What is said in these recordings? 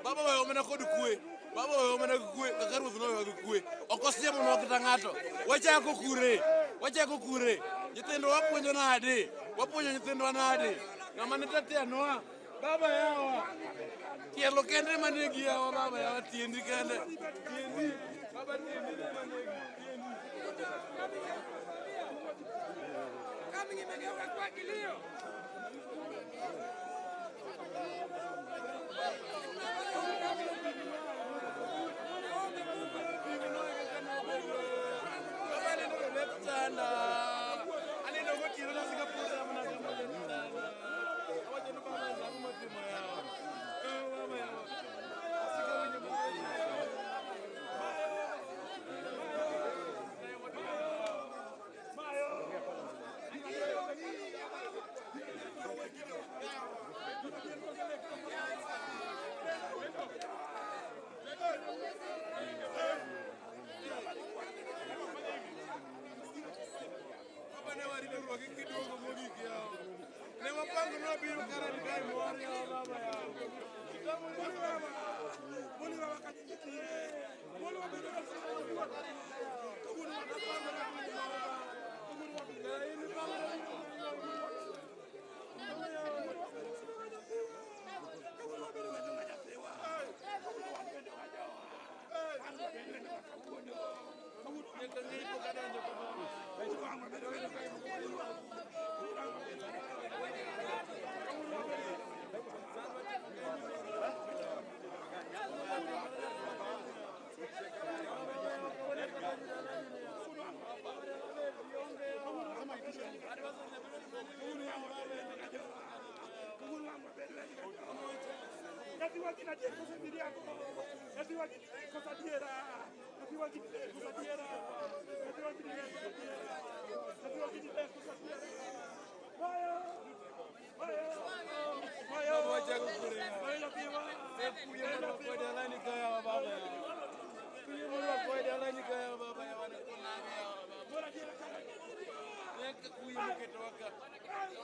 Baba oweyo mana kod kwe. Baba oweyo mana gi kwe kaka ruoth noweyo gi kwe. Ok osiemonwa kata ng'ato. Wachako kure. Wachako kure. Nyithindo wapuonjo nade? Wapuonjo nyithindwa nade? Ng'ama ne tatenwa. Baba yawa. Tielo kende manegi yawa baba yawa tiendi kende. Tiendi. Baba tiendi ne manegi. Tiendi. Kama imegeuka kuwa kilio. Ne wapango nobiro kara ni kae mor yawa baba yawa.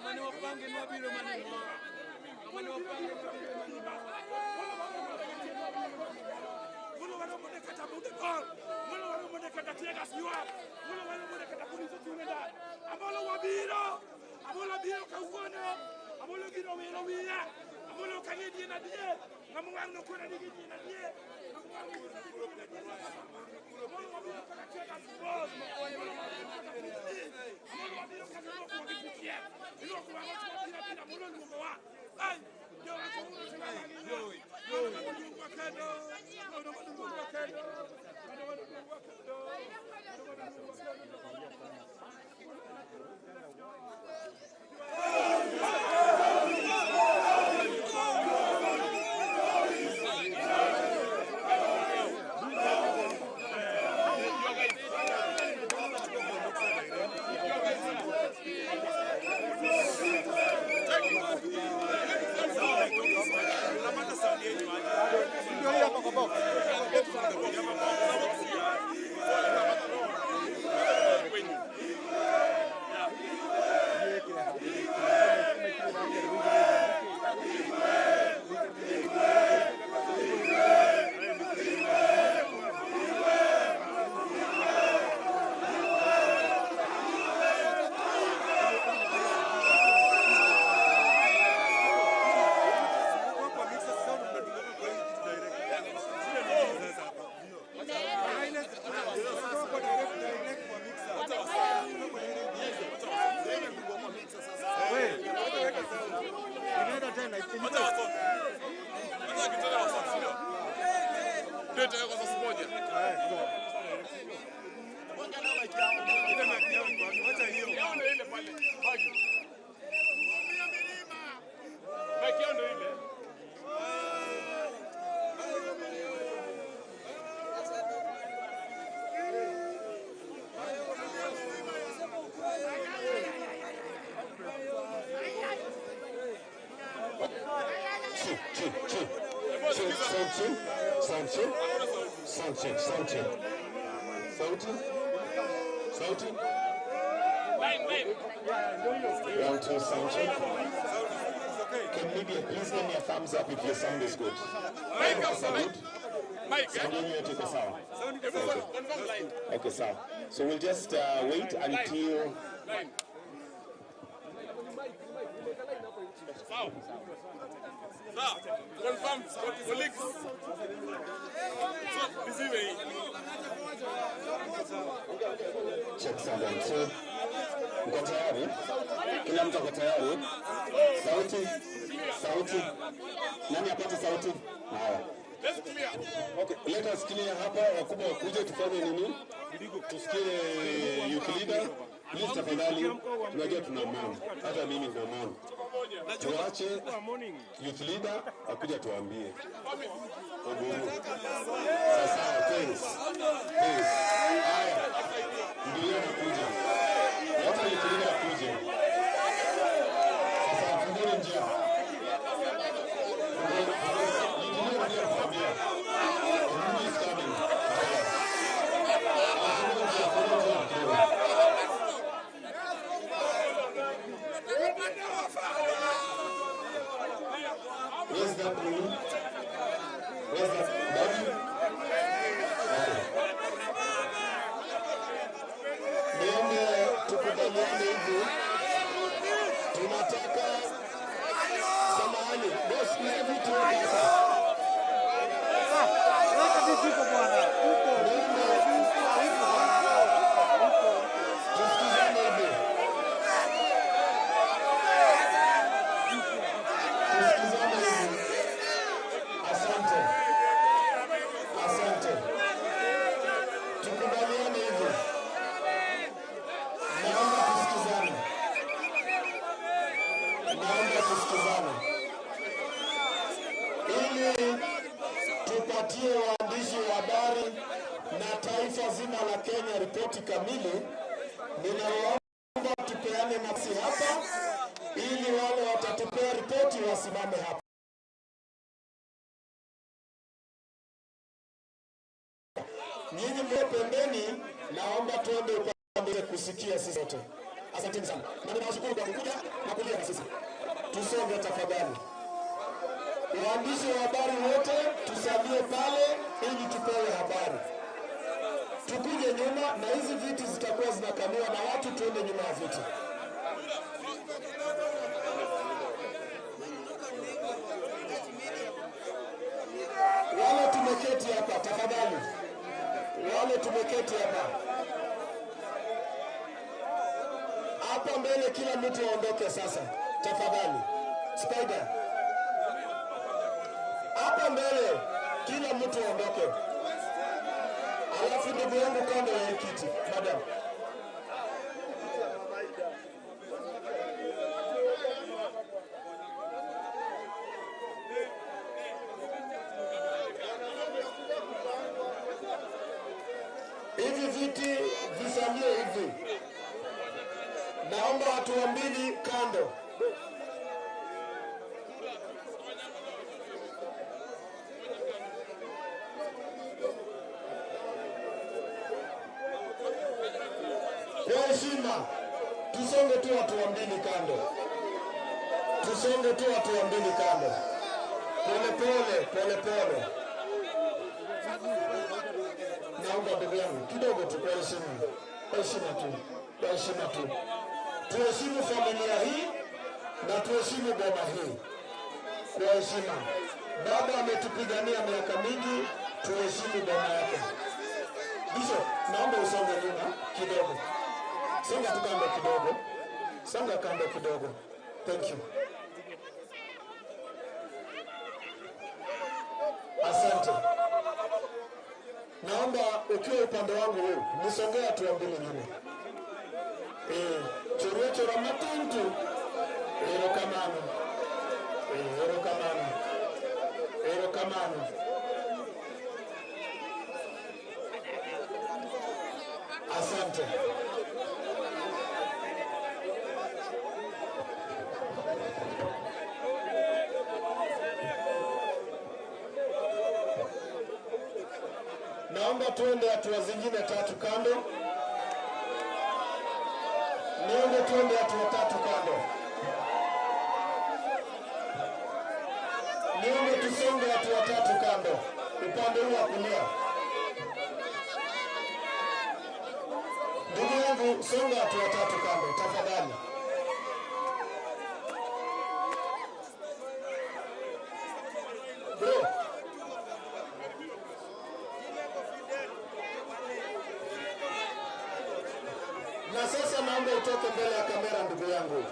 Mane wapange nwabiro mane mor. Mane wapange nwabiro mane mor. Check, check, check. Check, sound check, sound check, sound check, sound check. Sauti? Sauti? One, two, sound check. Can media please give me a thumbs up if your sound is good? Sound good? Sound yenu yote iko sawa? Okay. Okay, sawa. So we'll just wait until Confirm, colleagues. So, nizime hii. Check sound one, two. Mko tayari? Kila mtu ako tayari? Sauti? Sauti? Nani apate sauti? Haya. Let's clear. Okay, let us clear hapa, wakubwa wakuje tufanye nini? Tusikie youth leader. Please tafadhali, tunajua tuna mourn. Hata mimi nina mourn. Tuache youth leader akuja tuambie. Oburu. Sasa thanks. Thanks. Haya. Ndio nakuja. Wacha youth leader akuje. Sasa fungeni njia. Fungeni, fungeni. Youth leader kuja kutuambia. Oburu is coming. Haya. Fungeni njia, fungeni njia kidogo. Where's that Lulu? Where's that Daddy? Okay. Niombe tukubaliane hivi. Tunataka samahani, boss, ni vitu hapa. Niombe tusikizane hivi. Tusikizane hivi. Asante. Asante. Tukubaliane hivi. Naomba tusikizane. Naomba tusikizane. Ili tupatie waandishi wa habari na taifa zima la Kenya ripoti kamili, ninawaomba tupeane nafasi hapa ili wale watatupea ripoti wasimame hapa. Nyinyi mlio pembeni, naomba tuende upande kusikia sisi wote. Asanteni sana. Na ninawashukuru kwa kukuja na kulia na sisi. Tusonge tafadhali. Waandishi wa habari wote tusalie pale ili tupewe habari. Tukuje nyuma na hizi viti zitakuwa zinakaliwa na watu, tuende nyuma ya viti. Wale tumeketi hapa tafadhali, wale tumeketi hapa hapa mbele, kila mtu aondoke sasa tafadhali. Spider hapa mbele, kila mtu aondoke, alafu ndugu yangu kando ya hii kiti, madam. Hivi viti visalie hivi, naomba hatua mbili kando. Kwa heshima, tusonge tu hatua mbili kando, tusonge tu hatua mbili kando, pole pole pole pole. Naomba ndugu yangu kidogo tu, kwa heshima, kwa heshima tu, kwa heshima tu, tuheshimu familia hii na tuheshimu boma hii kwa heshima. Baba ametupigania miaka mingi, tuheshimu boma yake. Bishop, naomba usonge nyuma kidogo, songa tu kando kidogo, songa kando kidogo. Thank you, asante. Naomba ukiwa upande wangu huu nisongee hatua mbili nyuma. Eh, choro choro matuntu. Erokamano. Erokamano. Erokamano. Asante. Naomba tuende hatua zingine tatu kando. Niombe tuende hatua tatu kando. Niombe tusonge hatua tatu kando, upande huu wa kulia. Ndugu yangu, songa hatua tatu kando tafadhali. Bro, na sasa naomba utoke mbele ya kamera, ndugu yangu,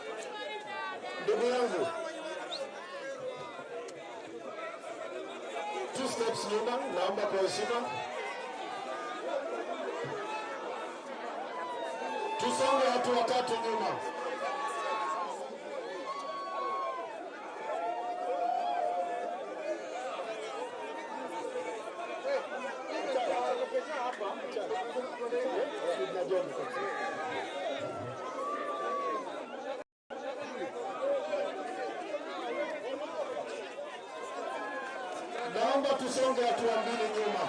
ndugu yangu, two steps nyuma, naomba kwa heshima. Tusonge hatua tatu nyuma. Naomba tusonge hatua mbili nyuma.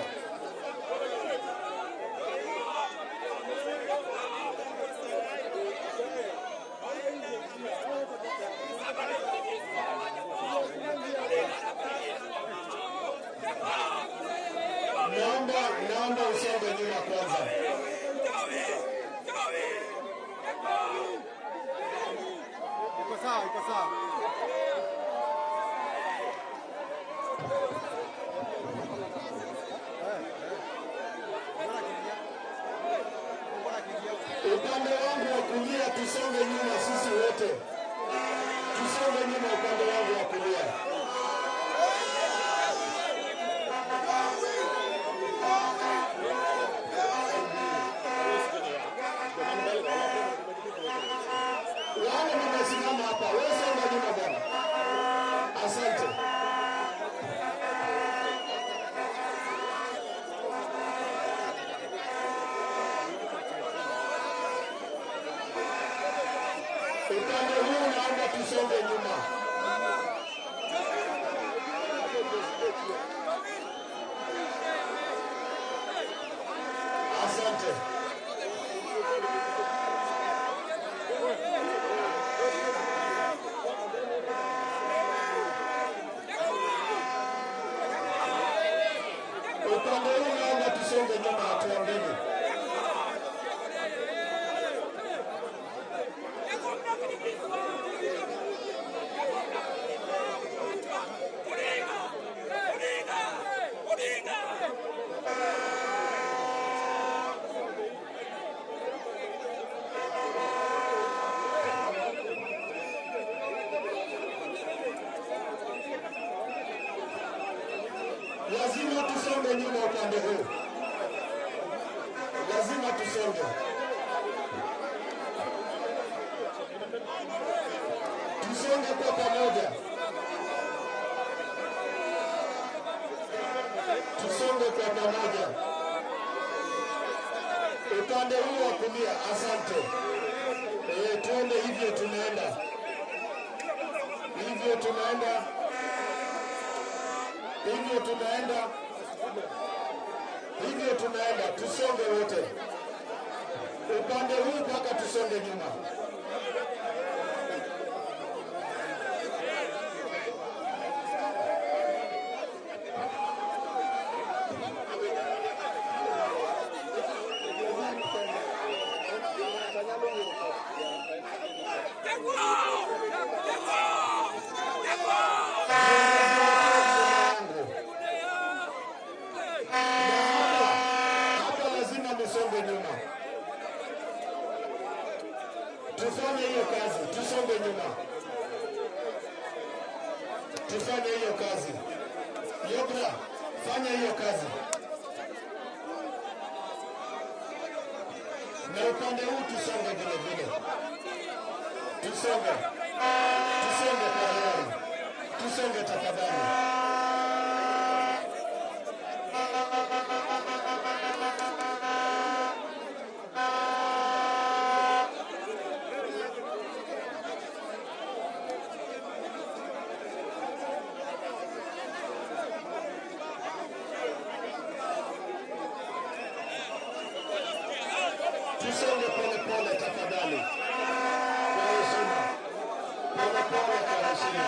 Naomba, naomba usonge nyuma kwanza. Iko sawa, iko sawa. Upande wangu wa kulia tusonge nyuma sisi wote, tusonge nyuma upande wangu wa kulia. Wale mmesimama hapa, wewe songa nyuma bwana. Asante. Upande huu naomba tusonge nyuma. Asante. Tusonge kwa pamoja, tusonge kwa pamoja. Upande huu wa kulia, asante. E, tuende hivyo, tunaenda hivyo, tunaenda hivyo, tunaenda hivyo, tunaenda. Tusonge wote upande huu mpaka tusonge nyuma. Yangu. Na hapa hapa lazima musonge nyuma, tufanye hiyo kazi, tusonge nyuma, tufanye hiyo kazi. Yobra, fanya hiyo kazi, na upande huu tusonge vile vile, tusonge, tusonge kwa hiari, tusonge tafadhali. Tusonge pole pole tafadhali, kwa heshima, pole pole kwa heshima.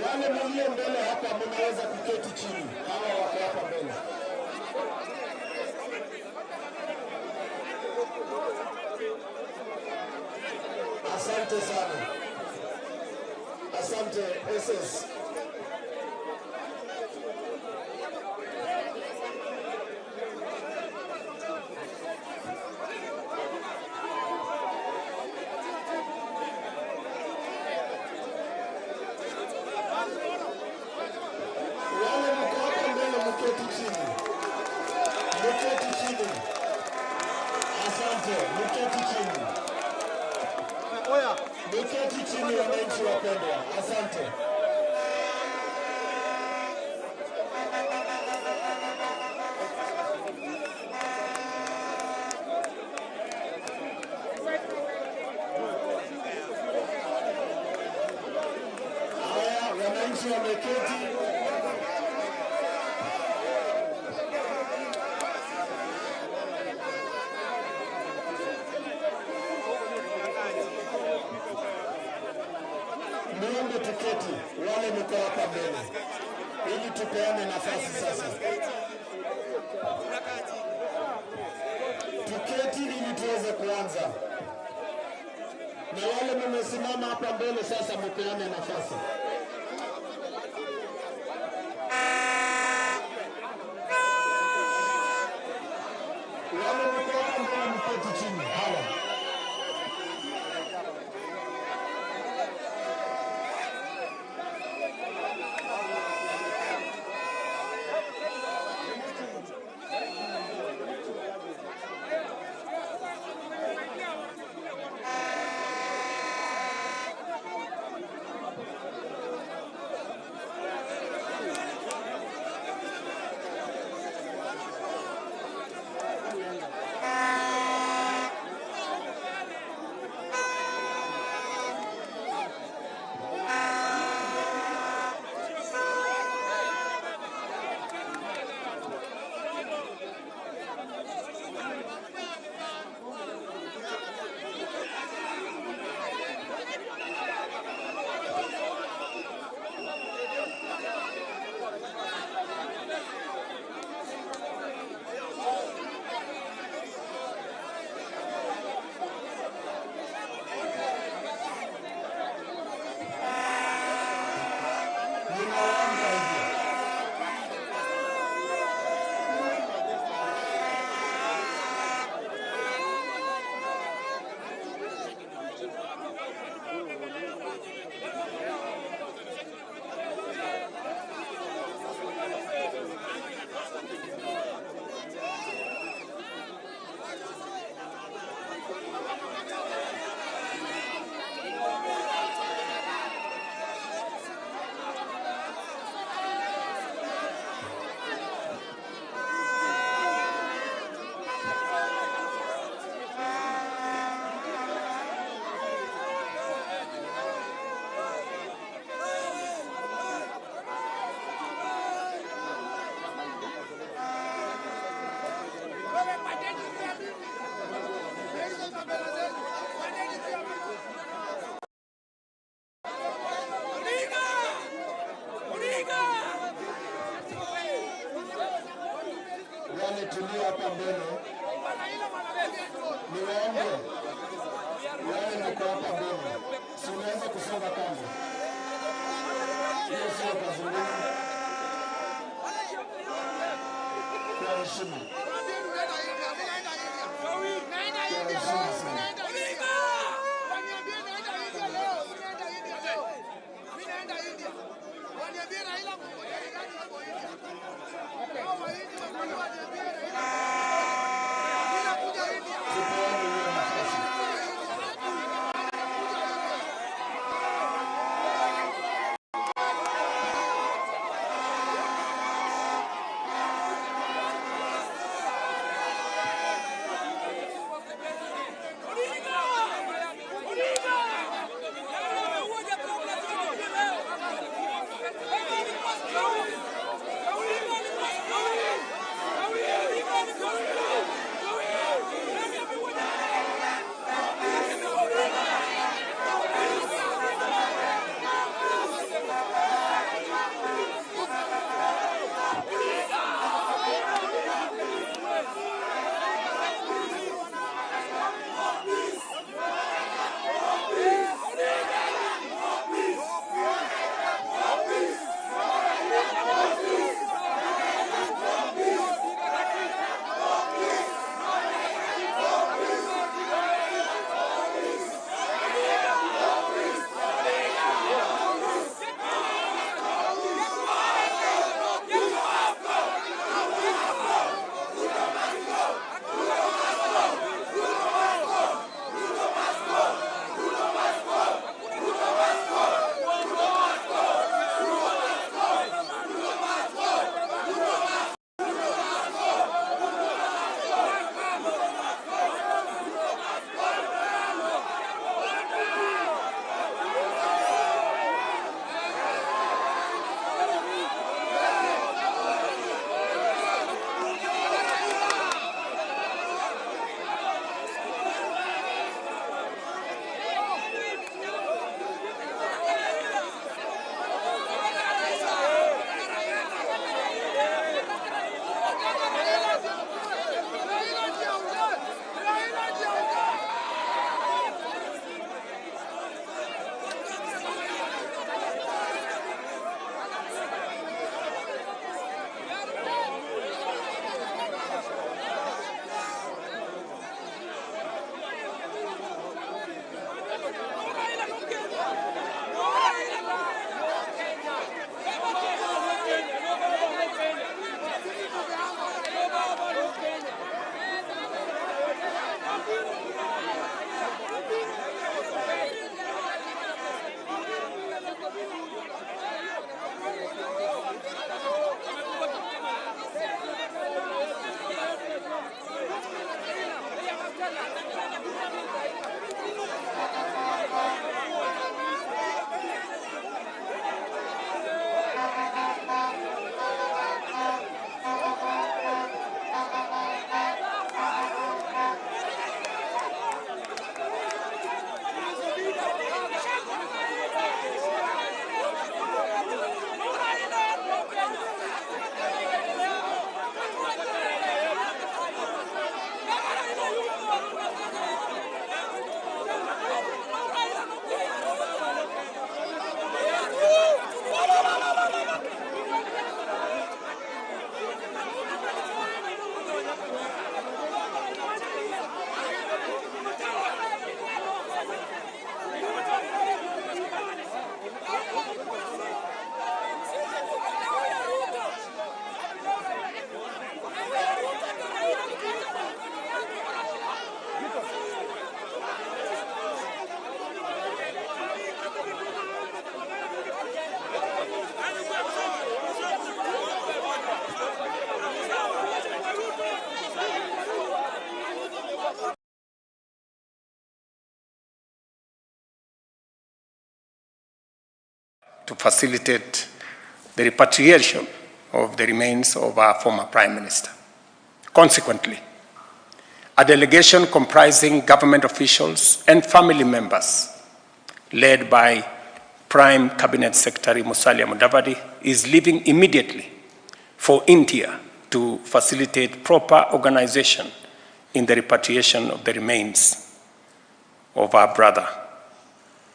Wale mlio mbele hapa mnaweza kuketi chini, hawa wako hapa mbele. Asante sana. Asante SS. Wale mko hapa mbele mketi chini. Mketi chini. Asante, mketi chini. Oya. Mketi chini wananchi wapendwa. Asante. Haya, wananchi wameketi. Niombe tuketi, wale mko hapa mbele, ili tupeane nafasi sasa. Tuketi ili tuweze kuanza, na wale mmesimama hapa mbele sasa, mpeane nafasi. Wale mko hapa mbele, mketi chini. Hawa ninawaomba hivyo. mbele, niwaombe wale mko hapa mbele, si unaweza kusonga kando, hiyo sio kazi ngumu. Kwa heshima, kwa heshima sana. Tupeane hiyo nafasi. To facilitate the repatriation of the remains of our former Prime Minister. Consequently, a delegation comprising government officials and family members, led by Prime Cabinet Secretary Musalia Mudavadi, is leaving immediately for India. to facilitate proper organization in the repatriation of the remains of our brother,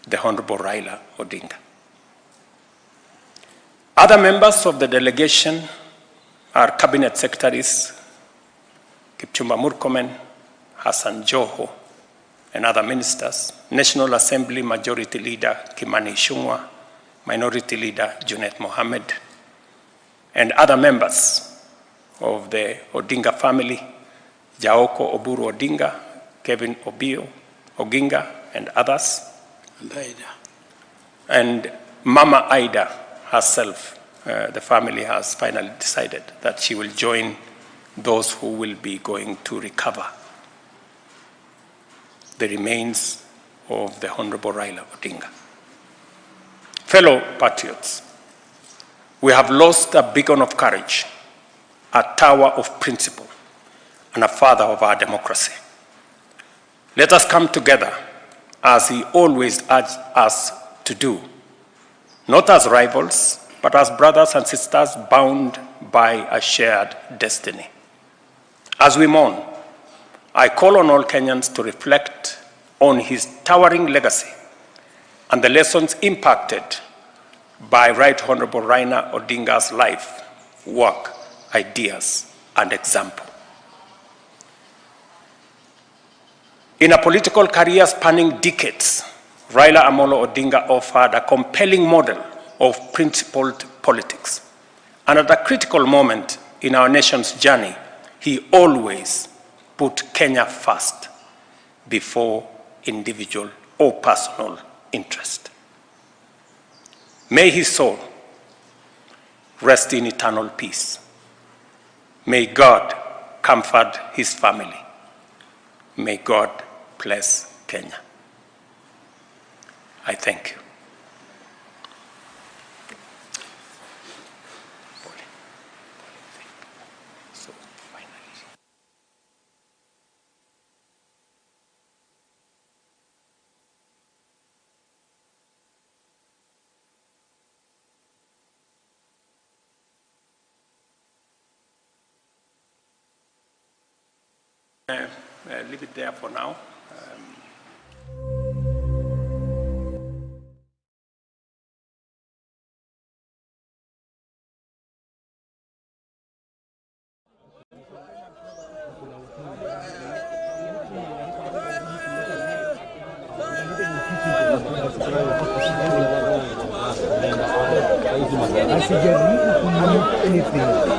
the Honorable Raila Odinga. Other members of the delegation are Cabinet Secretaries Kipchumba Murkomen, Hassan Joho, and other ministers, National Assembly Majority Leader Kimani Ichung'wah, Minority Leader Junet Mohammed, and other members of the Odinga family, Jaoko Oburu Odinga, Kevin Obio, Oginga, and others. And Ida. And Mama Ida herself, the family has finally decided that she will join those who will be going to recover the remains of the Honorable Raila Odinga. Fellow patriots, we have lost a beacon of courage, a tower of principle, and a father of our democracy. Let us come together, as he always urged us to do, not as rivals, but as brothers and sisters bound by a shared destiny. As we mourn, I call on all Kenyans to reflect on his towering legacy and the lessons impacted by Right Honorable Raila Odinga's life, work, ideas, and example. In a political career spanning decades, Raila Amolo Odinga offered a compelling model of principled politics. And at a critical moment in our nation's journey, he always put Kenya first before individual or personal interest. May his soul rest in eternal peace. May God comfort his family. May God bless Kenya. I thank you. So, finally. Leave it there for now. Asijaribu kumake anything.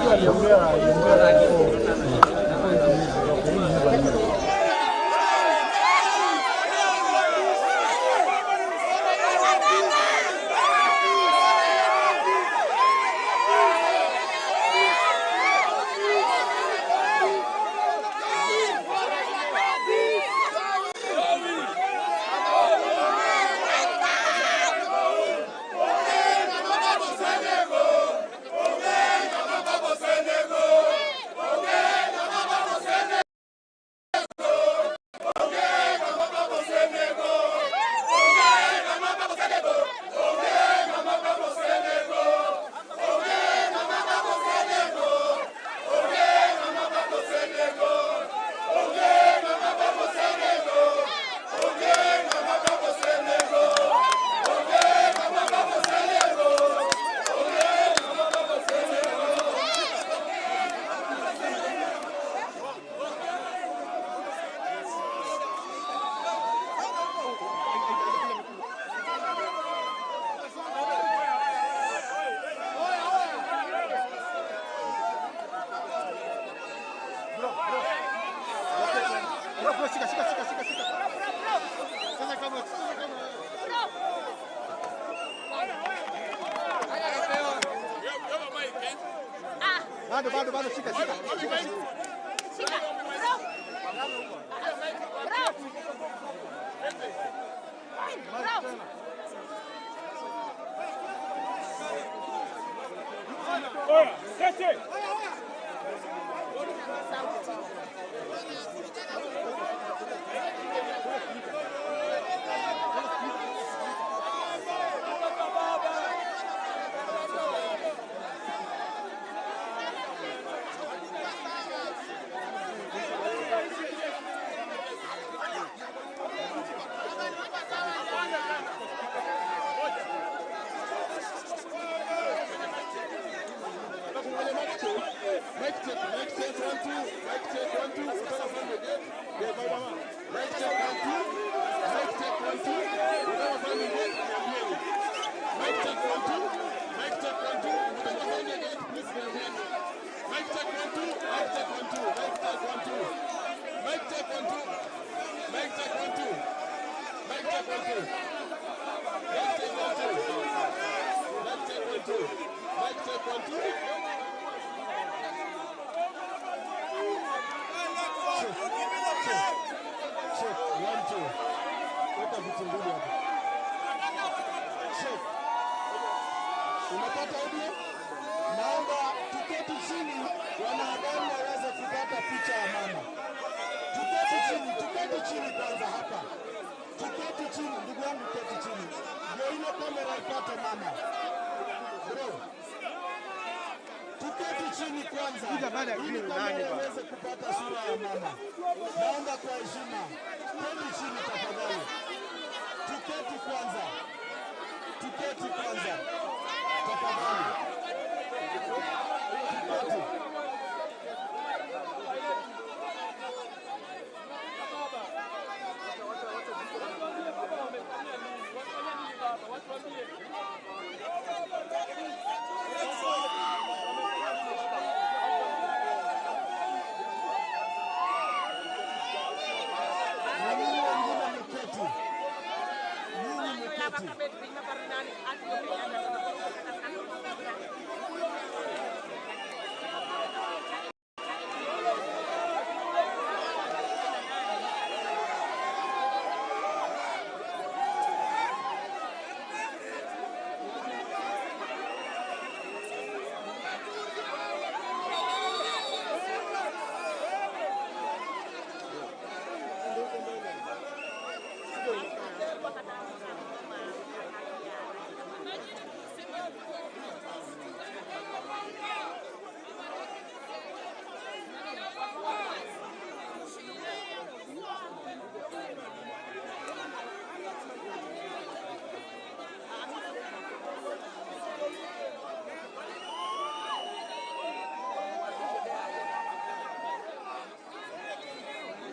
Bado bado bado, shika shika shika shika. Check, one, two. Weka vitu mbili hapo. Check. Unapata audio? Naomba tuketi chini, wanahabari waweze kupata picha ya mama. Tuketi chini, tuketi chini kwanza hapa. Tuketi chini, ndugu yangu, keti chini, ndio ile kamera ipate mama. Bro, tuketi chini kwanza ili kamera iweze kupata sura ya mama. Naomba kwa heshima, keti chini tafadhali. Tuketi kwanza, tuketi kwanza tafadhali, tuketi. Na nyinyi wengine mketi, nyinyi mketi.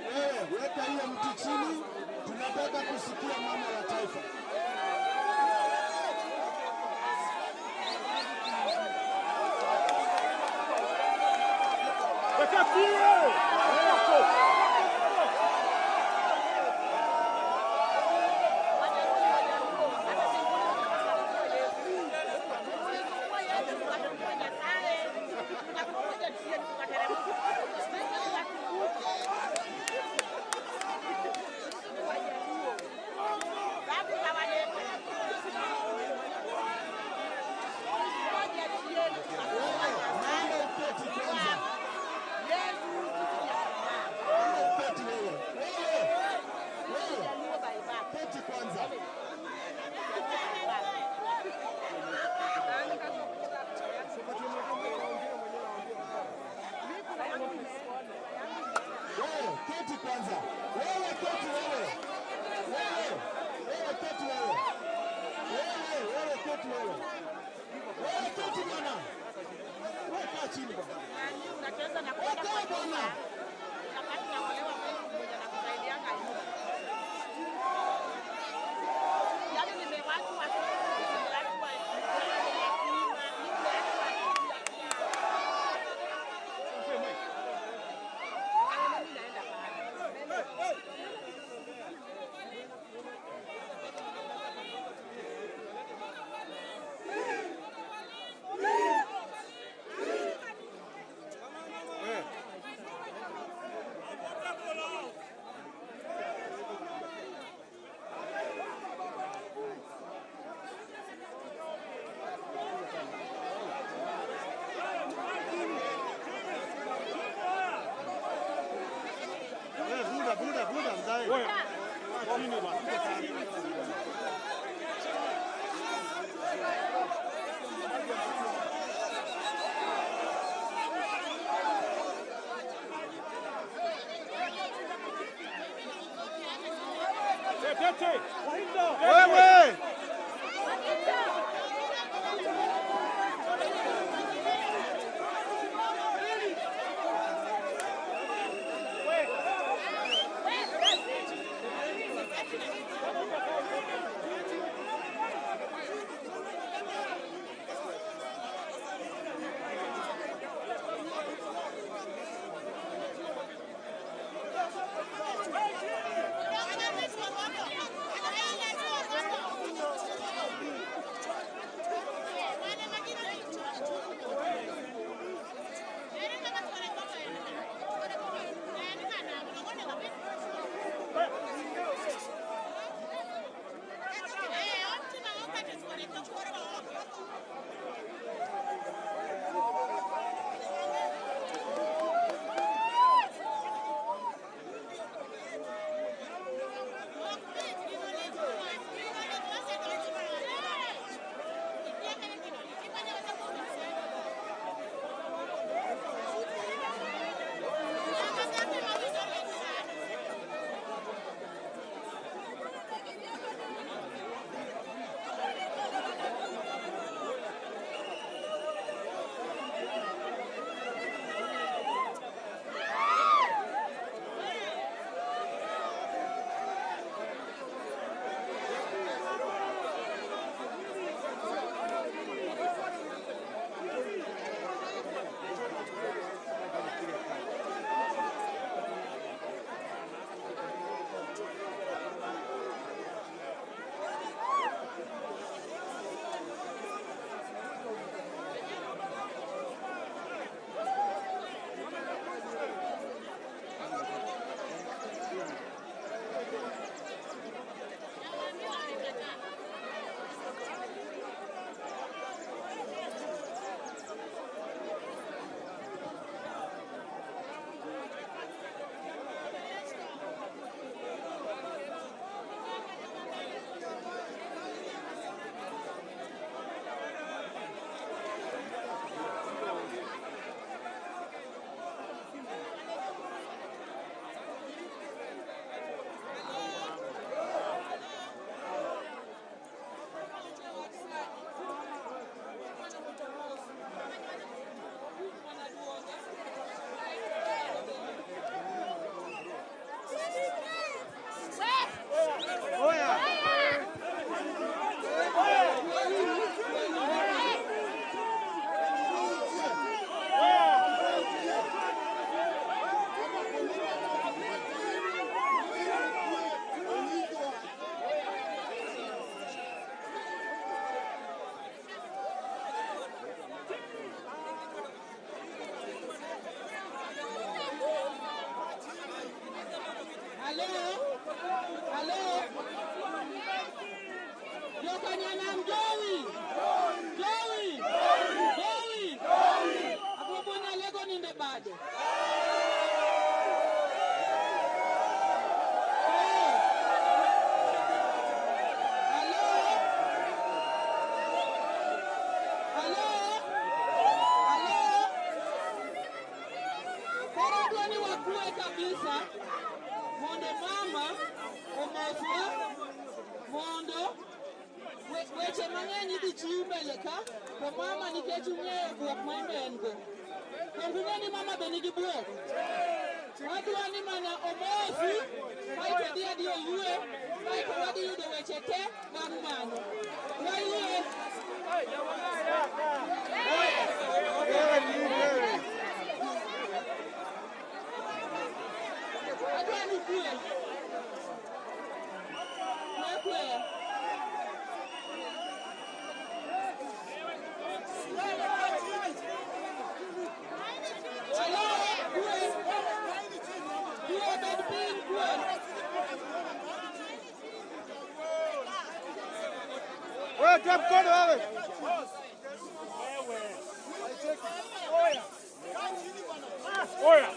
Wewe weka hiyo mti chini, tunataka kusikia mama wa taifa. Naomba uketi kwanza. Naomba uketi wewe. Wewe. Wewe. Keti kwanza. Wewe keti kwanza. Wewe keti wewe. Wewe. Wewe keti wewe. Wewe, wewe keti wewe. Wewe keti bwana. Wewe kaa chini bwana. Wewe kaa bwana. Wewe! omoswa mondo weche mang'eny idhi chiw mbele ka to mama nikech ung'eyo bwok ma en en go. Donge ung'e ni mama be nigi bwok? Wadwa ni mana omosi kaeto odhi adhi oywe kaeto wadhi yudo weche te bang' mano. Wayie. Adwa ni kwe. Kwe kwe. Hello, kwe. Kwe bed piny kwe. Wewe toa mkono wewe. Oya.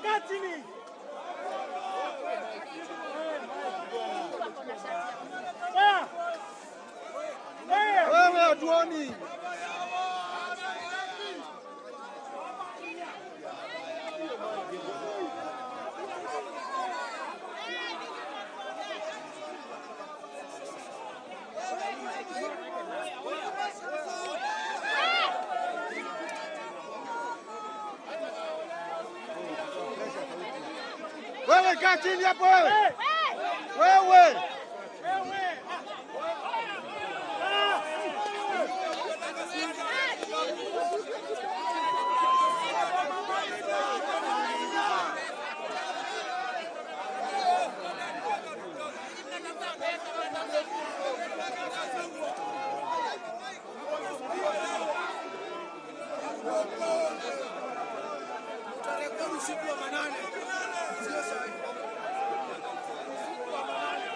Kaa chini. Oya. Wewe hatuoni. Wewe kaa chini hapo wewe. Wewe. Utarekodi usiku wa manane, sio sahihi. Usiku wa manane.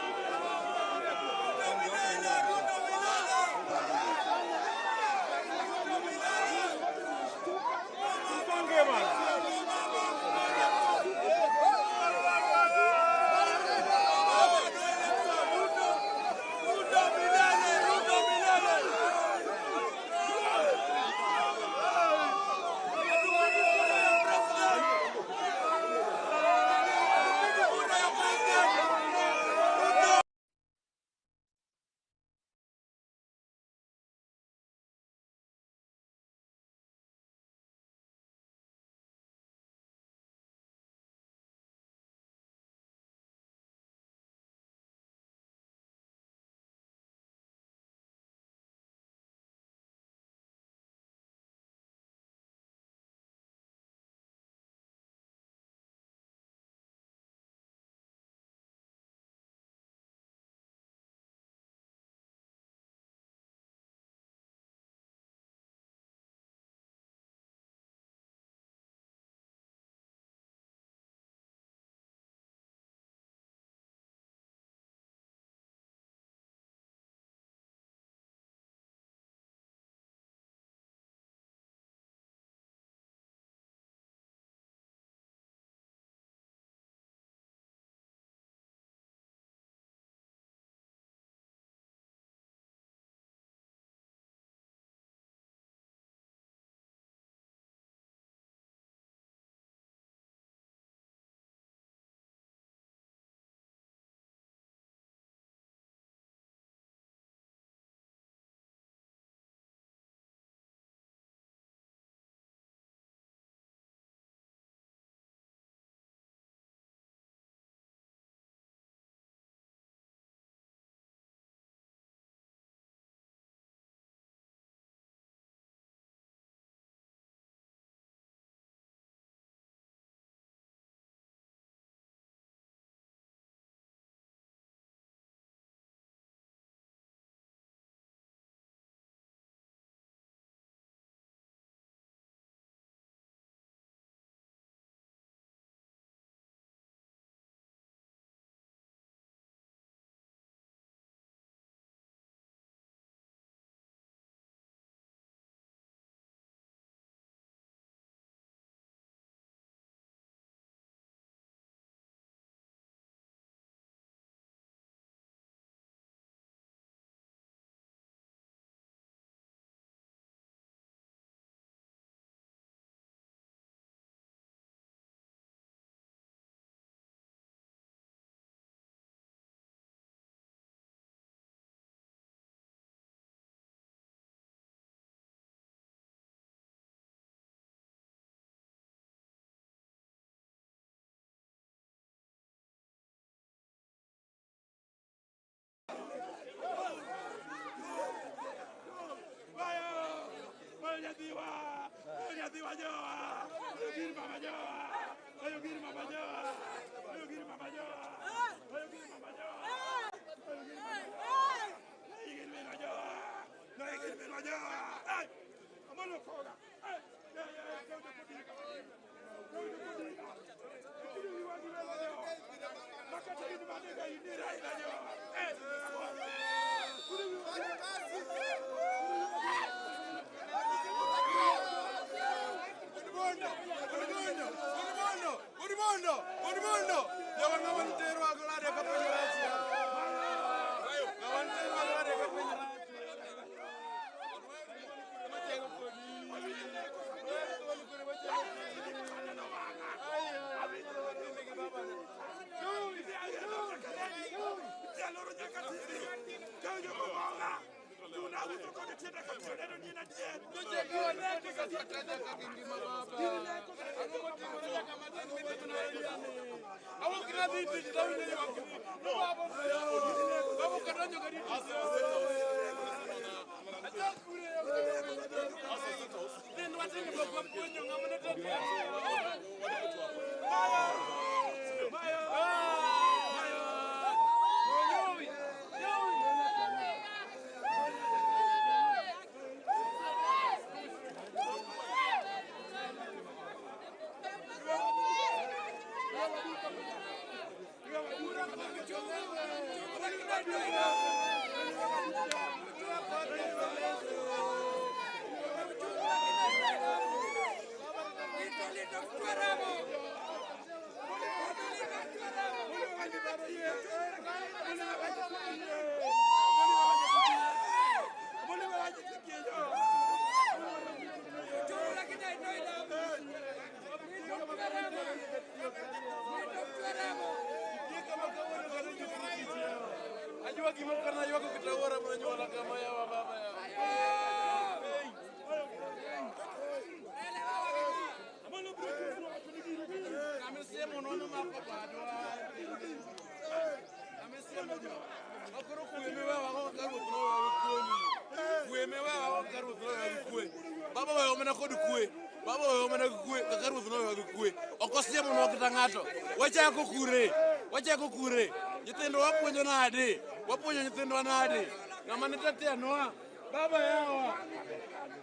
Baba oweyo mana kod kwe. Baba oweyo mana gi kwe kaka ruoth noweyo gi kwe. Ok osiemonwa kata ng'ato. Wachako kure. Wachako kure. Nyithindwa wapuonjo nade? Wapuonjo nyithindwa nade? Ng'ama ne tatenwa. Baba yawa.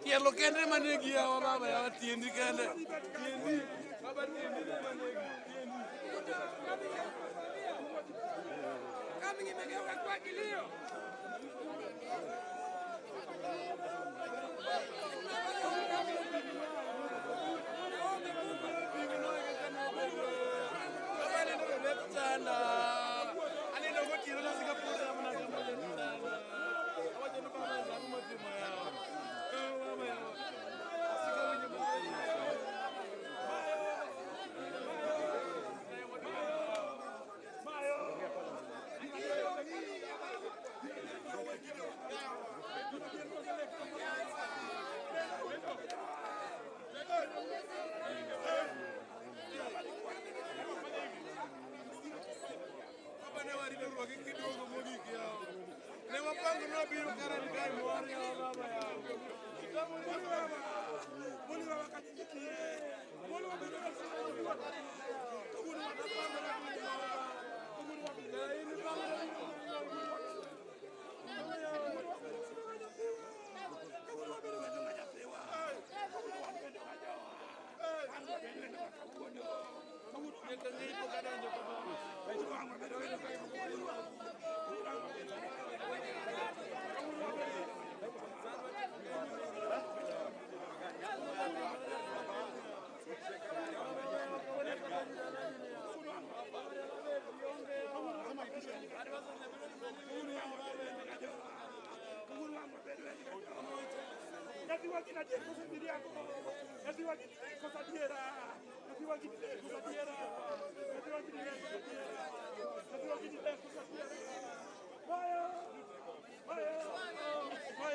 Tielo kende ema negi yawa baba yawa tiendi kende. Tiendi. Baba tiendi ema negi. Tiendi. Kama imegeuka kuwa kilio. Baba ne warito ruogi kiduogo mogik yawa. Ne wapango ni wabiro karen kae mor yawa baba yawa.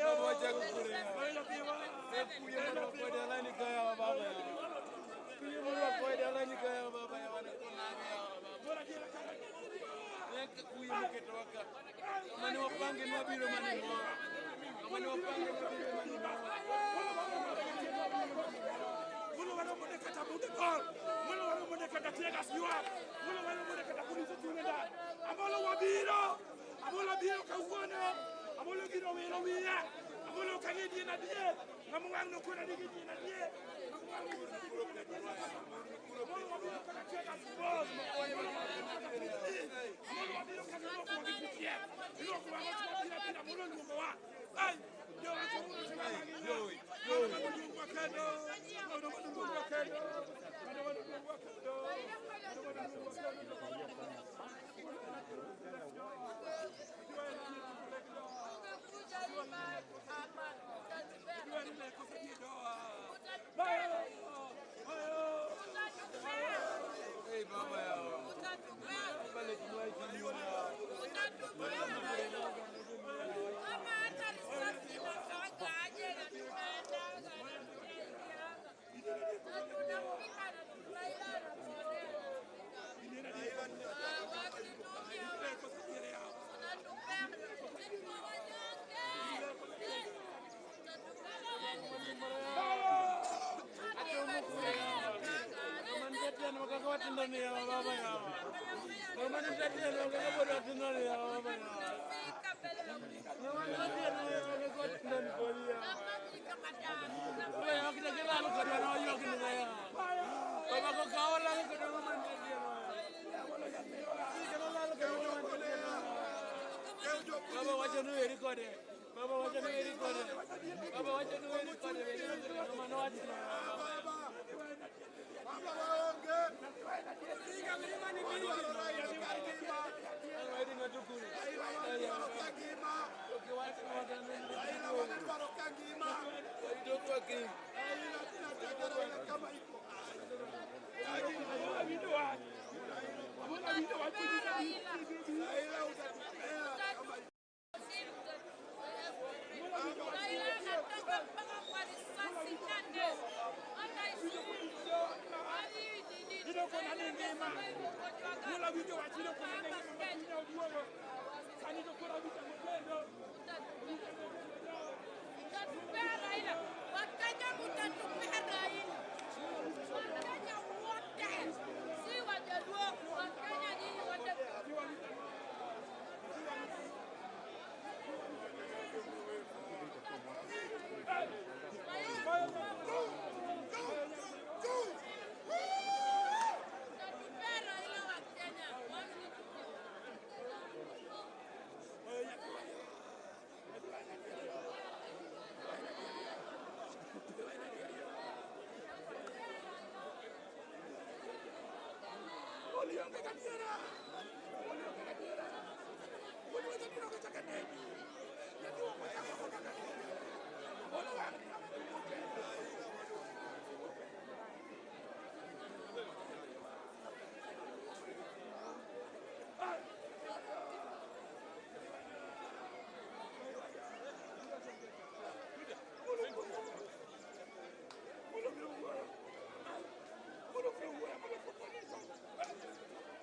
Baba wachako kure yawa. Ne kuye mondo wakwe dalani ka yawa baba yawa. Kuye mondo wakwe dalani ka yawa baba yawa ne konage yawa baba. Ne kuye moketowa ka. Kama ne wapange ni wabiro mane mor. Kama ne wapange ni wabiro mane mor. waromo ne kata bunde gol. Amolo waromo ne kata tear gas ywak. Amolo waromo ne kata polise chung' e ndara. Amolo wabiro. Amolo biro kawuono. Amolo gino wilo wiya. Amolo ok ang'e dien adier. Ng'ama wang' nokona ni gidien adier. Ng'ama wang' nonyisa ni gidien adier. Amolo wabiro kaka tear gas gol. Amolo wabiro kaka polise. Amolo wabiro kaka ilwokowa gi kutier. Ilwokowa gi chwa bira bira. Amolo oluongowa. Ai, jowa kawuono chwa wang'iwa. Mano mano luongwa kendo. Mano mano luongwa kendo. Mano mano luongwa kendo. Mano mano luongwa kendo. Baba wacho ni weri kode. Baba wacho ni weri kode. Baba wacho ni weri kode. Mano wacho ni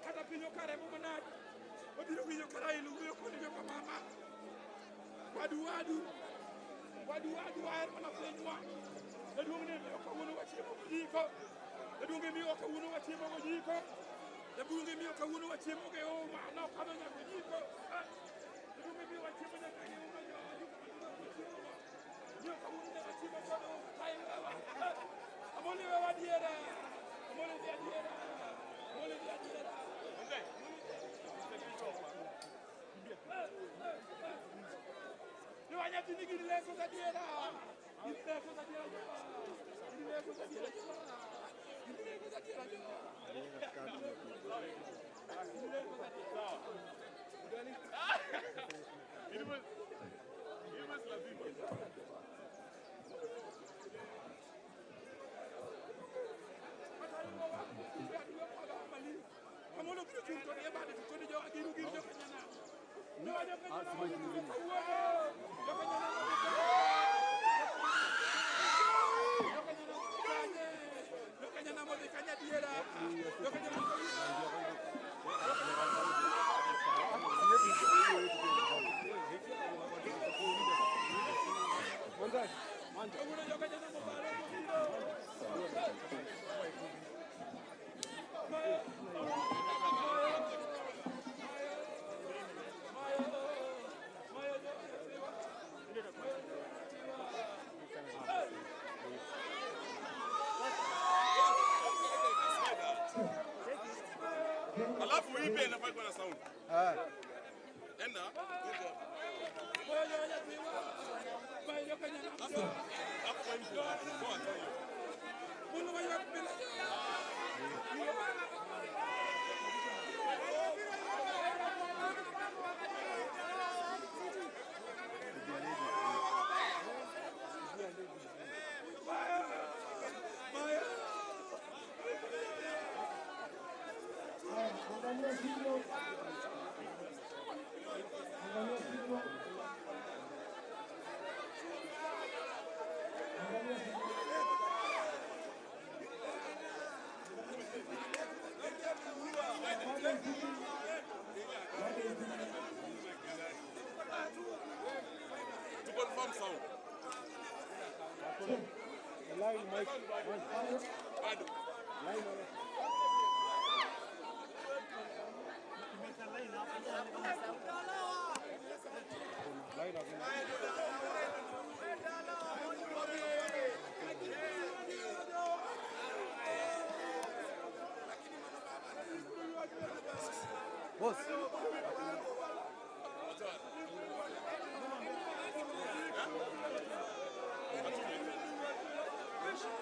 Kata piny okaremo manade, wabiro winjo ka Raila wuoyo kod joka mama. Wadu wadu, wadu wadu wahero mana pinywa. Jaduong' ne miyo kawuono wachiemo gojiko. Jaduong' ne miyo kawuono wachiemo gojiko. Jaduong' ne miyo kawuono wachiemo gi uma, nokadho nyaka ojiko. Ah, Jaduong' ne miyo wachiemo nyaka gi uma, jo- ojiko maduong' wachiemo go. Miyo kawuono nyaka chiemo kod uma, kae wewa. Ah, Amolo wewa adiera. Amolo dhi adiera. Amolo dhi adiera. Jowa nyathini gini leko gadiera. Gini leko gadiera jowa. Gini leko gadiera jowa. Gini leko gadiera jowa. Gini leko gadiera. Amolo biro chung' to nie bade to koni jowa ginu gin joka nyanam. Jowa joka nyanam osetugo kawuono. Joka nyanam odhi kanye? Joka nyanam odhi kanye adiera? Joka nyanam kawuono. Kawuono joka nyanam obalo mobiro. Alafu hii pia inafaa kuwa na sound. Enda huko. Sasa hapo kwa hii poa tu hiyo. To confirm sound. Bado.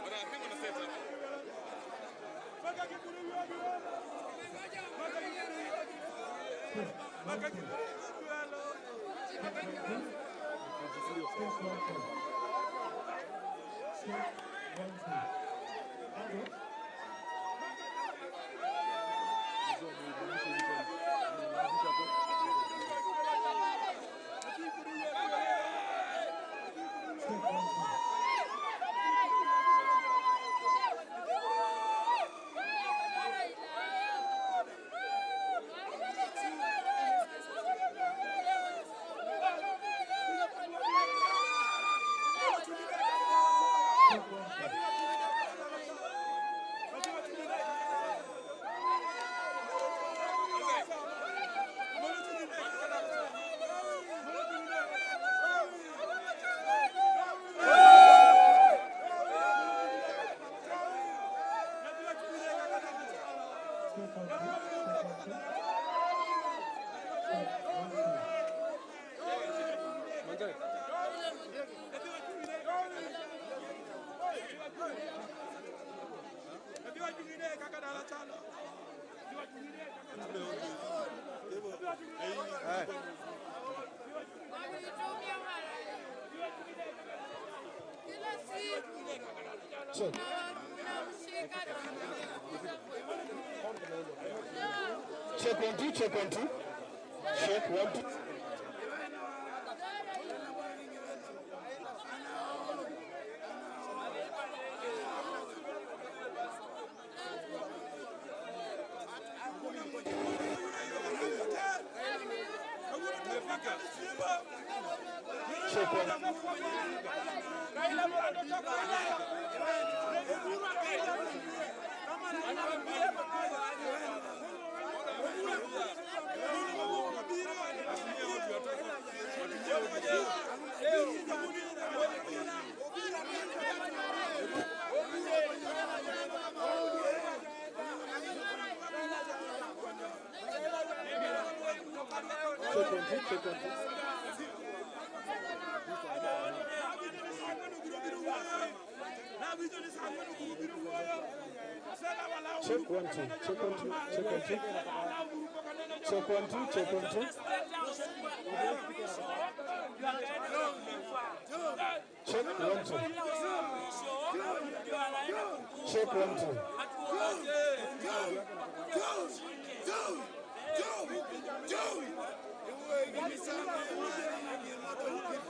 Wana I think wana set up. Check one, two, check one, two. Check one, two. Check one. Check one, two, check one, two. Check one, two, check one, two, check one, two. Check one, two, check one, two. Check one, two.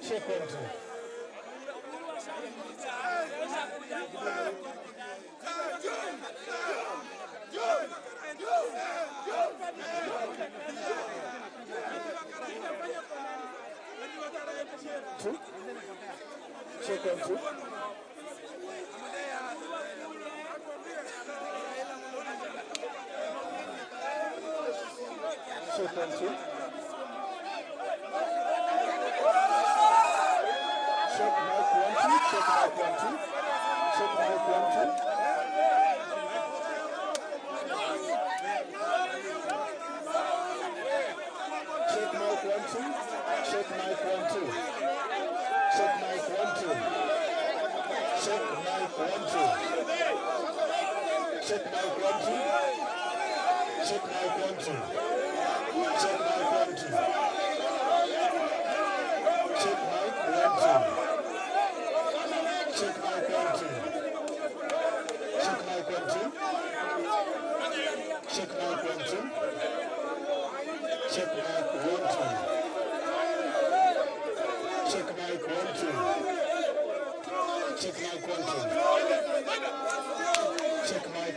Check one, two. Check one, two. Two. Check one, two. Check one, two. Check mic one, two. Check mic one, two. Check mic one, two. 1 2. Check mic 1 2. Check mic 1 2. Check mic 1 2. Check mic 1 2. Check mic 1 2. Check mic 1 2. Check mic 1 2. Check mic 1 2. Check mic 1 2. Check mic 1 2. Check mic 1 2. Check mic 1 2. Check mic 1 2. Check mic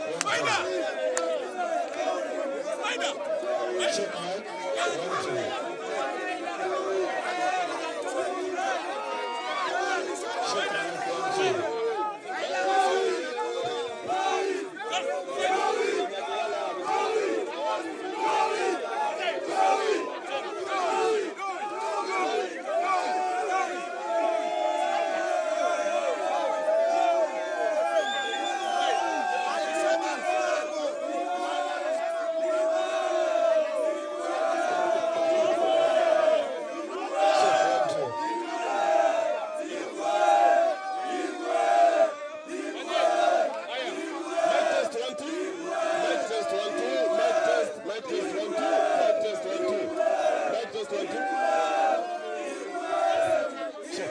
1 2. Check mic 1 2. Check mic 1 2. Check 1 2. Mic test 1 2. Mic test 1 2. Mic test. Mic test 1 2. Mic test 1 2. Mic test 1 2. Check.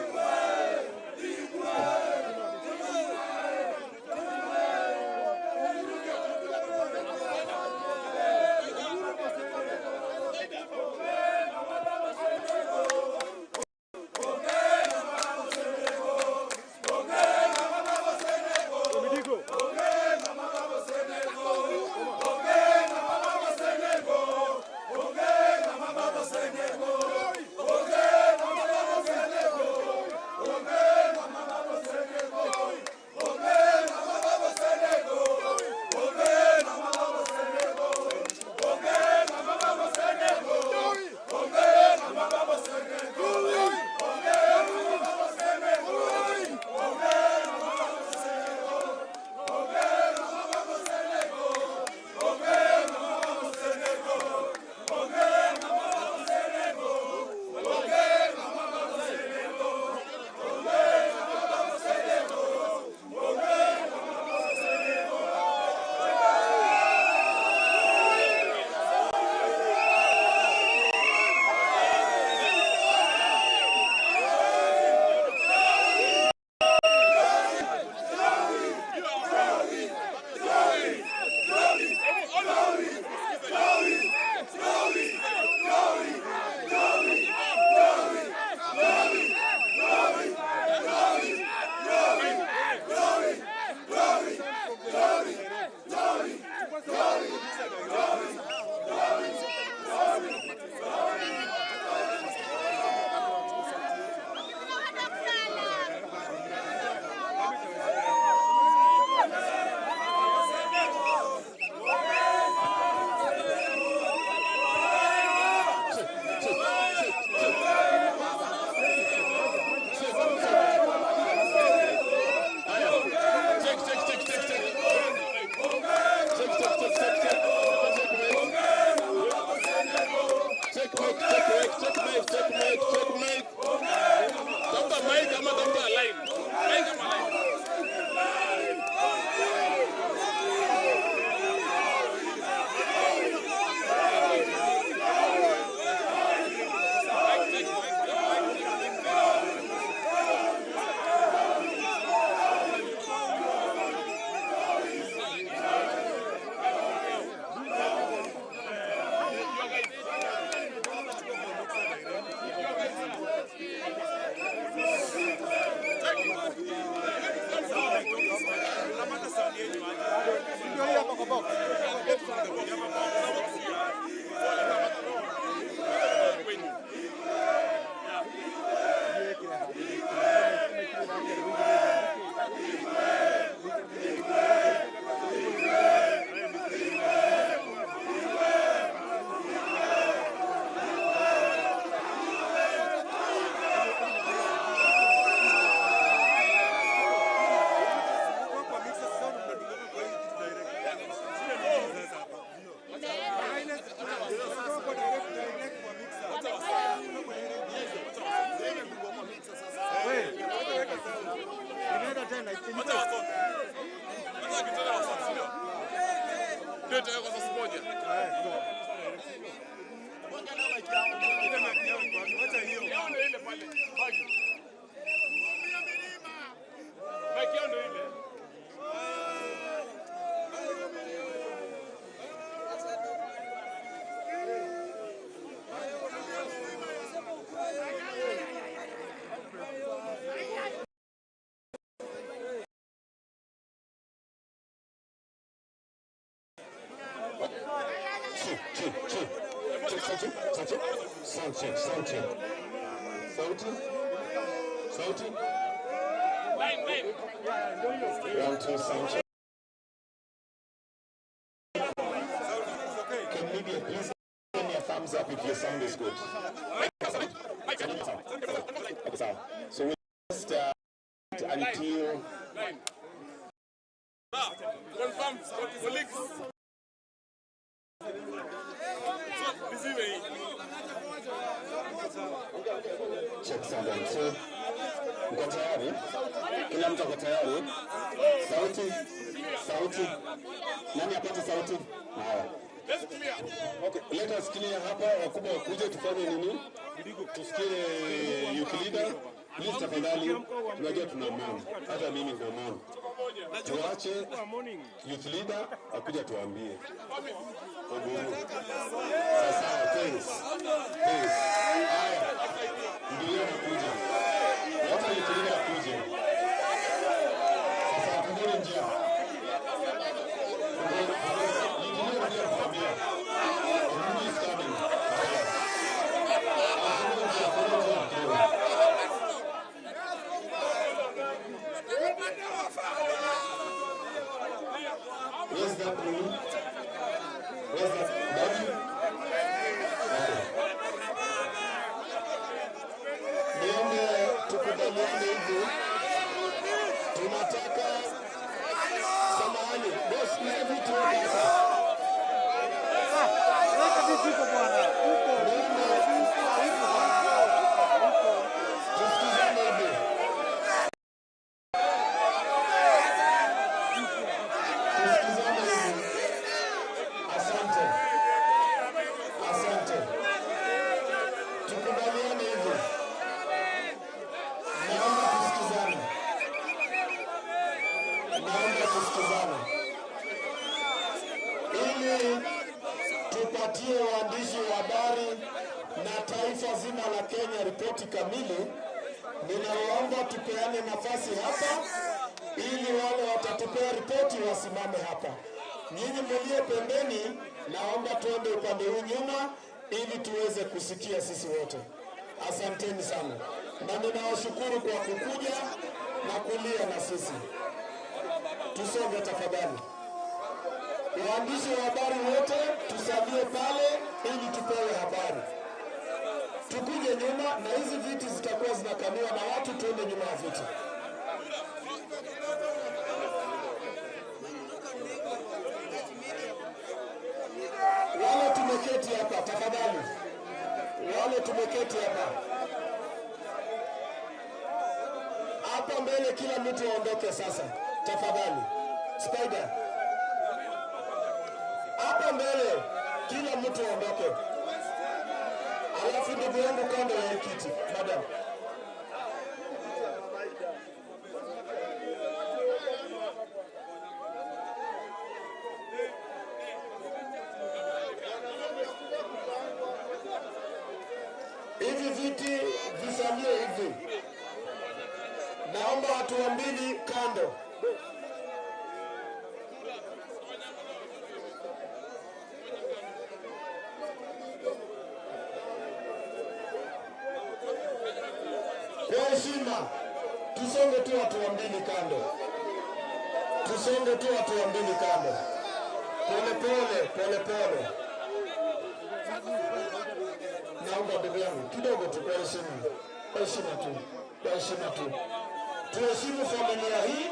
Check, check, check, check, check. Check, check, check, check, check. Check mic. Check mic, check mic, check mic, check mic, check mic. Tafuta mic ama tafuta line. Mic ama line. Check, check, check. Check, sound check, sound check. Sound check, sound check. Sauti? Sauti? One, two, sound check. Can media please give me a thumbs up if your sound is good? Okay, sawa. So we'll just until Confirm, colleagues. So, nizime hii. Check sound one, two. Mko tayari? Kila mtu ako tayari? Sauti? Sauti? Nani apate sauti? Haya. Let's clear. Okay, let us clear hapa, wakubwa wakuje tufanye nini? Tusikie youth leader. Please tafadhali, tunajua tuna mourn. Hata mimi nina mourn. Tuache youth leader akuja tuambie. Oburu. Sasa, thanks. Thanks. Haya. Ndio nakuja. Wacha youth leader akuje. Sasa tungeni njia. Youth leader anakuja kutuambia. Oburu is coming. Haya. Fungue njia, fungue njia kidogo. Where's that room? Where's that? Daddy? Okay. Niombe tukubaliane hivi, tunataka samahani, boss, hizi vitu weka hapa. Weka vitu huko bwana. Huko. Huko. Huko. Tusikizane hivi. Tusikizane hivi. Asante. Asante. Tukubaliane hivi. Naomba tusikizane. Naomba tusikizane. Ili tupatie waandishi wa habari na taifa zima la Kenya ripoti kamili, ninawaomba tupeane nafasi hapa ili wale watatupea ripoti wasimame hapa. Nyinyi mlio pembeni, naomba tuende upande huu nyuma ili tuweze kusikia sisi wote. Asanteni sana, na ninawashukuru kwa kukuja na kulia na sisi. Tusonge tafadhali. Waandishi wa habari wote tusalie pale ili tupewe habari. Tukuje nyuma na hizi viti zitakuwa zinakaliwa na watu, tuende nyuma ya viti. Wale tumeketi hapa tafadhali, wale tumeketi hapa hapa mbele, kila mtu aondoke sasa tafadhali. Spider hapa mbele, kila mtu aondoke, alafu ndugu yangu kando ya hii kiti, madam. Hivi viti visalie hivi. Naomba hatua mbili kando. Kwa heshima, tusonge tu hatua mbili kando, tusonge tu hatua mbili kando, pole pole, pole pole. Naomba ndugu yangu kidogo tu, kwa heshima, kwa heshima tu, kwa heshima tu, tuheshimu familia hii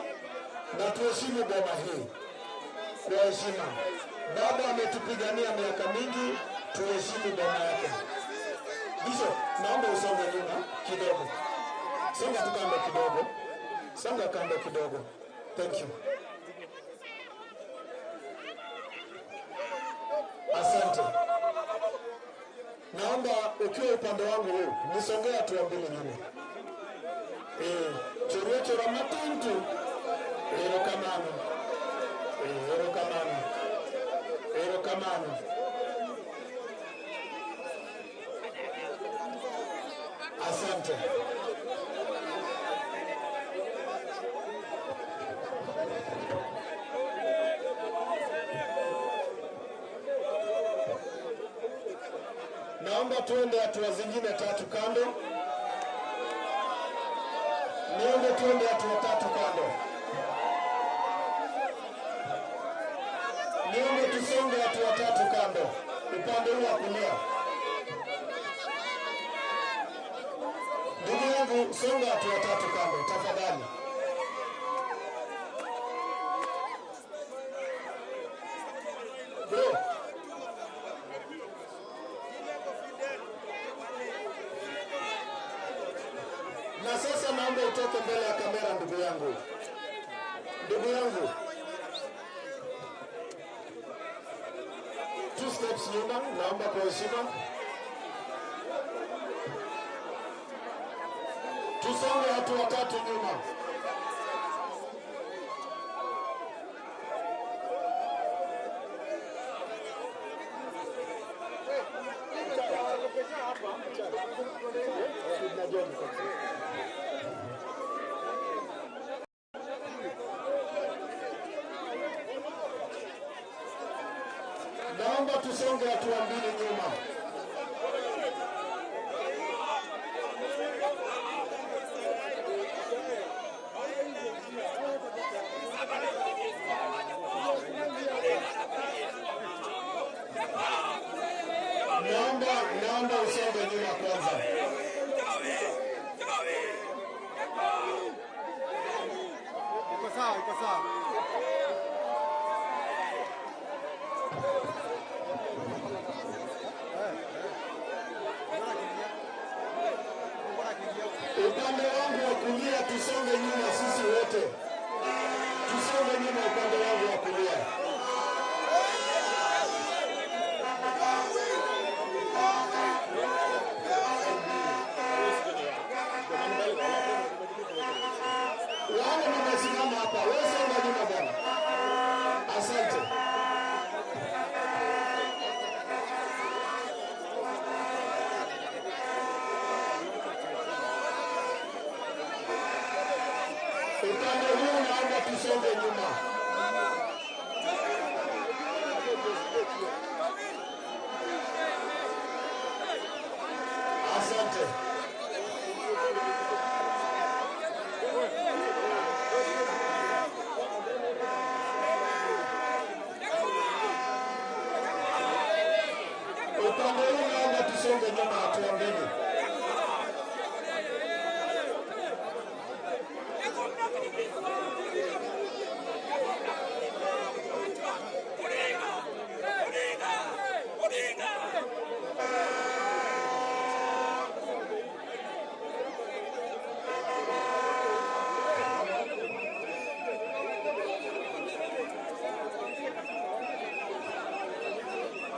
na tuheshimu boma hii kwa heshima. Baba ametupigania miaka mingi, tuheshimu boma yake. Bishop, naomba usonge nyuma kidogo, songa tu kando kidogo, songa kando kidogo. Thank you. Asante. Naomba ukiwa upande wangu huu nisongee hatua mbili nyuma. Eh, choro choro matuntu. Erokamano. Eh, erokamano. Erokamano. Asante. Naomba tuende hatua zingine tatu kando. Niombe tuende hatua tatu kando. Niombe tusonge hatua tatu kando, upande huu wa kulia. Ndugu yangu, songa hatua tatu kando tafadhali. Bro. Na sasa naomba utoke mbele ya kamera ndugu yangu. Ndugu yangu. Two steps nyuma, naomba kwa heshima. Tusonge hatua tatu nyuma. Naomba tusonge hatua mbili nyuma. Naomba naomba usonge nyuma kwanza. Iko sawa, iko sawa. Upande wangu wa kulia tusonge nyuma sisi wote. Tusonge nyuma upande wangu wa kulia. Wale mmesimama hapa, wewe songa nyuma bwana. Asante. Upande huu naomba tusonge nyuma. Asante. Upande huu naomba tusonge nyuma hatua mbili.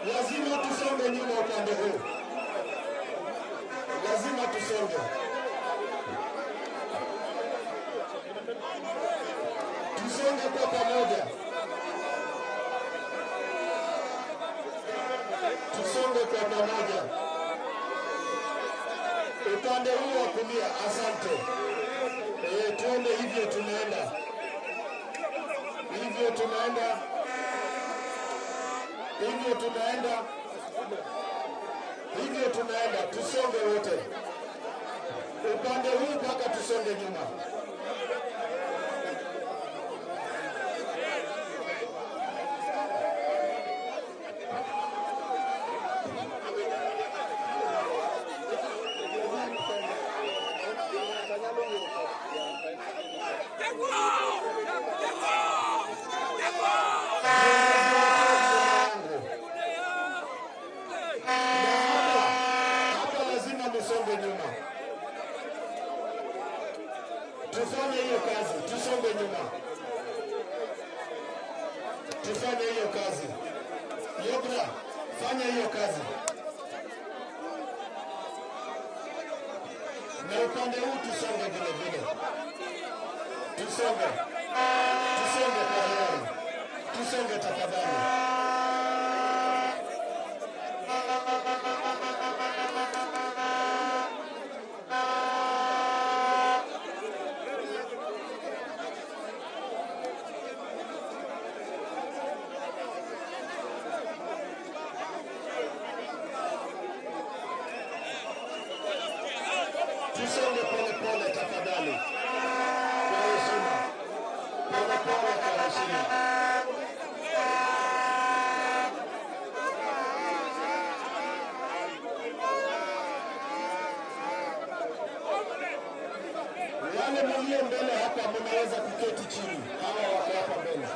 Lazima tusonge nyuma upande huu, lazima tusonge, tusonge kwa pamoja, tusonge kwa pamoja. Upande huu wa kulia, asante. E, tuende hivyo, tunaenda hivyo, tunaenda hivyo tunaenda hivyo tunaenda, tusonge wote upande huu mpaka tusonge nyuma. Na hapa hapa lazima musonge nyuma, tufanye hiyo kazi, tusonge nyuma, tufanye hiyo kazi. Yobra, fanya hiyo kazi. Na upande huu tusonge vile vile, tusonge, tusonge kwa hiari, tusonge tafadhali. Tusonge pole pole tafadhali, kwa heshima, pole pole kwa heshima. Wale mlio mbele hapa mnaweza kuketi chini, hawa wako hapa mbele.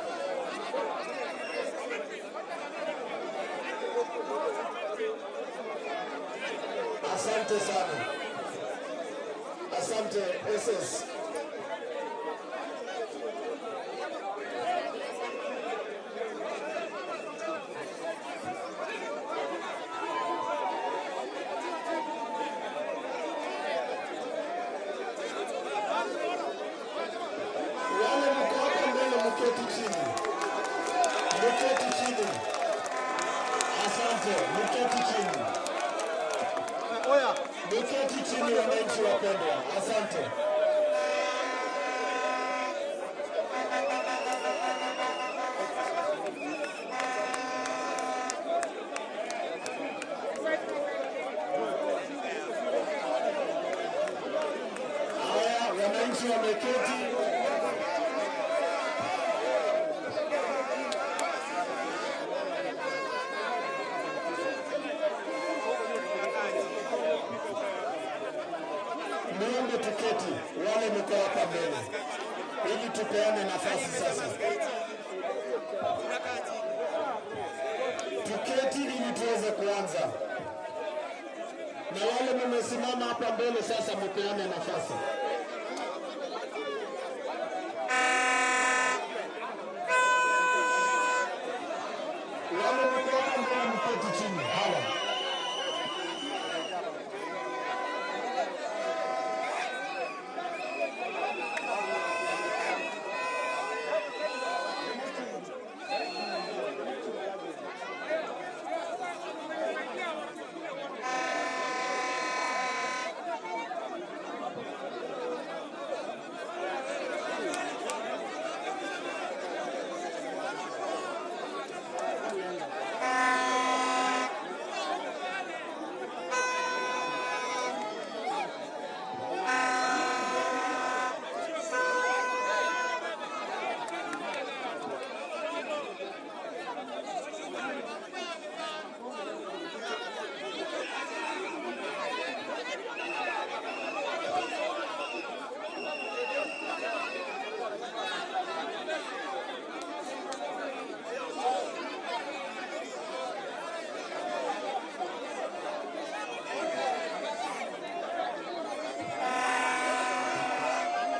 Asante sana, asante SS. Wale mko hapa mbele mketi chini, mketi chini. Asante, mketi chini, mketi chini, wananchi wapendwa, asante. Haya, wananchi wameketi. Niombe tuketi, wale mko hapa mbele, ili tupeane nafasi sasa. Tuketi ili tuweze kuanza, na wale mmesimama hapa mbele sasa, mpeane nafasi. Wale mko hapa mbele, mketi chini. Hawa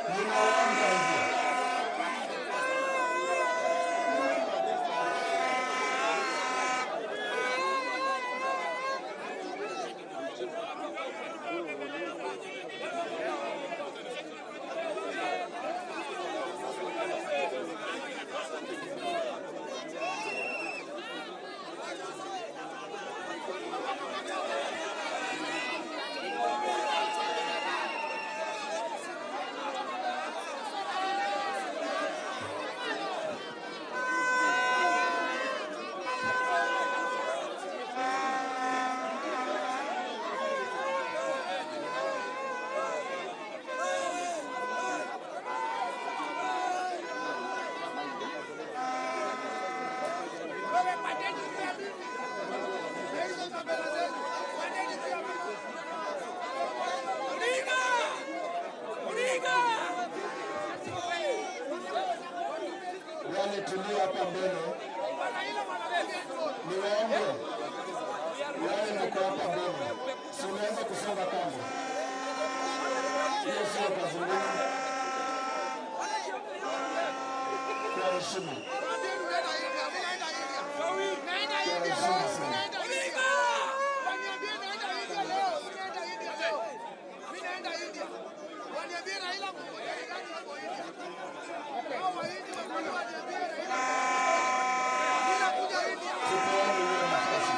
ninawaomba hivyo. Wale tulio hapa mbele, niwaombe wale mko hapa mbele, si unaweza kusonga kando, hiyo sio kazi ngumu. Kwa heshima, kwa heshima sana. Tupeane hiyo nafasi.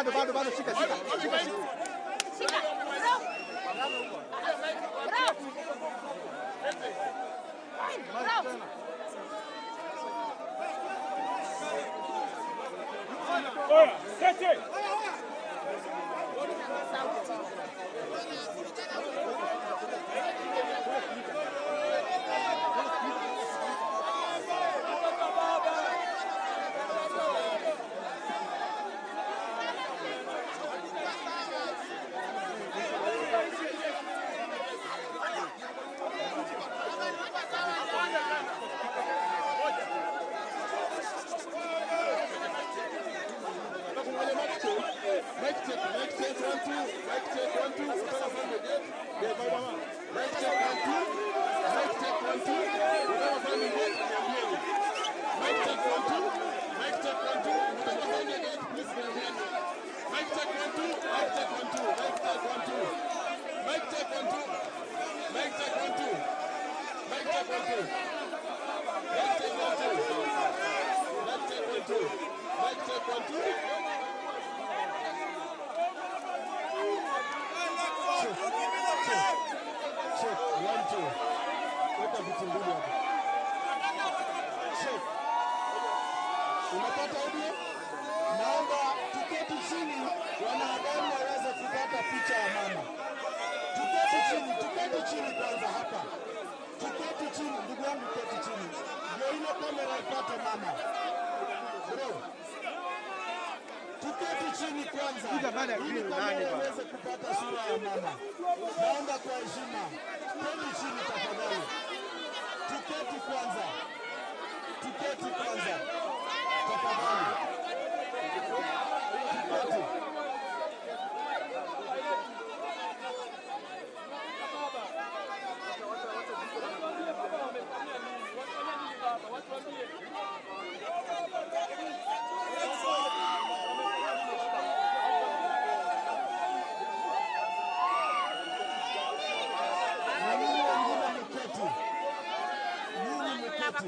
Bado bado bado, shika shika shika shika. Shika. Bro. Bro. Bro. Oya, sete. Mic check, mic check, one, two, mic check, one, two, kutoka pande gate. Yeah, baba. Mic check, one, two, mic check, one, two, kutoka pande gate, niambieni. Mic check, one, two, mic check, one, two, kutoka pande gate, please niambieni. Mic check, one, two, mic check, one, two, mic check, one, two. Mic check, one, two, mic check, one, two. Mic check, one, two. Mic check, one, two. Mic check, one, two. Mic check, one, two. Check, one, two. Weka vitu mbili hapo. Check. Unapata audio? Naomba tuketi chini, wanahabari waweze kupata picha ya mama. Tuketi chini, tuketi chini kwanza hapa. Tuketi chini, ndugu yangu, keti chini, ndio ile kamera ipate mama. Bro, tuketi chini kwanza ili kamera iweze kupata sura ya mama. Naomba kwa heshima, keti chini tafadhali. Tuketi kwanza, tuketi kwanza tafadhali, tuketi. Na nyinyi wengine mketi, nyinyi mketi.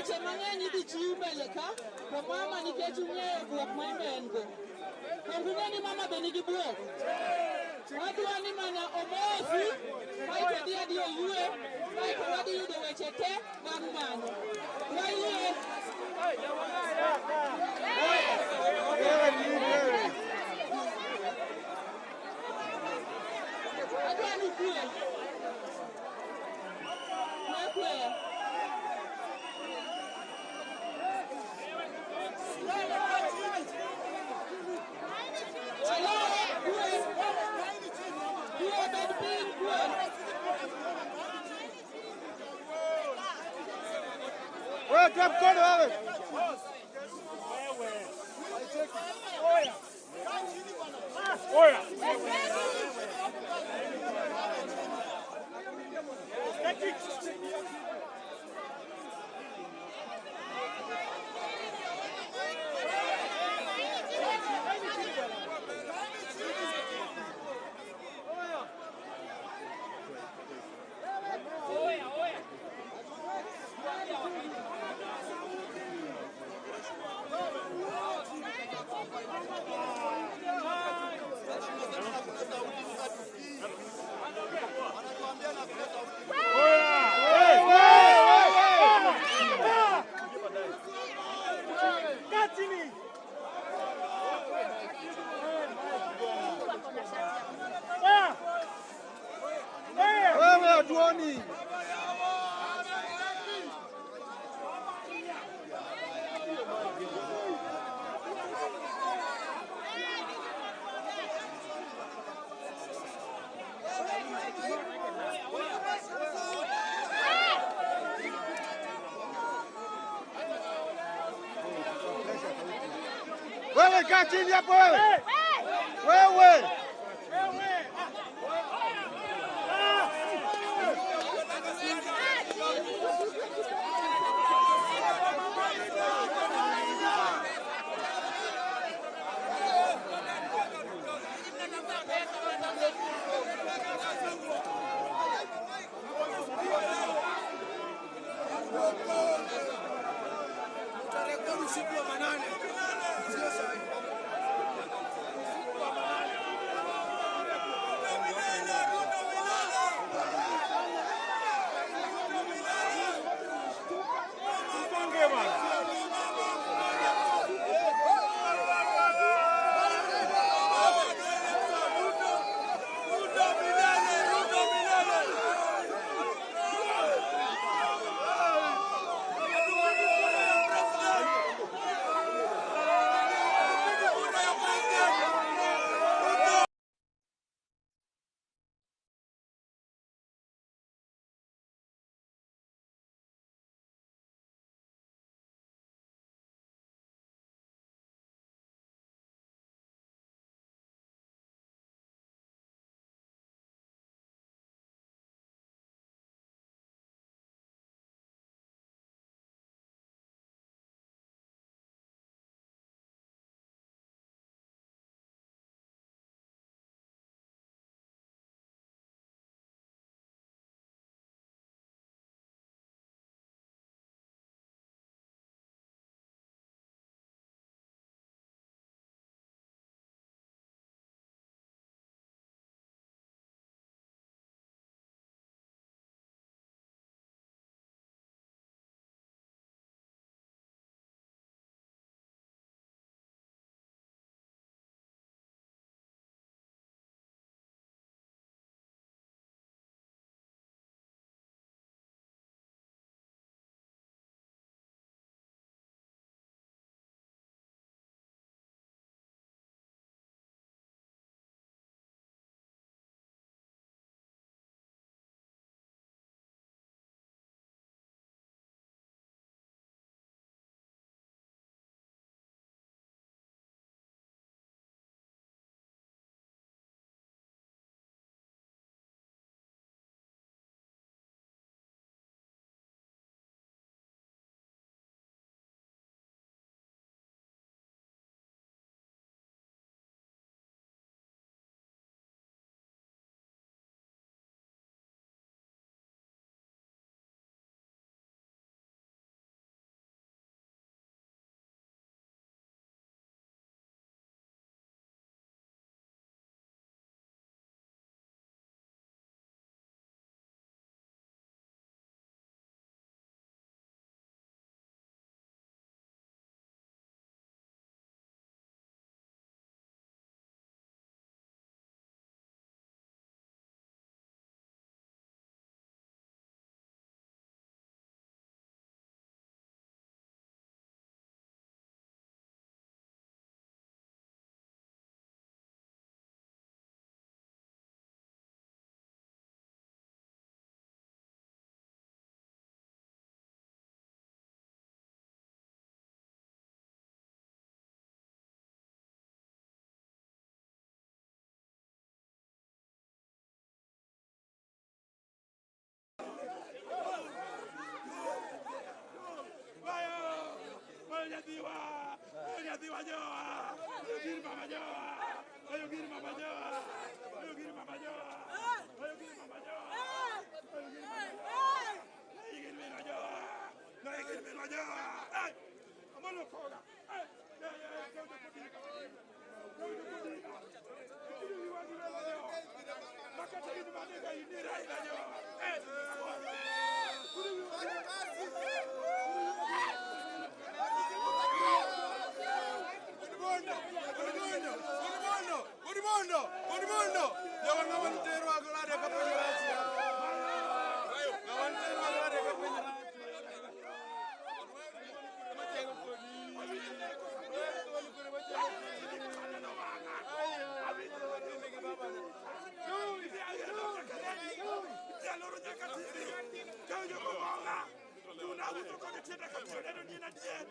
Weche mang'eny idhi chiw mbele ka, to mama nikech ung'eyo bwok ma imbe en go. Donge ung'e ni mama be nigi bwok? Wadwa ni mana omosi, kaeto odhi adhi oyue, kaeto wadhi yudo weche te bang' mano. Wayie. Adwa ni kwe. Kwe kwe. Alo, kwe. Kwe bed piny kwe. Wewe toa mkono wewe. Oya. Kaa chini. Oya. Oya. Wewe hatuoni. Wewe kaa chini hapo wewe. Wewe. Mpange bwana. Awuotho kode tienda ka biro neno ni en adier.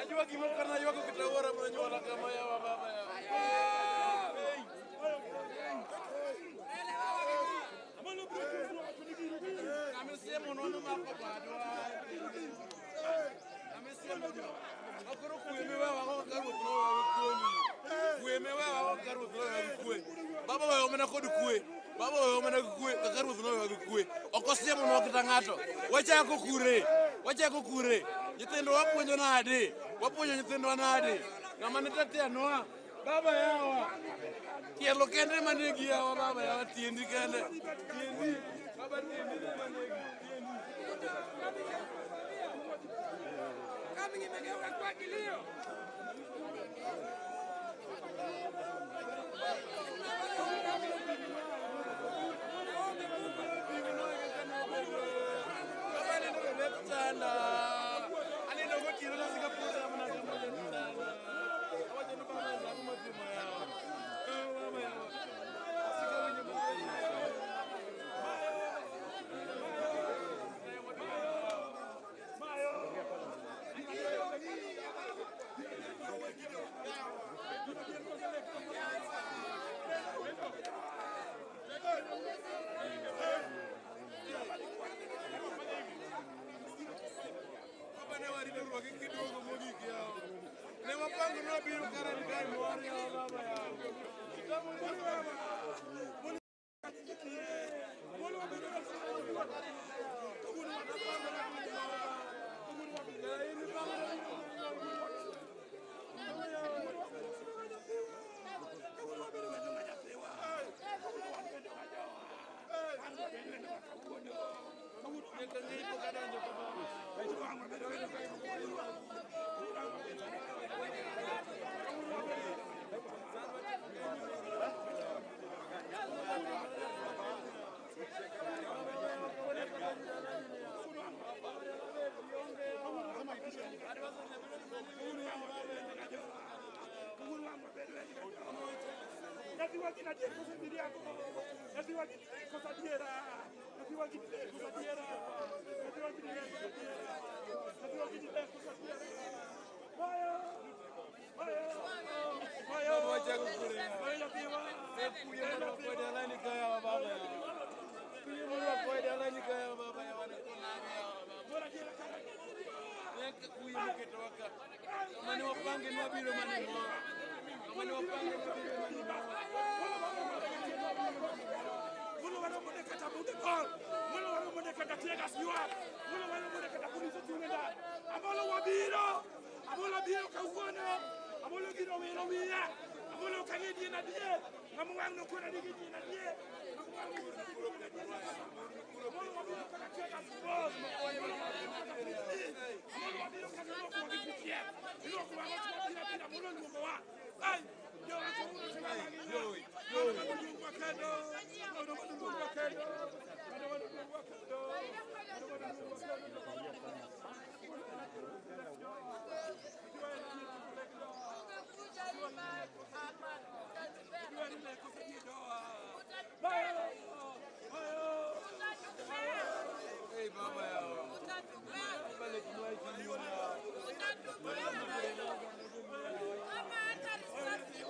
Ajua gimoko na ywako kata wuora monyuola kama yawa baba yawa. Amesema unaona mako bado. Amesema akoro kuemewa wako karu tunawa kuoni. Kuemewa wako karu tunawa kue. Baba wewe omena kod kue. Baba wewe omena kue kaka ruoth nowewa gi kue. Ok osiemonwa kata ng'ato. Wachako kure. Wachako kure. Nyithindo wapuonjo nade? Wapuonjo nyithindwa nade? Ng'ama ne tateanwa. Baba yawa. Tielo kende manegi yawa baba yawa tiendi kende. Tiendi. Baba tiendi ema negi. Tiendi. Baba neno e lep chanda. Aneno gotieno nasika puodho mana kama lep chanda. Awacho ni baba ang'o matimo yawa. Eh, baba yawa. Asika winjo maber. Baba ne warito ruoki kiduogo mogik yawa. Ne wapango ni wabiro kara ni kae mor yawa baba yawa. Kitambo ni baba. Baba wachako kure yawa. Ne kuye mondo wakwe dalani ka yawa baba yawa. Kuye mondo wakwe dalani ka yawa baba yawa ne konage yawa baba. Nyaka kuye moketowa ka. Kama ne wapange ni wabiro mana mor. Kama ne wapange ni wabiro mana mor. Amolo wabiro, amolo biro kawuono, amolo gino wilo wiya, amolo kang'e dien adier, ng'ama wang' nokona ni gidien adier, ng'ama wang' nokona ni gidien adier. Amolo wabiro kaka tear-gas boss, amolo wabiro kaka polisi, amolo wabiro kaka ilwokowa gi PTF, ilwokowa go to wabiro abira, amolo oluongowa. Ai, jowa kawuono to wang'ina, mano maduong'wa kendo, mano maduong'wa kendo, mano maduong'wa kendo, mano maduong'wa kendo. Hey baba yawa. Baba lekinwa ikiliwa yawa. Kama hata risasi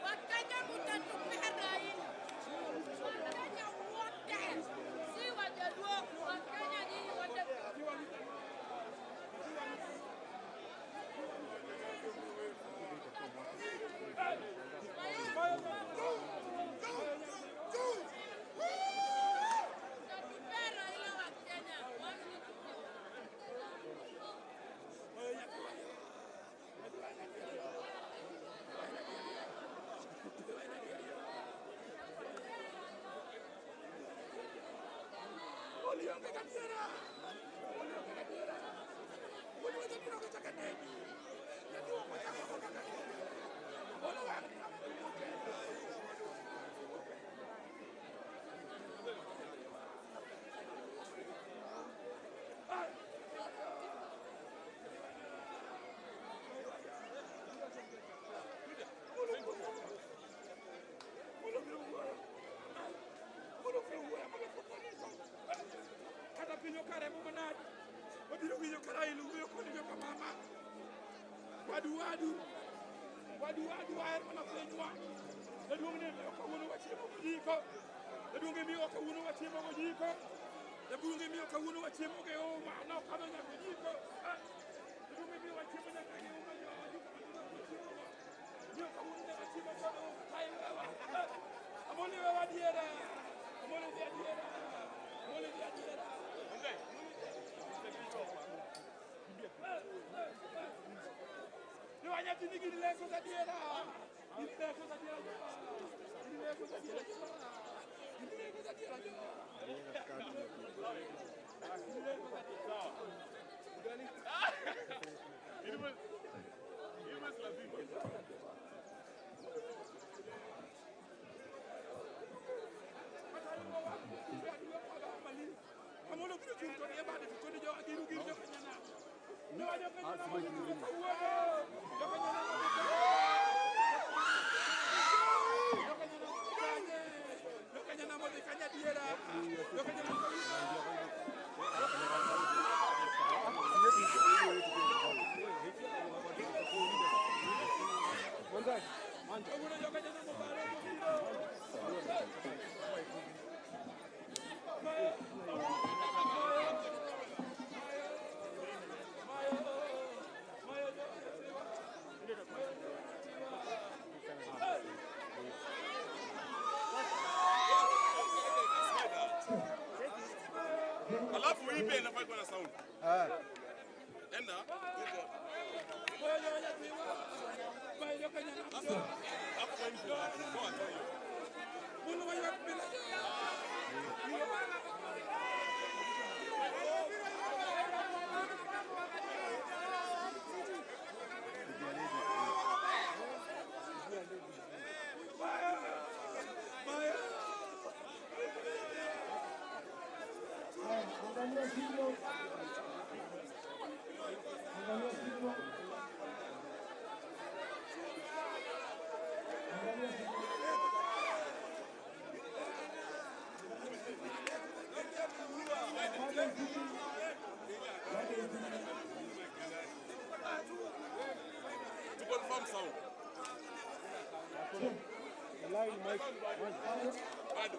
Wakenya mtatupea Raila. Wakenya wote, si Wajaluo, Wakenya nyinyi wote. Mtatupea Raila Wakenya. Kata piny okaremo manade wabiro winjo ka Raila wuoyo kod joka mama wadu wadu wadu wadu waher mana pinywa jaduong' ne miyo kawuono wachiemo gojiko jaduong' e miyo kawuono wachiemo gojiko jaduong' e miyo kawuono wachiemo gi uma nokadho nyaka ojiko Ah, jaduong' e miyo wachiemo nyaka gi uma jo ojiko maduong' wachiemo go miyo kawuono nyaka chiemo kod uma kaiwewa Amolo wewa adiera Amolo dhi adiera Amolo dhi adiera Niwanyathini gini leko gadiera. Gini leko gadiera. Gini leko gadiera. Gini leko gadiera. Gini leko gadiera. Amolo biro chung' to e bade to koni jo giru gir jokanyana. Jowa jokanyana mondo kawuono. Jokanyana mondo Jokanyana modhi kanye adiera. Jokanyana modhi Kawuono jokanyana mobaro mobiro. Alafu hii pia inafaa kuwa na sound. Enda huko. Hapo kwa mtu. Poa tu hiyo. Angalia simu. Angalia simu. Angalia simu. To confirm sound. Bado.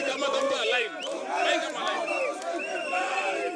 Mike ama tafuta line. Mike ama line.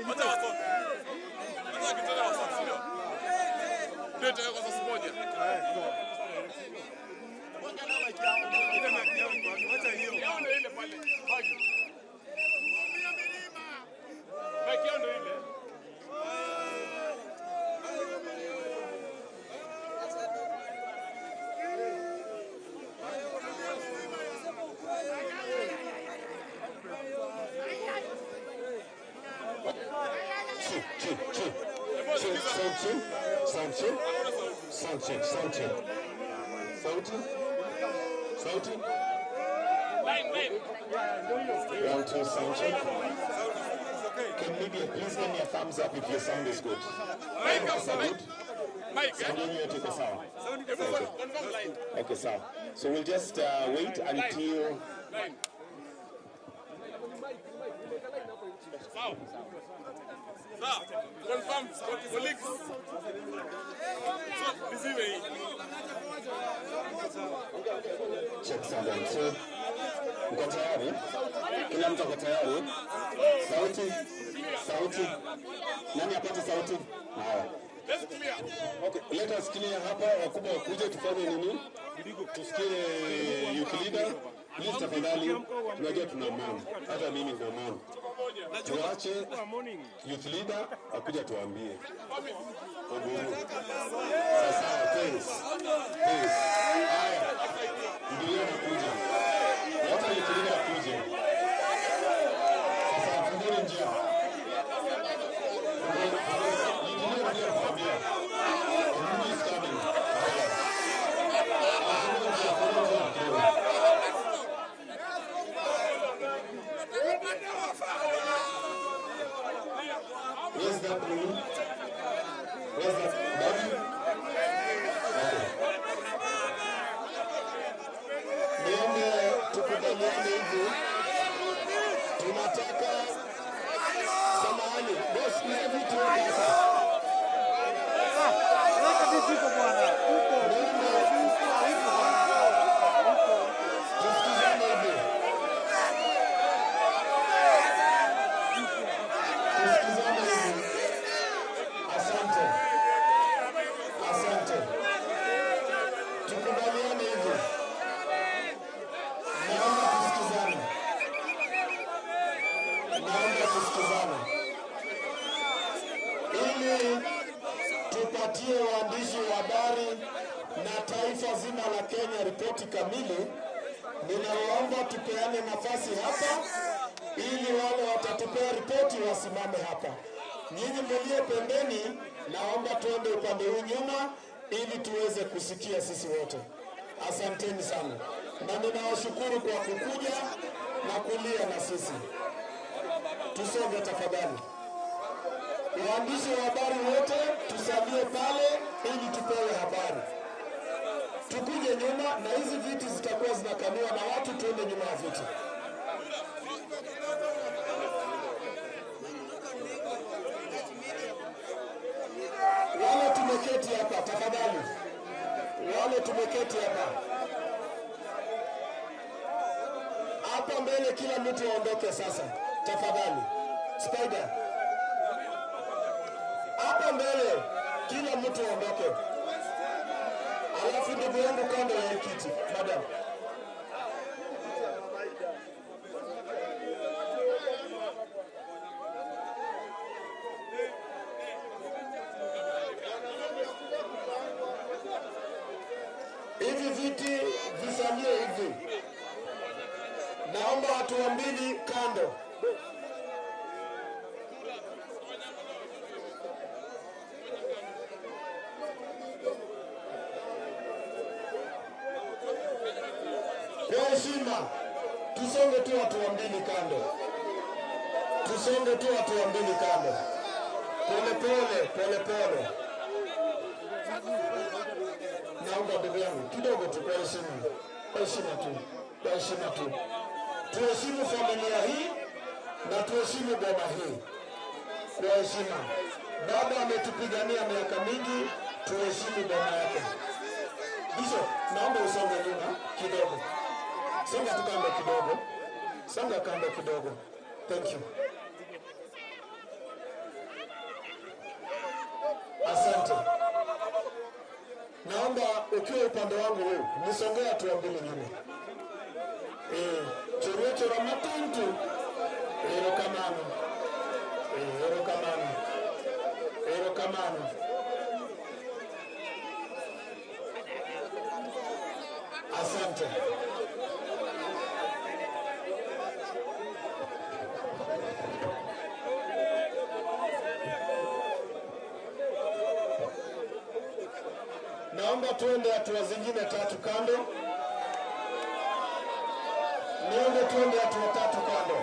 Wacha wasote. Wacha wakitoka wasote, si ndio? Ndio itawekwa source moja. Yao ndio ile pale. Bagi. Mic yao ndio ile. Check, check, check. Check, sound check, sound check, sound check, sound check. Sauti? Sauti? Line, line. One, two, sound check. Can media please give me a thumbs up if your sound is good? Mic Sound up, mic. good? Mic, eh? Sound yenyu yote iko sawa? Hebu confirm line. Okay, sawa. So we'll just wait until Line. Sawa. Sawa. Confirm, colleagues. So, nizime hii. check sound one, two. Mko tayari? Kila mtu ako tayari? Sauti? Sauti? Nani apate sauti? Haya. Let's clear. Okay, let us clear hapa, wakubwa wakuje tufanye nini? Tusikie youth leader. Please tafadhali, tunajua tuna mourn. Hata mimi nina mourn. Tuache youth leader akuja tuambie. Oburu. Sasa, thanks. Thanks. Haya. Ndio nakuja. Wacha youth leader akuje. Sasa fungeni njia. Fungeni, fungeni. Youth leader anakuja kutuambia. Oburu is coming. Haya. Fungeni njia, fungeni njia kidogo. Where's that room? Where's that body? Okay. Niombe tukubaliane hivi. Tunataka samahani, boss, ni vitu hapa. Tusikizane hivi. Tusikizane hivi. Asante. Asante. Tukubaliane hivi. Naomba tusikizane. Naomba tusikizane. Ili tupatie waandishi wa habari na taifa zima la Kenya ripoti kamili, ninawaomba tupeane nafasi hapa ili wale watatupea ripoti wasimame hapa. Nyinyi mlio pembeni, naomba tuende upande huu nyuma ili tuweze kusikia sisi wote. Asanteni sana, na ninawashukuru kwa kukuja na kulia na sisi. Tusonge tafadhali. Waandishi wa habari wote tusalie pale ili tupewe habari. Tukuje nyuma na hizi viti zitakuwa zinakaliwa na watu, tuende nyuma ya viti. Wale tumeketi hapa tafadhali, wale tumeketi hapa hapa mbele, kila mtu aondoke sasa. Tafadhali. Spider. Hapa mbele kila mtu aondoke. Alafu ndugu yangu kando ya hii kiti, madam. Hivi viti visalie hivi. Naomba watu wa mbili kando. Kwa heshima, tusonge tu watu wa mbili kando, tusonge tu watu wa mbili kando, pole pole pole pole. Naomba ndugu yangu kidogo tu, kwa heshima, kwa heshima tu, kwa heshima tu, tuheshimu familia hii na tuheshimu boma hii kwa heshima. Baba ametupigania miaka mingi, tuheshimu boma yake. Bishop, naomba usonge nyuma kidogo. Songa tu kando kidogo. Songa kando kidogo. Thank you. Asante. Naomba ukiwa upande wangu huu, nisongee hatua mbili nyuma. Eh, choro choro matuntu. Erokamano. Eh, erokamano. Erokamano. Asante. Naomba tuende hatua zingine tatu kando. Niombe tuende hatua tatu kando.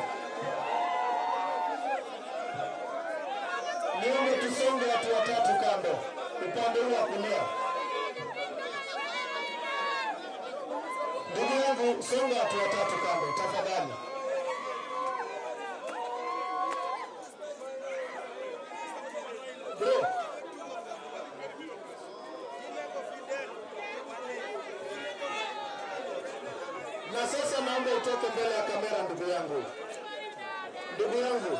Niombe tusonge hatua tatu kando, upande huu wa kulia. Ndugu yangu, songa hatua tatu kando tafadhali. Bro. Na sasa naomba utoke mbele ya kamera ndugu yangu. Ndugu yangu.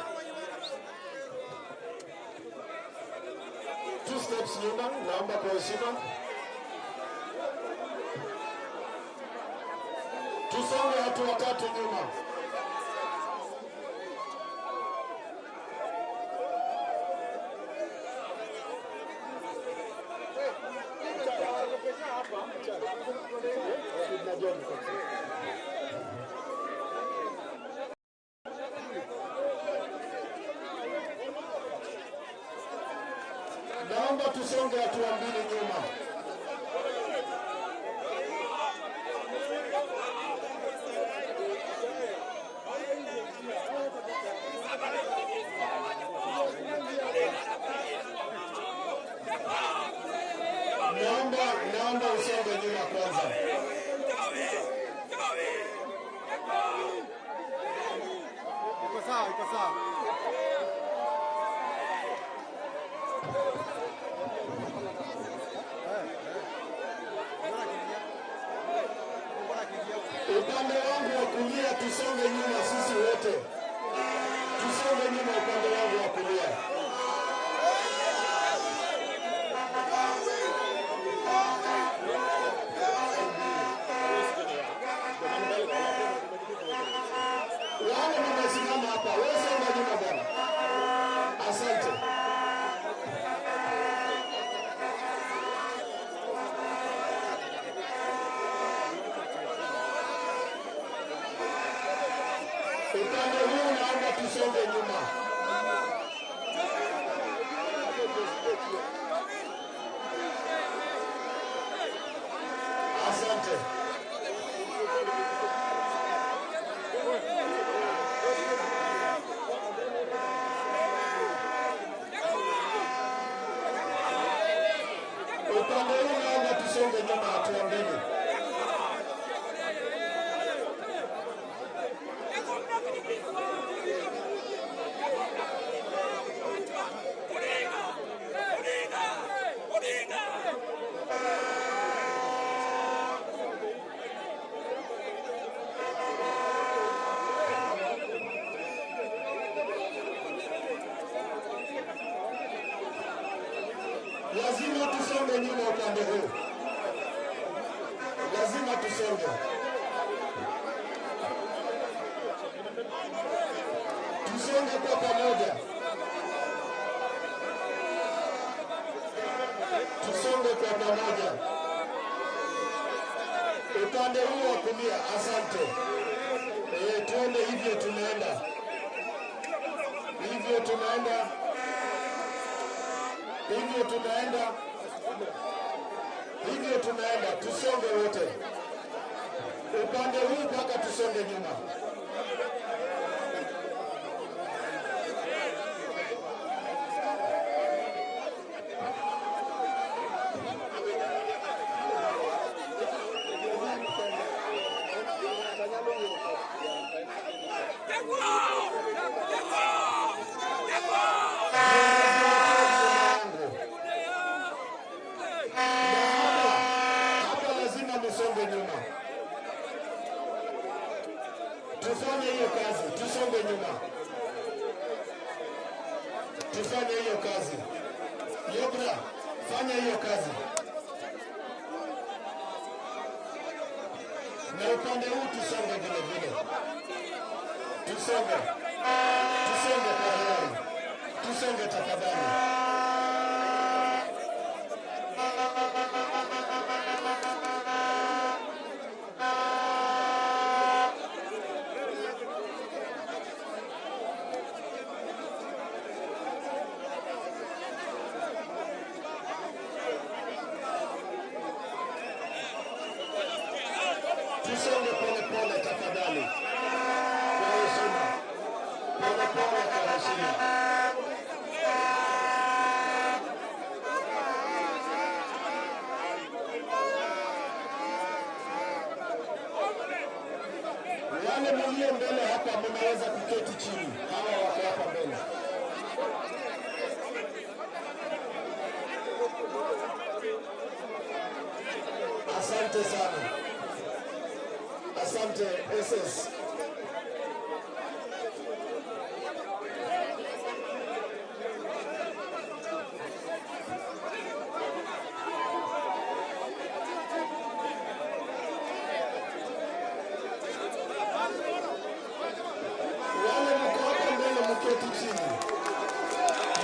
Two steps nyuma, naomba kwa heshima. Tusonge hatua tatu nyuma. Naomba tusonge hatua mbili nyuma. Naomba naomba usonge nyuma kwanza. Iko sawa, iko sawa. Upande wangu wa kulia tusonge nyuma sisi wote. Tusonge nyuma upande wangu wa kulia. Wale mmesimama hapa, wewe songa nyuma bwana. Asante. Upande huu naomba tusonge nyuma. Tusonge nyuma upande huu, lazima tusonge, tusonge kwa pamoja, tusonge kwa pamoja. Upande huu wa kulia, asante. E, tuende hivyo, tunaenda hivyo, tunaenda hivyo, tunaenda hivyo, tunaenda. Tusonge wote upande huu mpaka tusonge nyuma. Hapa lazima musonge nyuma, tufanye hiyo kazi, tusonge nyuma, tufanye hiyo kazi. Yobra, fanya hiyo kazi, na upande huu tusonge vile vile, tusonge, tusonge kwa hiari, tusonge tafadhali. Tusonge pole pole tafadhali, kwa heshima, pole pole kwa heshima. Wale mlio mbele hapa mnaweza kuketi chini, hawa wako hapa mbele. Asante sana. Asante SS. Wale mko hapa mbele mketi chini.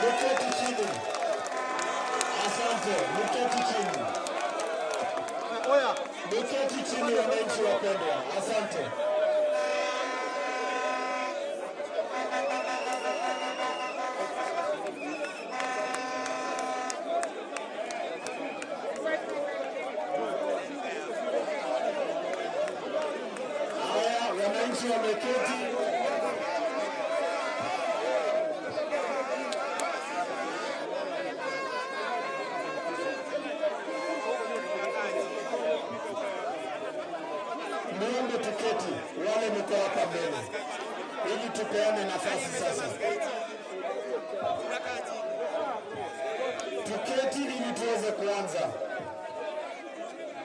Mketi chini. Asante, mketi chini. Mketi chini wananchi wapendwa. Asante. Haya, wananchi wameketi. Niombe tuketi, wale mko hapa mbele, ili tupeane nafasi sasa. Tuketi ili tuweze kuanza,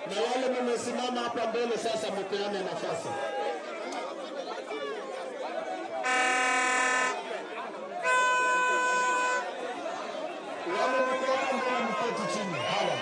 na wale mmesimama hapa mbele sasa, mpeane nafasi. Wale mko hapa mbele, mketi chini. Hawa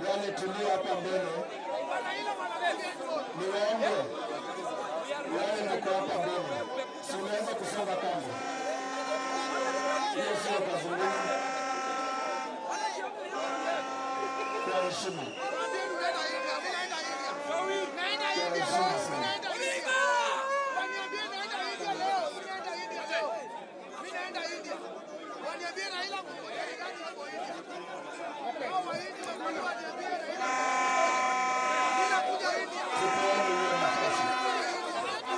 Tafadhali tulia hapa mbele, niwaombe wale mko hapa mbele, si unaweza kusonga kando, hiyo sio kazi ngumu. Kwa heshima, kwa heshima sana. Tupeane hiyo nafasi.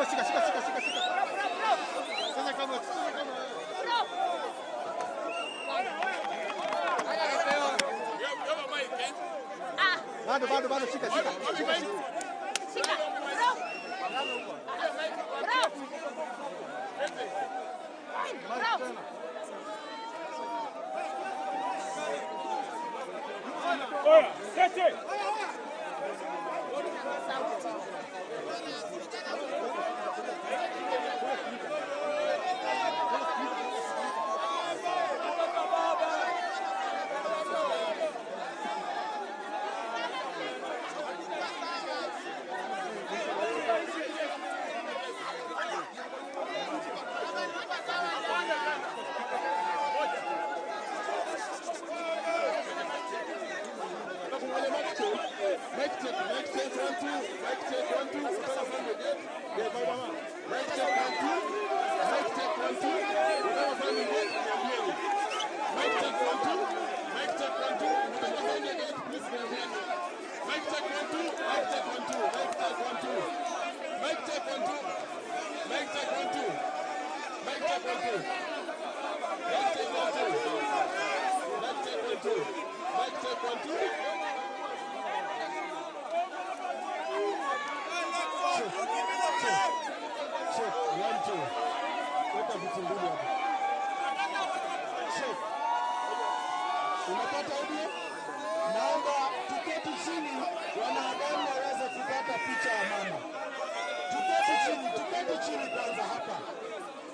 Shika, shika, shika, shika, shika. Sasa kama, sasa kama. Bado, bado, bado, shika, shika. Shika, shika. Mic check, mic check, one, two, mic check, one, two, kutoka Sunday Gate. Yeah, bye, mama. Mic check, one, two, mic check, one, two, kutoka Sunday Gate, niambieni. Mic check, one, two, mic check, one, two, kutoka Sunday Gate, please niambieni. Mic check, one, two, mic check, one, two, mic check, one, two, mic check, one, two, mic check, one, two, mic check, one, two, mic check, one, two, mic check, one, two, mic check, one, two. Check, check, one, two. Weka vitu mbili hapo. Check. Unapata audio? Naomba tuketi chini, wanahabari waweze kupata picha ya mama. Tuketi chini, tuketi chini kwanza hapa.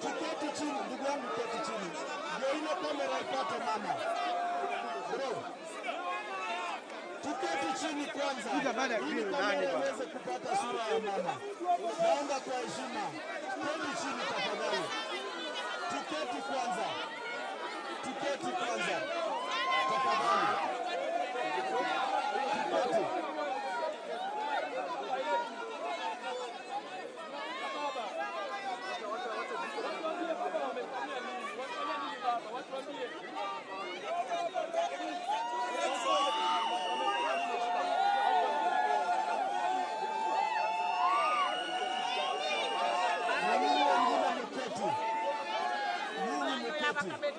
Tuketi chini, ndugu yangu, keti chini, ndio ile kamera ipate mama. Bro, tuketi chini kwanza ili kamera iweze kupata sura ya mama. Naomba kwa heshima, keti chini tafadhali. Tuketi kwanza, tuketi kwanza tafadhali, tuketi. Kati.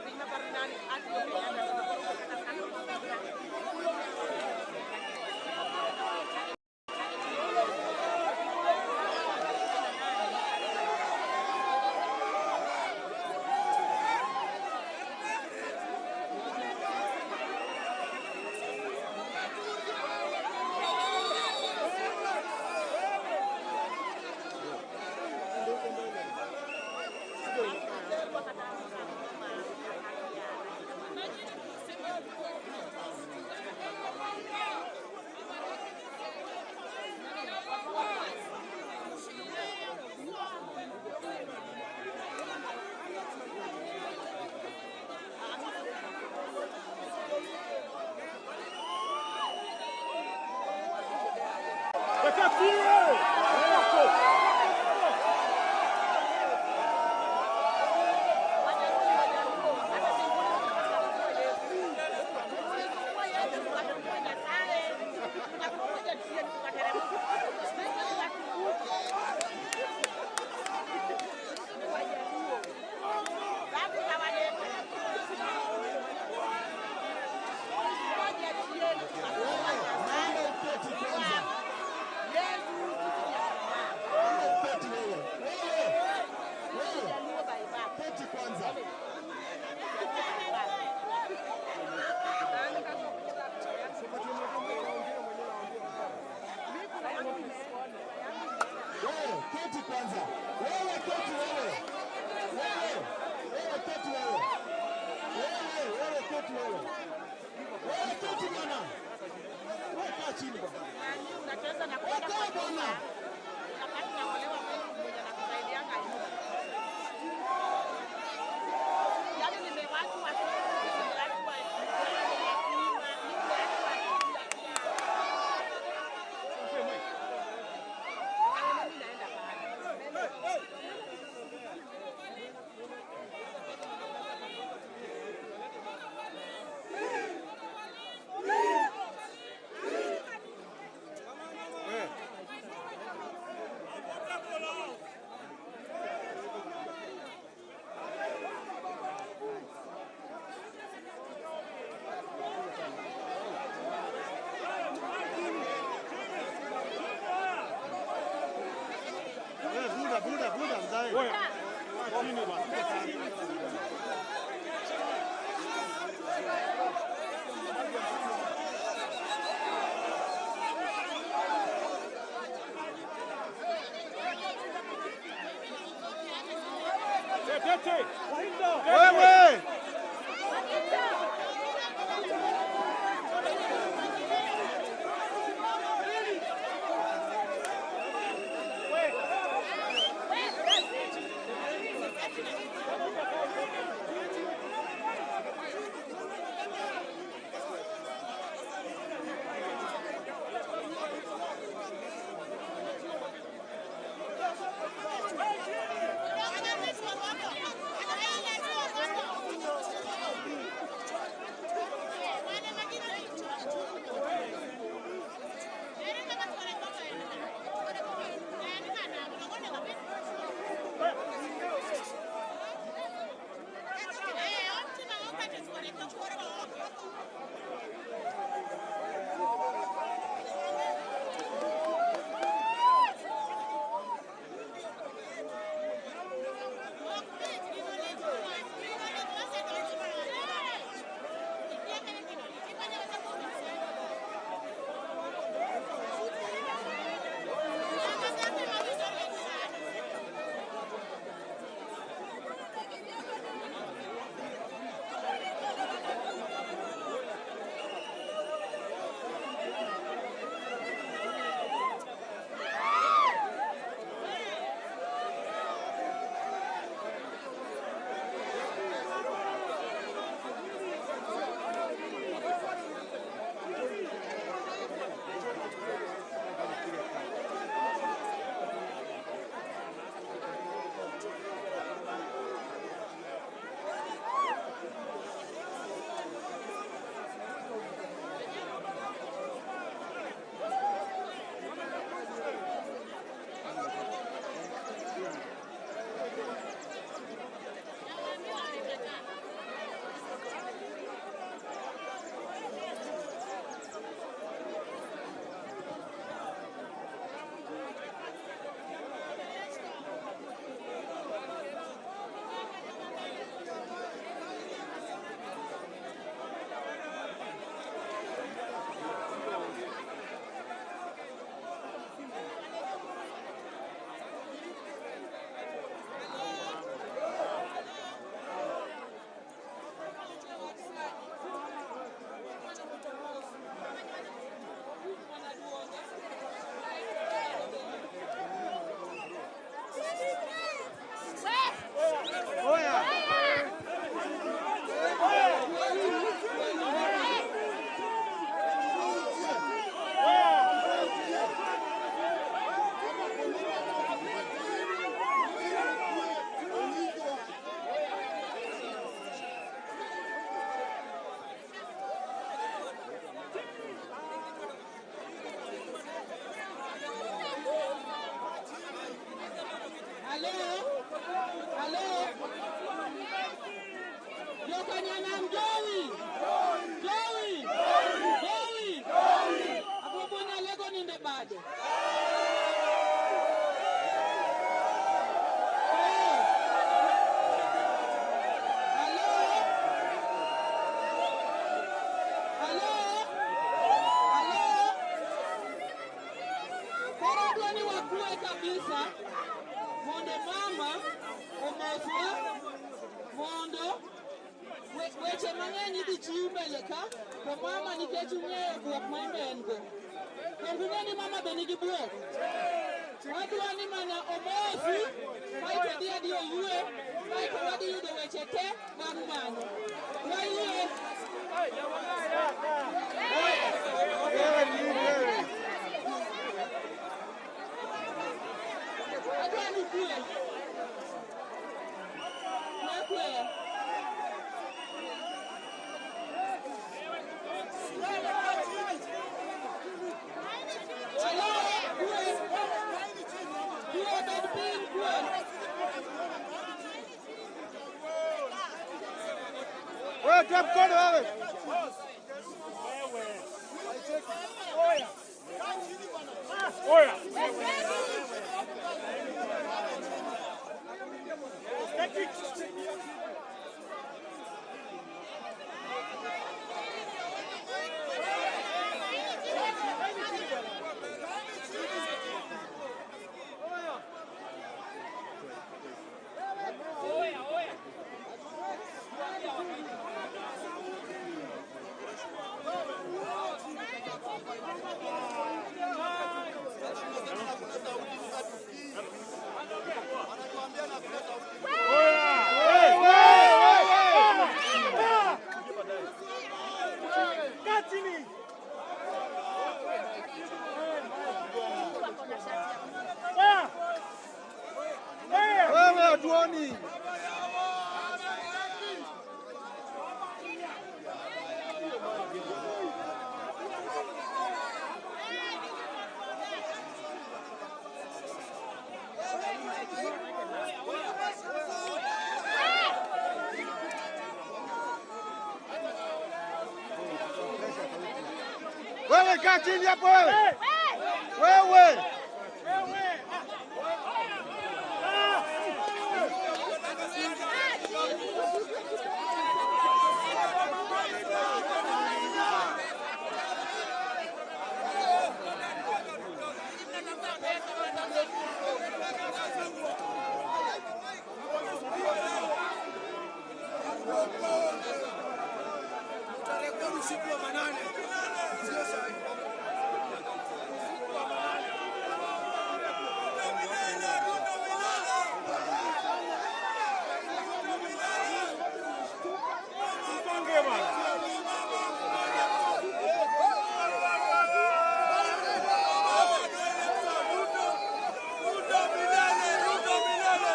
Jokanyanam jowi! Jowi! Jowi! Agombo ni Alego nindo e bade. Hello? Hello? Hello? Koro adwa ni wakwe kabisa mondo mama omoswa mondo weche mang'eny idhi chiw mbele ka to mama nikech ung'eyo bwok ma imbe en go. Donge ung'e ni mama be nigi bwok? Wadwa ni mana omosi kaeto odhi adhi oywe kaeto wadhi yudo weche te bang' mano. Wayie. Adwa ni kwe. Kwe kwe. Hello, kwe. Kwe bed piny kwe. Wewe toa mkono wewe. Oya. Kaa chini. Oya. Wewe hatuoni. Wewe kaa chini hapo wewe. Wewe. Utarekodi usiku wa manane, sio sahi. Mpange bwana. Ruto milele, Ruto milele.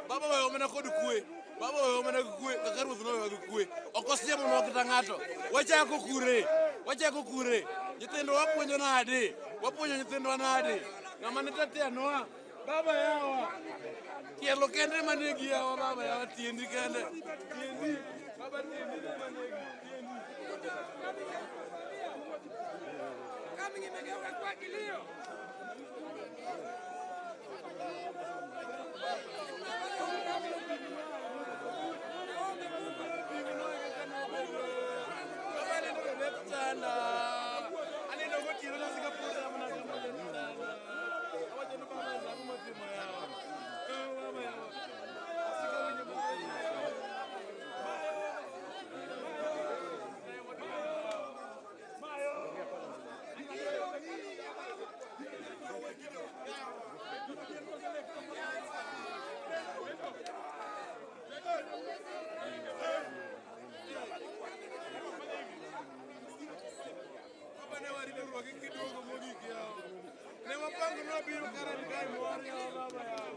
Baba wewe mana kod kwe. Baba wewe mana gi kwe kaka ruoth nowewa gi kwe. Ok osiemonwa kata ng'ato. Wachako kure. Wachako kure. Nyithindo wapuonjo nade? Wapuonjo nyithindwa nade? Ng'ama ne tatenwa. Baba yawa. Tielo kende manegi yawa baba yawa tiendi kende. Tiendi. Baba tiendi ema negi. Tiendi. Baba ne warito ruogi kiduogo mogik yawa. Ne wapango nwabiro karani kae mor yawa baba yawa.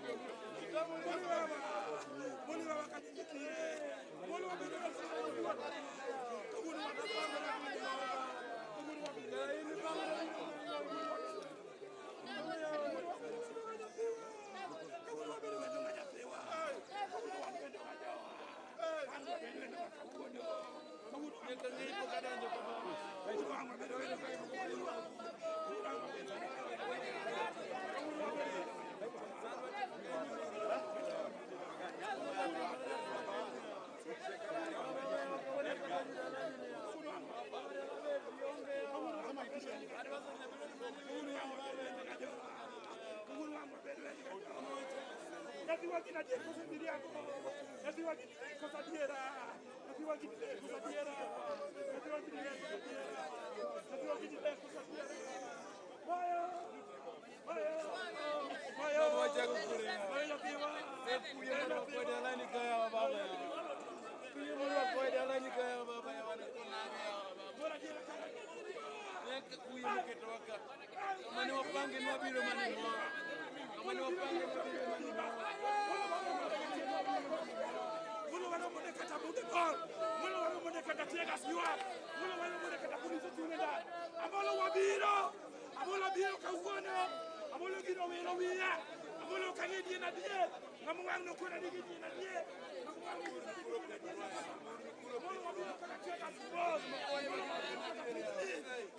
Baba wachako kure yawa. Kuye mondo wakwe dalani ka yawa baba yawa. Kuye mondo wakwe dalani ka yawa baba yawa. Nakonage yawa baba. Nyaka kuye moketowa ka. Kama ne wapange nwabiro mana mor. Kama ne wapange nwabiro mana mor. Amolo wabiro, amolo biro kawuono, amolo gino wilo wiya, amolo kang'e dien adier, ng'ama wang' nokona ni gidien adier, ng'ama wang' nokona ni gidien adier. Amolo wabiro kaka tegas bos, amolo wabiro kaka pidhi,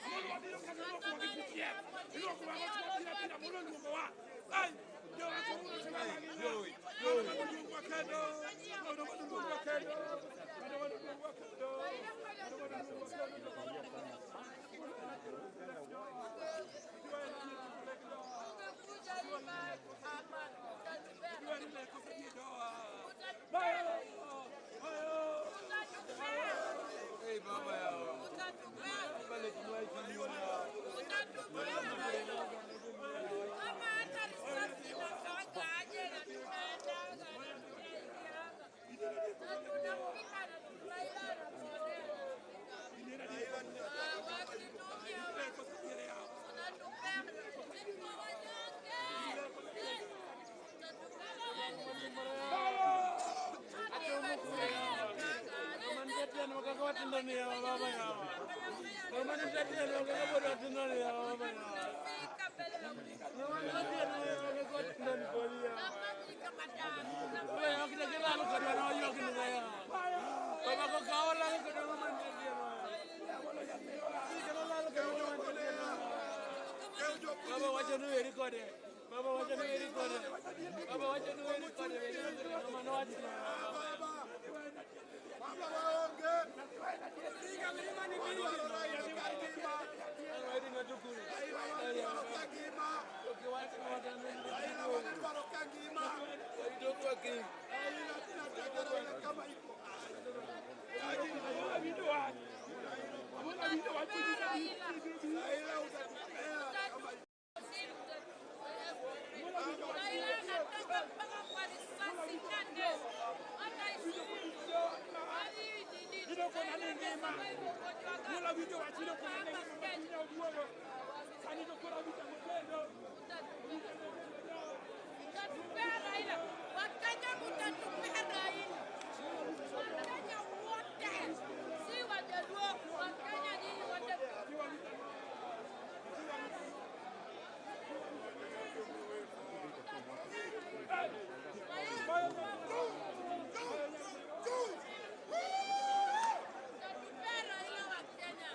amolo wabiro kaka ilwoko wa gi pitier, ilwoko wa go pira pira, amolo luongowa. Ai, jowa kawuono to wang'iyo. Mano luongwa kendo, mano luongwa kendo, mano luongwa kendo, mano luongwa kendo. Hey baba yawa. Baba lekinwa ikiliwa yawa. Kama hata risasi inakaanga aje na tunaendaga na tunaingia. tiendwa kaka watindo ni yawa baba yawa. Mama nitie tiendwa kaka pod watindo ni yawa baba yawa. Mama nitie tiendwa kaka watindo ni podi yawa. Baba yawa kata kilalo kodwa ne waywak ni ga yawa. Baba koka olalo kodwa mama nitie tiendwa. Kata olalo kodwa mama nitie tiendwa. Baba wacho ni weri kode. Baba wacho ni weri kode. Baba wacho ni weri kode. Weri kode. Mama nowacho ni Raila anatoka mpaka kwa risasi nane hata 20. Hadi nini? Raila amesurvive ugonjwa gani? Hapa Kenya. Mtatupea Raila. Wakenya mtatupea Raila. Wakenya wote, si Wajaluo, Wakenya nyinyi wote. Mtatupea Raila Wakenya.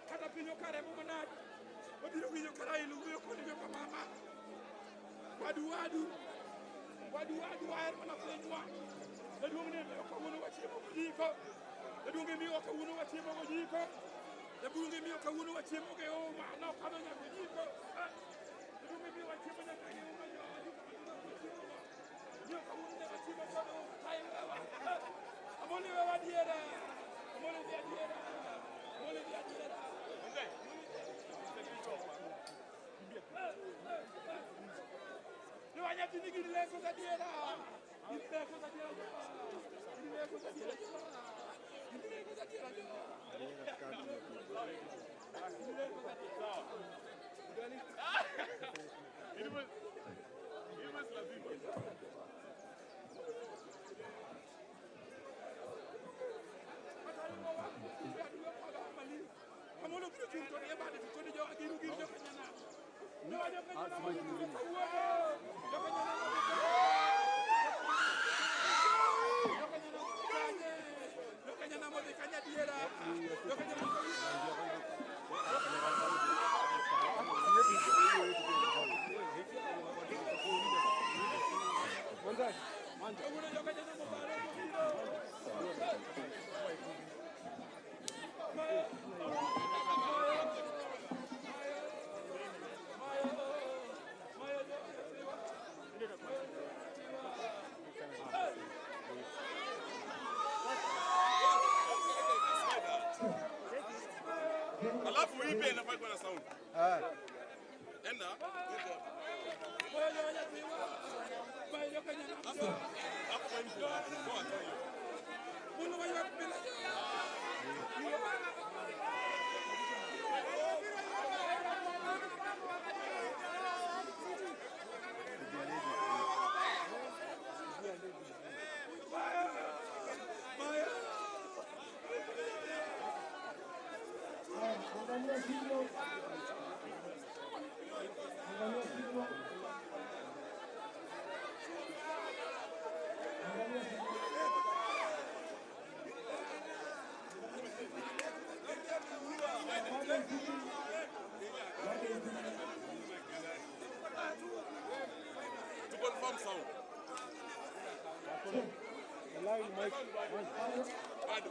Kata piny okaremo manade, wabiro winjo ka Raila wuoyo kod joka mama. Wadu wadu, wadu wadu wahero mana pinywa. Jaduong' ne miyo kawuono wachiemo gojiko. Jaduong' miyo kawuono wachiemo gojiko. Jaduong' miyo kawuono wachiemo gi uma, nokadho nyaka ojiko. Jaduong' miyo wachiemo nyaka gi uma, miyo kawuono ne wachiemo kod uma. Ai wewa. Amolo wewa adiera. Amolo dhi adiera. Amolo dhi adiera. Nyathini gini leko gadiera. Gini leko gadiera. Gini leko gadiera. Gini leko gadiera. Gini leko gadiera. Amolo biro chung' to nie bade to koni jowa giru gir jokanyana. Jowa jokanyana mondo biro kawuono. Jokanyana mondo Jokanyana modhi kanye? Jokanyana modhi kanye adiera? Jokanyana modhi Kawuono jokanyana mobaro mobiro. Alafu hii pia inafaa kuwa na sound. Enda. Hapo kwa mtu. Poa tu hiyo. To confirm sound. Bado.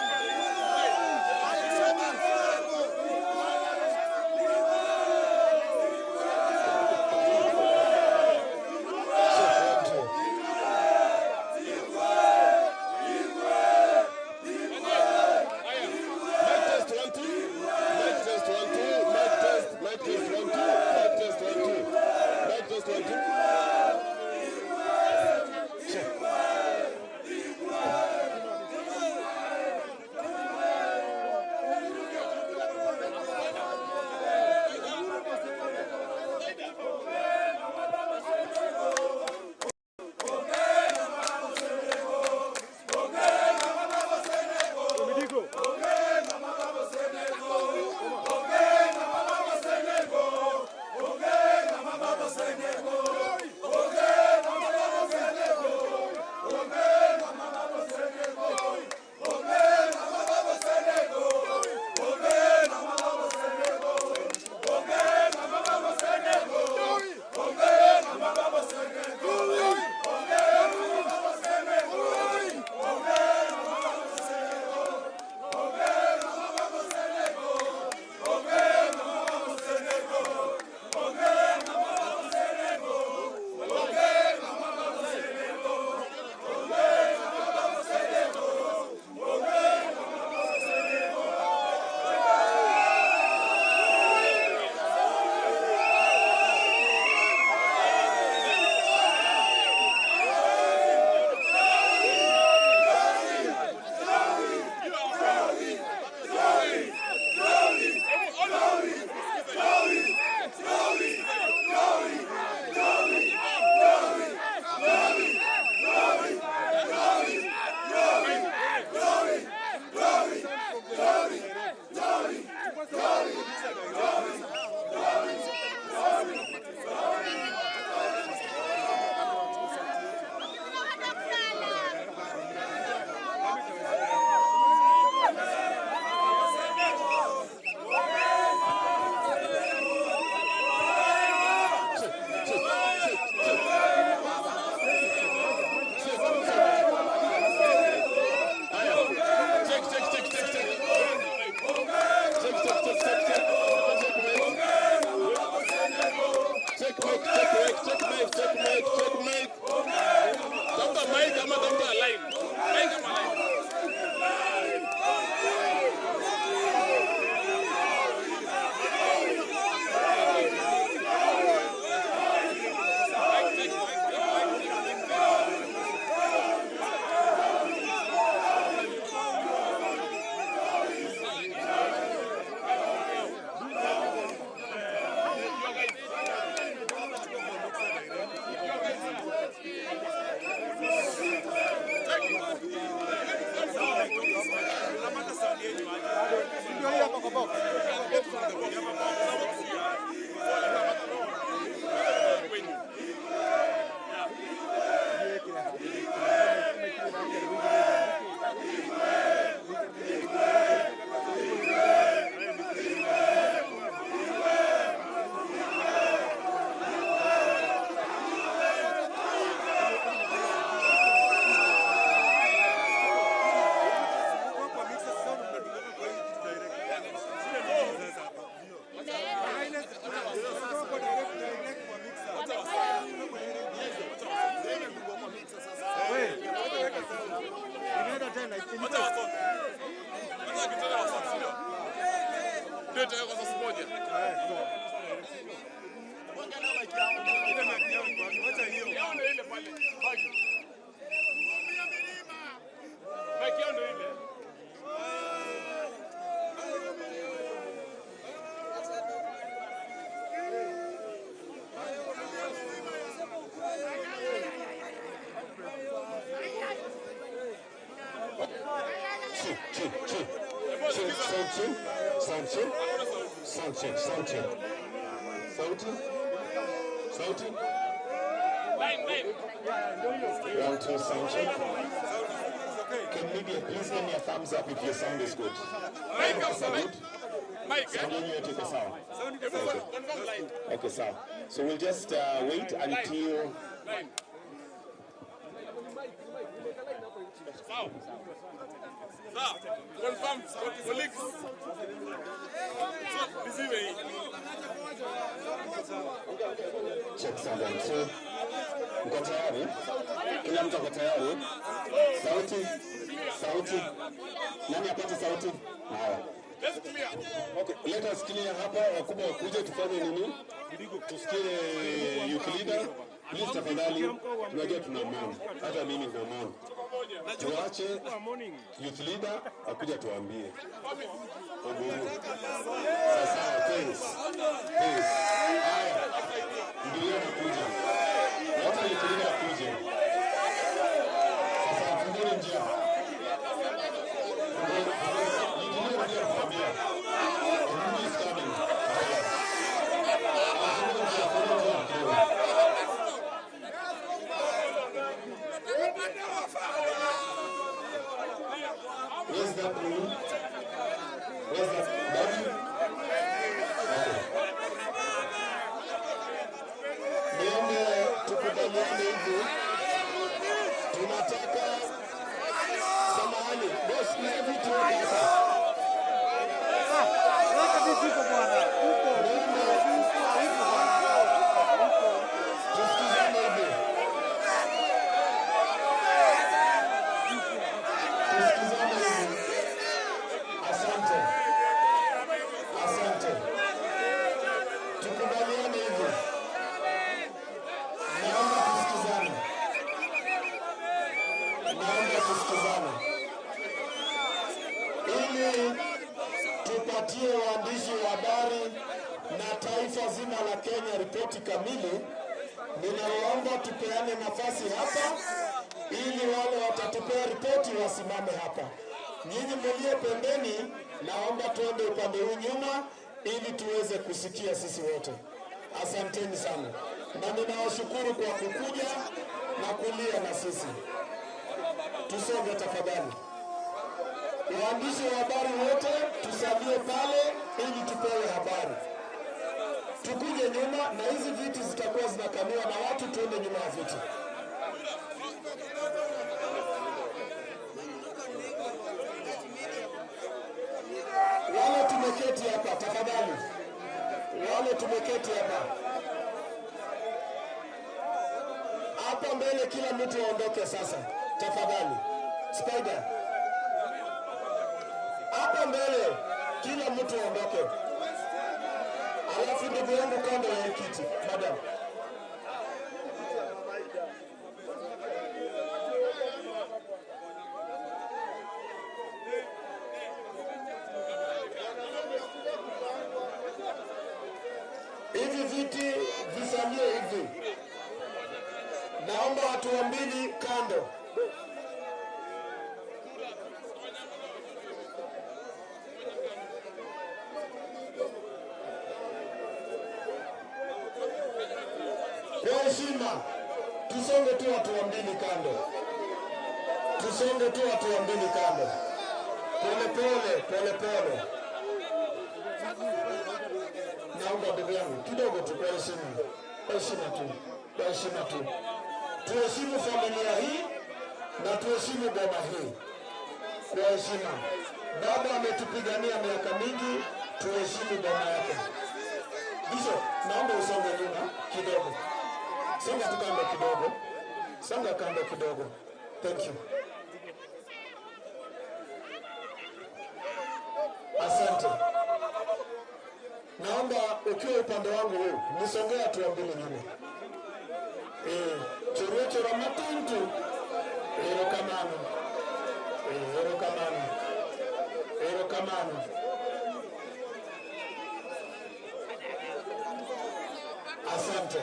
Mic ama tafuta line. Mic ama line. Wacha wasote. Wacha wakitaka wasote, si ndio? Ndio itawekwa kwa source moja. Yao ndio ile pale. Bagi. Mic yao ndio ile. Check, check, check. Check, sound check, sound check, sound check, sound check. Sauti? Sauti? Line, line. One, two, sound check. Can media please give me a thumbs up if your sound is good? Mic Sound up, mic. good? Mic, eh? Sound yenyu yote iko sawa? Hebu confirm line. Okay, sawa. So we'll just wait until Line. Sawa. Sawa. Confirm. Colleagues. So, nisiwe hii. check sound one, two. Mko tayari? Kila mtu ako tayari? Sauti? Sauti? Nani apate sauti? Haya. Let's clear. Okay, let us clear hapa, wakubwa wakuje tufanye nini? Tusikie youth leader. Please tafadhali, tunajua tuna mourn. Hata mimi nina mourn. Tuache youth leader akuja tuambie. Oburu. Sasa thanks. Thanks. Haya. Ndio anakuja. Wacha youth leader akuje. Sasa fungeni njia. Fungeni, fungeni. Youth leader anakuja kutuambia. Oburu is coming. Haya. Fungeni njia, fungeni njia kidogo. Where's that room? Where's that body? Okay. Niombe tukubaliane hivi, tunataka samahani, boss, hizi vitu weka hapa. Niombe tusikizane hivi, tusikizane hivi. Asante, asante. Tukubaliane hivi, naomba tusikizane, naomba tusikizane ili tupatie waandishi wa habari na taifa zima la Kenya ripoti kamili. Ninawaomba tupeane nafasi hapa ili wale watatupea ripoti wasimame hapa. Nyinyi mlio pembeni, naomba tuende upande huu nyuma ili tuweze kusikia sisi wote. Asanteni sana, na ninawashukuru kwa kukuja na kulia na sisi. Tusonge tafadhali. Waandishi wa habari wote tusalie pale ili tupewe habari. Tukuje nyuma na hizi viti zitakuwa zinakaliwa na watu, tuende nyuma ya viti. Wale tumeketi hapa tafadhali, wale tumeketi hapa hapa mbele. kila mtu aondoke sasa, tafadhali. Spider, hapa mbele kila mtu aondoke, alafu ndugu yangu kando ya hii kiti, madam. Hivi viti visalie hivi, naomba watu wa mbili kando. Kwa heshima, tusonge tu watu wa mbili kando, tusonge tu watu wa mbili kando, pole pole pole pole. Naomba ndugu yangu kidogo tu, kwa heshima, kwa heshima tu, kwa heshima tu, tuheshimu familia hii na tuheshimu boma hii kwa heshima. Baba ametupigania miaka mingi, tuheshimu boma yake. Bishop, naomba usonge nyuma kidogo, songa tu kando kidogo, songa kando kidogo. Thank you. Asante. Naomba ukiwa upande wangu huu nisongee hatua mbili nyuma. Eh, choro choro matuntu. Erokamano. Eh, erokamano. Erokamano. Asante.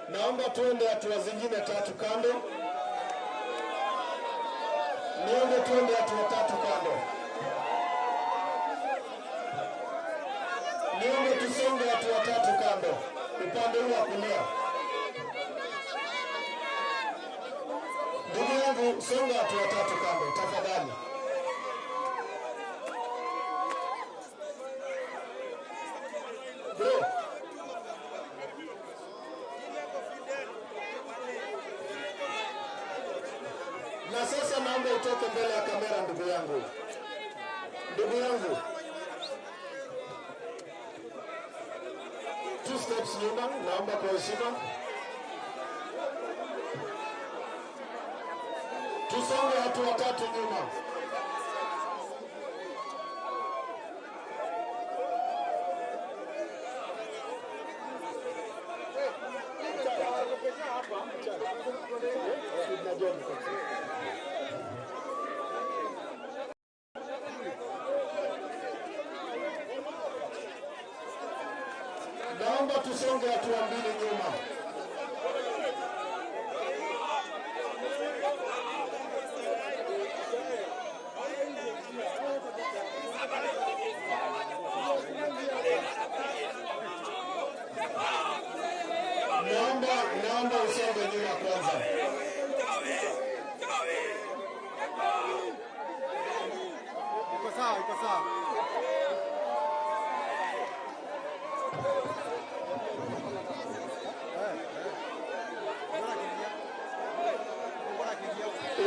Naomba tuende hatua zingine tatu kando. Niombe tuende hatua tatu kando. Niombe tusonge hatua tatu kando, upande huu wa kulia. Ndugu yangu, songa hatua tatu kando tafadhali. Bro, na sasa naomba utoke mbele ya kamera, ndugu yangu, ndugu yangu, two steps nyuma, naomba kwa heshima. Tusonge hatua tatu nyuma. Naomba tusonge hatua mbili nyuma. Naomba, naomba usonge nyuma kwanza. Iko sawa, iko sawa.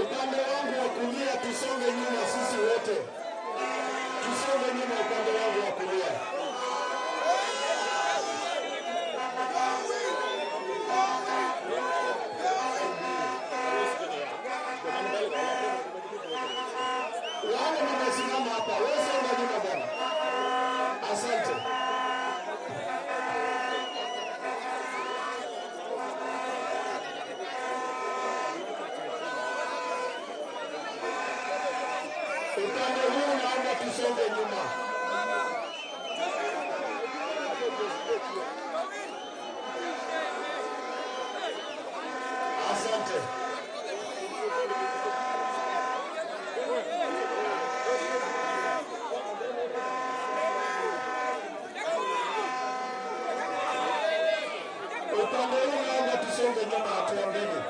Upande wangu wa kulia tusonge nyuma sisi wote. Tusonge nyuma upande wangu wa kulia. Wale mmesimama hapa, wewe songa nyuma bwana. Asante. Upande huu naomba tusonge nyuma. Asante. Upande huu naomba tusonge nyuma hatua mbili.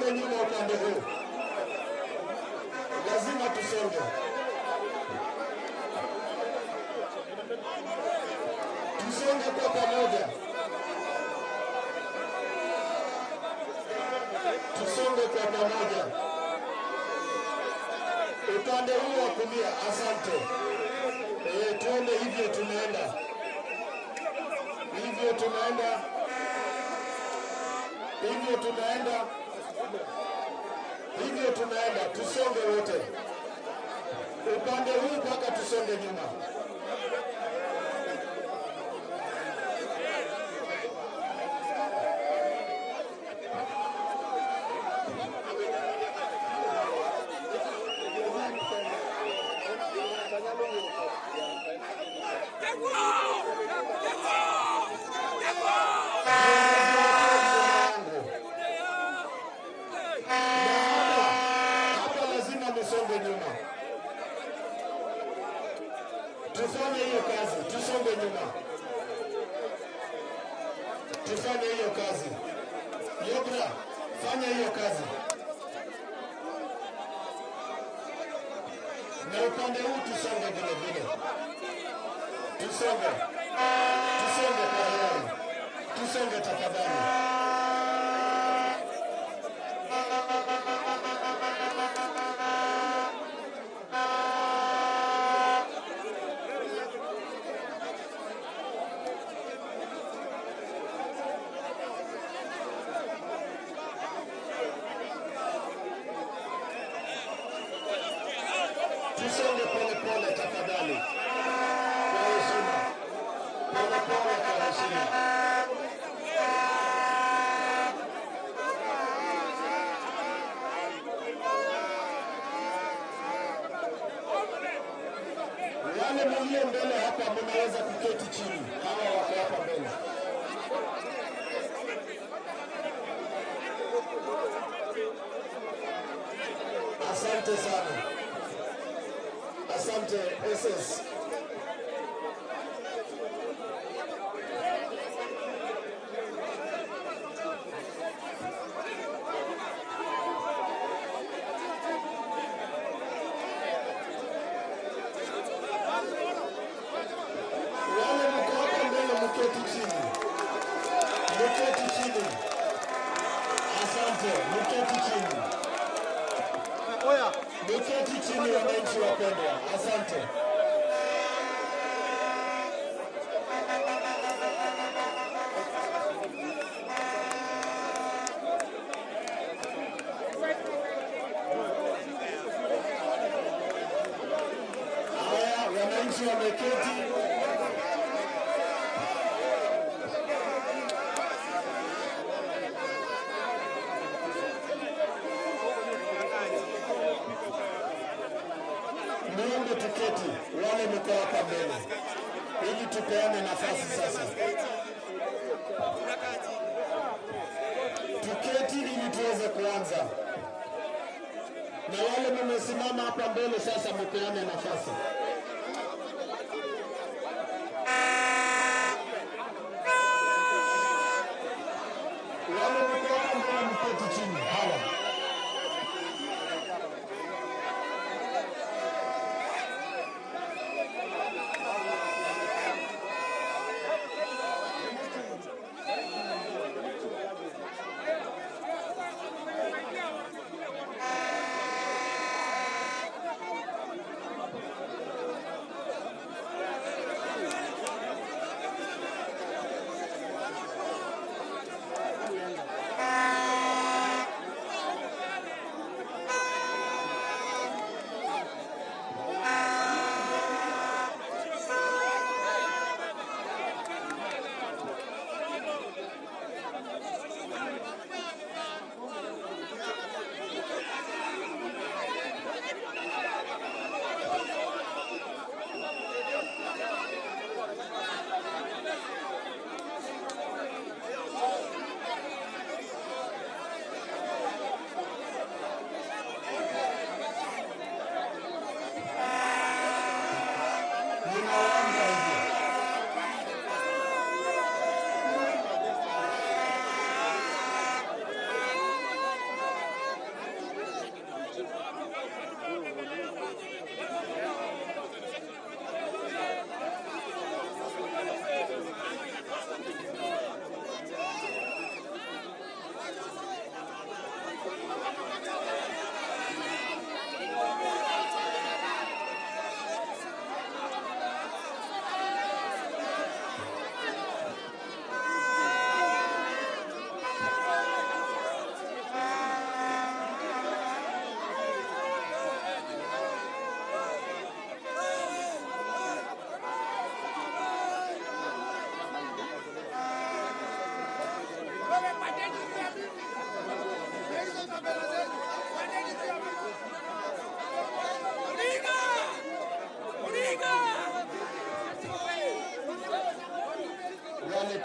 Tusonge nyuma upande huu, lazima tusonge, tusonge kwa pamoja, tusonge kwa pamoja. Upande huu wa kulia, asante. E, tuende hivyo, tunaenda hivyo, tunaenda hivyo, tunaenda hivyo, tunaenda. Tusonge wote upande huu mpaka tusonge nyuma. Na hapa hapa lazima musonge nyuma, tufanye hiyo kazi, tusonge nyuma, tufanye hiyo kazi. Yobra, fanya hiyo kazi, na upande huu tusonge vile vile, tusonge, tusonge kwa hiari, tusonge tafadhali. Tusonge pole pole tafadhali, kwa heshima, pole pole kwa heshima. Wale mlio mbele hapa mnaweza kuketi chini, hawa wako hapa mbele. Asante sana. Asante SS. Wale mko hapa mbele mketi chini. Mketi chini. Asante, mketi chini. Mketi chini wananchi wapendwa. Asante. Haya, wananchi wameketi. Niombe tuketi, wale mko hapa mbele, ili tupeane nafasi sasa. Tuketi ili tuweze kuanza, na wale mmesimama hapa mbele sasa, mpeane nafasi. Wale mko hapa mbele, mketi chini. Hawa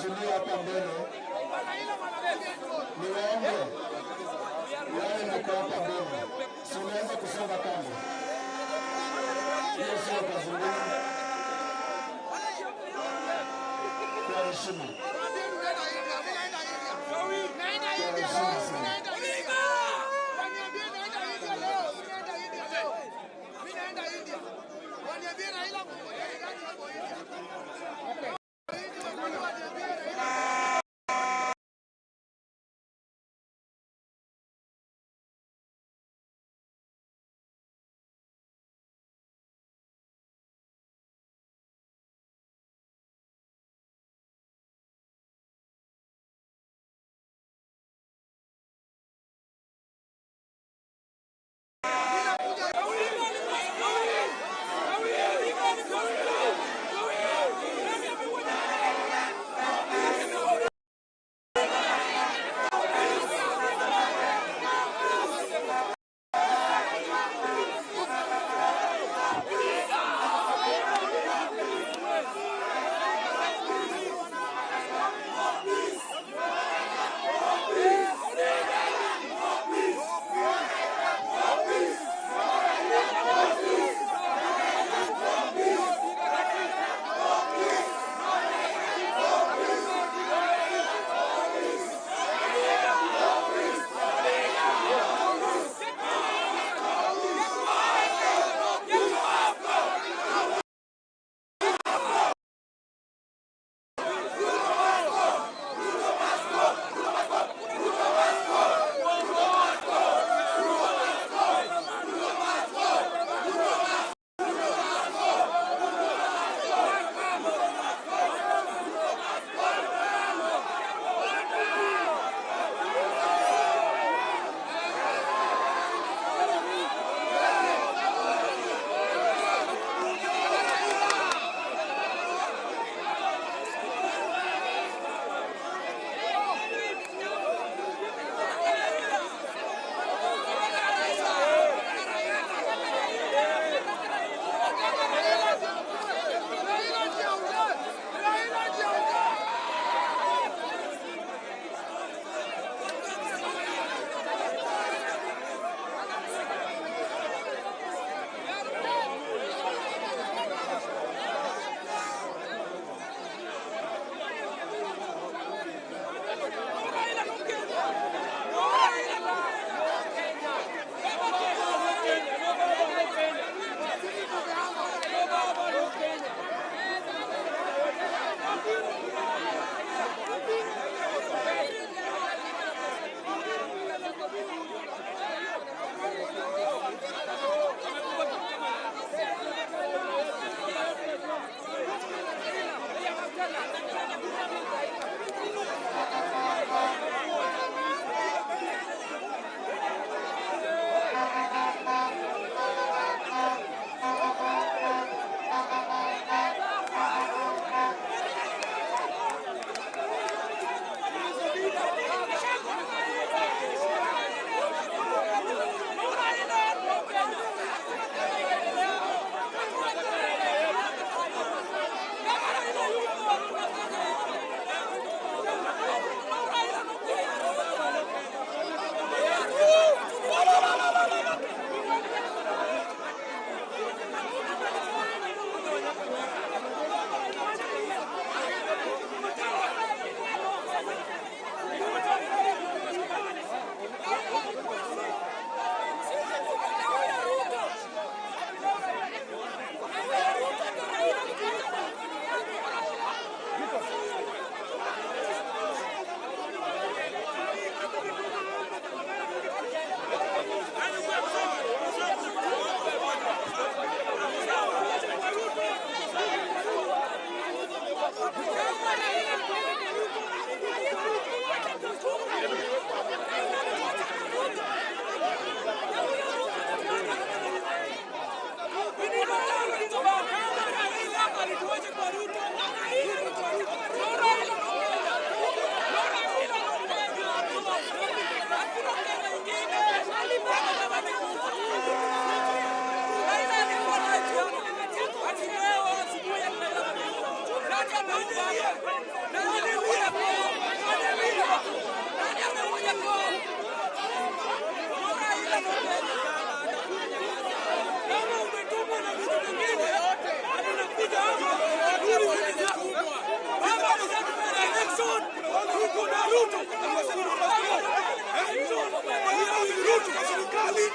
Tulia hapa mbele, niwaombe wale mko hapa mbele, si unaweza kusonga kando, hiyo sio kazi ngumu. Kwa heshima, kwa heshima sana. Kama umetumwa na mtu mwingine, tunakuja hapa ili vitu zako. Baba alisema election, tuko na Ruto. Ruto kwa serikali,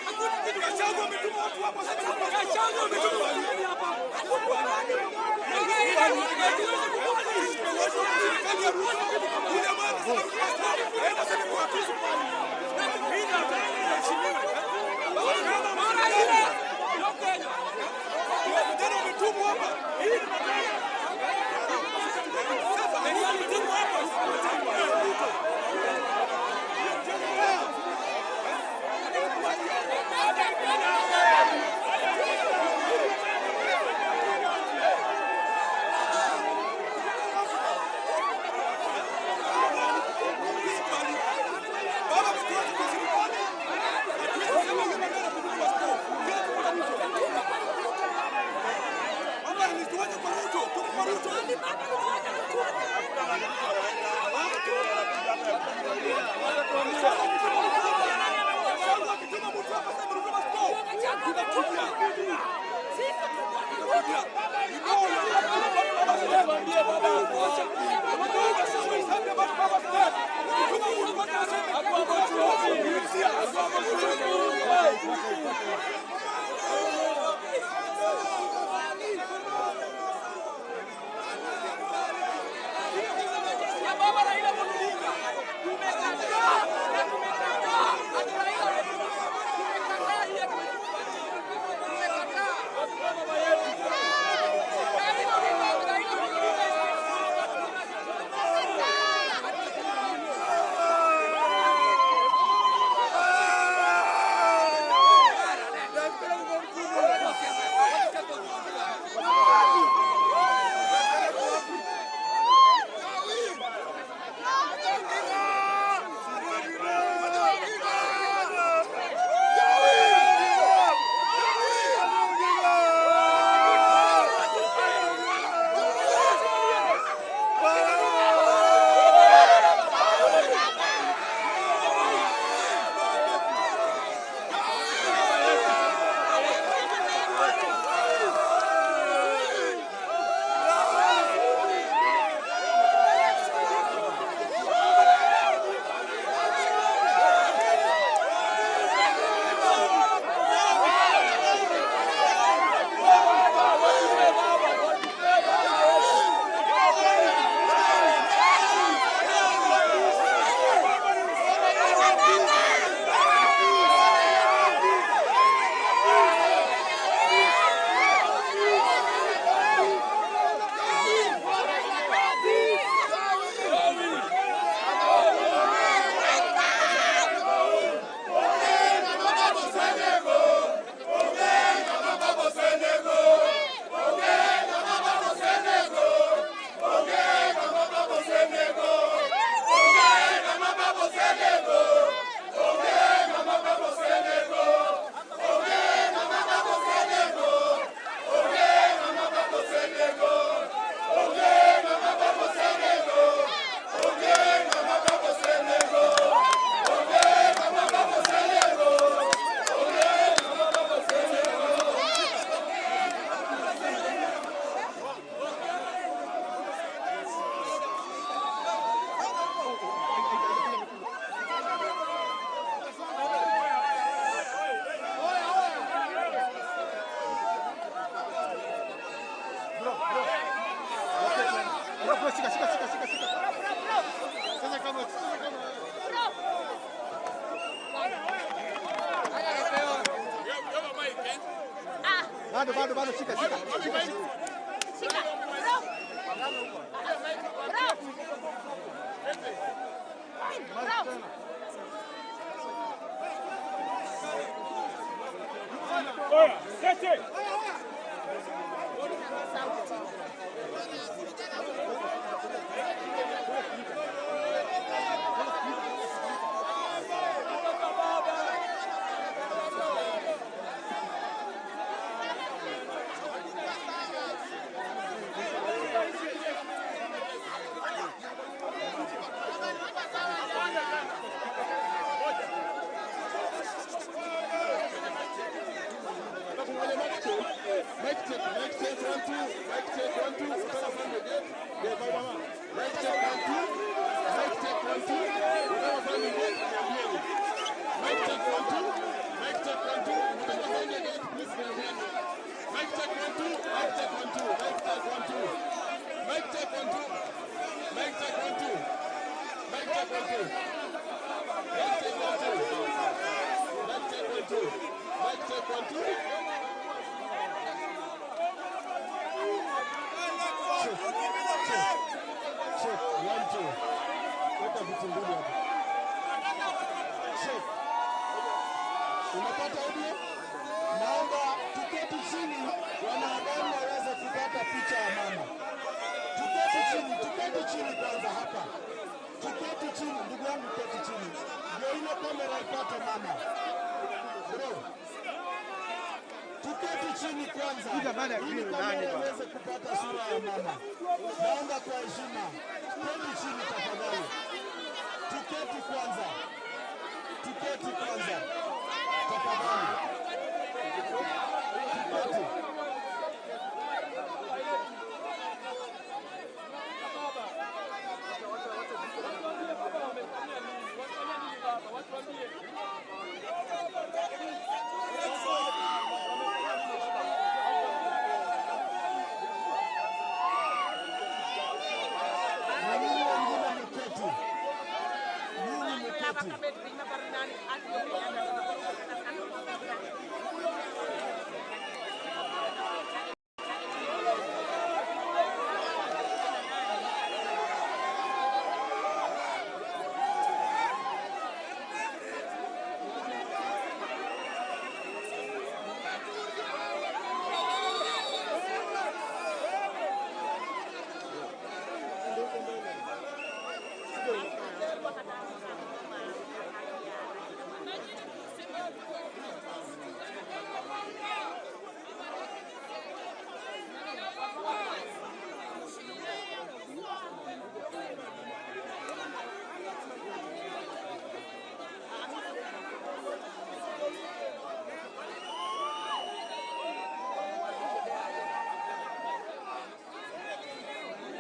Gachagua ametuma watu hapa, Gachagua ametuma watu hapa. Serikali ya Ruto, yule mwana aenda sasa kwa watu. Vijana wametumwa hapa. Hii ni matanga. Sasa wametumwa hapa. Ruto. Baba ametuacha kwa serikali. Hatuwezi sema huyu mama anapigwa passport. Kila tuko na Ruto. Baba alituacha kwa Ruto. Tuko kwa Ruto. Gachagua akituma mtu hapa sema Ruto must go. Tunakuja. Tunakuja. Baba Raila Odinga, tumekataa na tumekataa ati Raila Odinga, tumekataa hii ati tumekataa. Raila Odinga, Raila Odinga Shika, shika, shika, shika, shika. Sasa kama, sasa kama. Bado, bado, bado, shika, shika, shika, shika. Shika. Bro. Bro. Bro. Oya, kete. Baba. check 1 2. Mic check 1 2. Mic check 1 2. Mic check 1 2. Mic check 1 2. Mic check 1 2. Mic check 1 2. Mic check 1 2. Check, check, check, 1 2. Weka vitu mbili hapo. Check. Unapata audio? Naomba tuketi chini, wanahabari waweze kupata picha ya mama. Tuketi chini, tuketi chini kwanza hapa. Tuketi chini, ndugu yangu, keti chini, ndio ile kamera ipate mama. Bro, tuketi chini kwanza ili kamera iweze kupata sura ya mama. Naomba kwa heshima, keti chini tafadhali. Tuketi kwanza, tuketi kwanza tafadhali, tuketi. Na nyinyi wengine mketi, nyinyi mketi.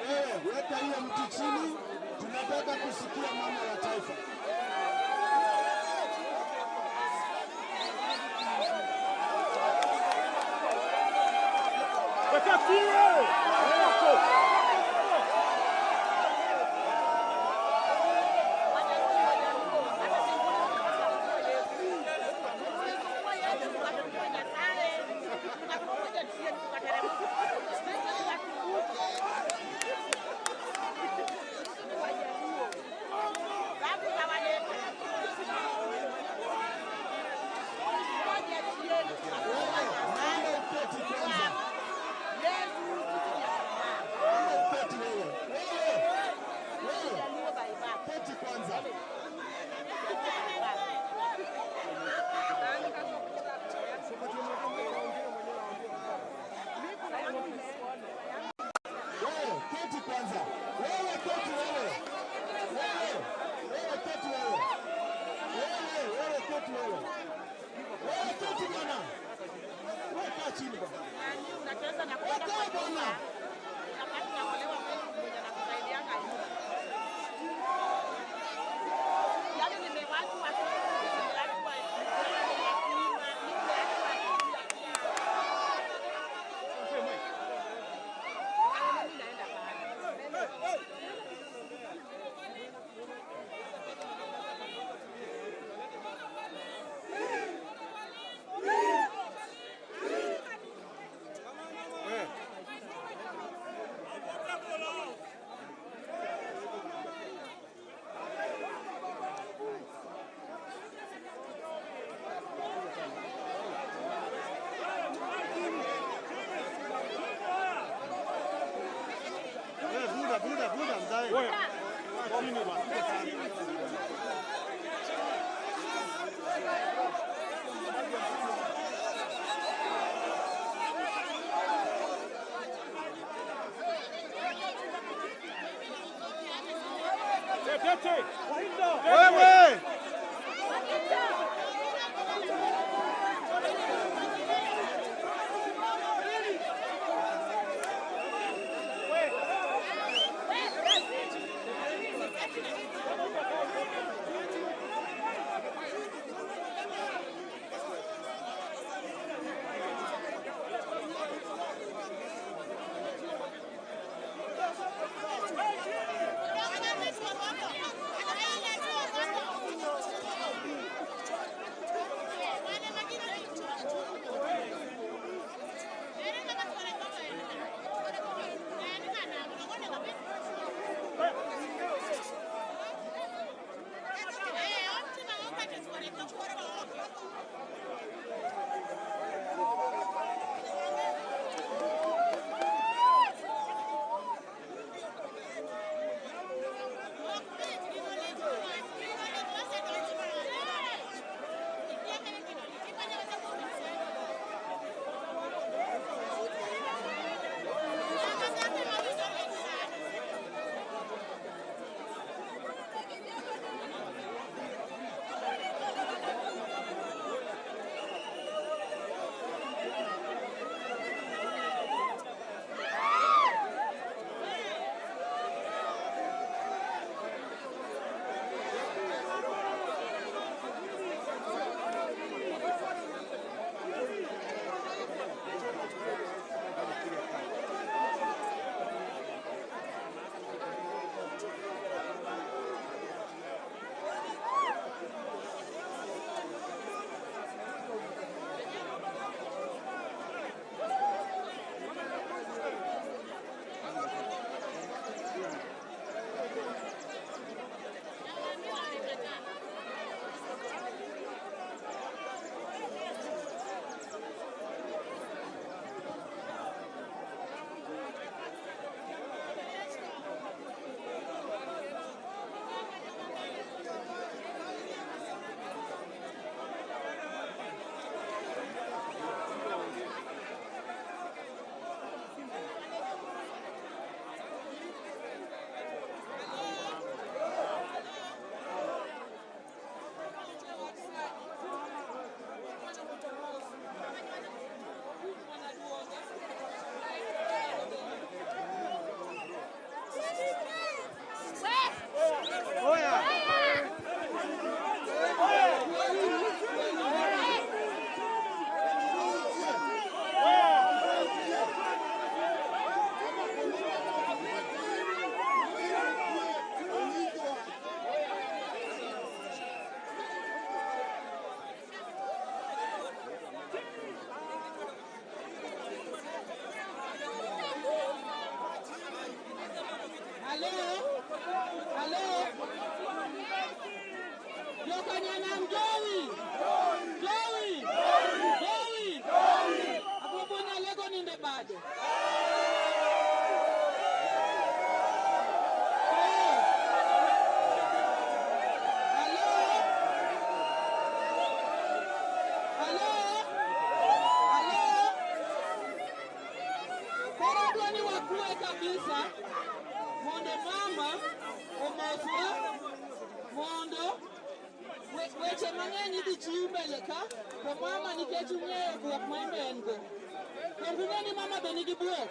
Wewe weka hiyo mti chini, tunataka kusikia mama wa taifa. Naomba uketi kwanza. Naomba uketi wewe. Wewe. Wewe. Keti kwanza. Wewe keti kwanza. Wewe keti wewe. Wewe. Wewe keti wewe. Wewe, wewe keti wewe. Wewe keti bwana. Wewe kaa chini bwana. Wewe kaa bwana. Wewe! Jonyanam jowi! Jowi! Jowi! Agombo ni Alego nindo e bade. Hello? Hello? Hello? Koro adwa ni wakwe kabisa mondo mama omoswa mondo weche mang'eny idhi chiw mbele ka to mama nikech ung'eyo bwok ma imbe en go. Donge ung'e ni mama be nigi bwok?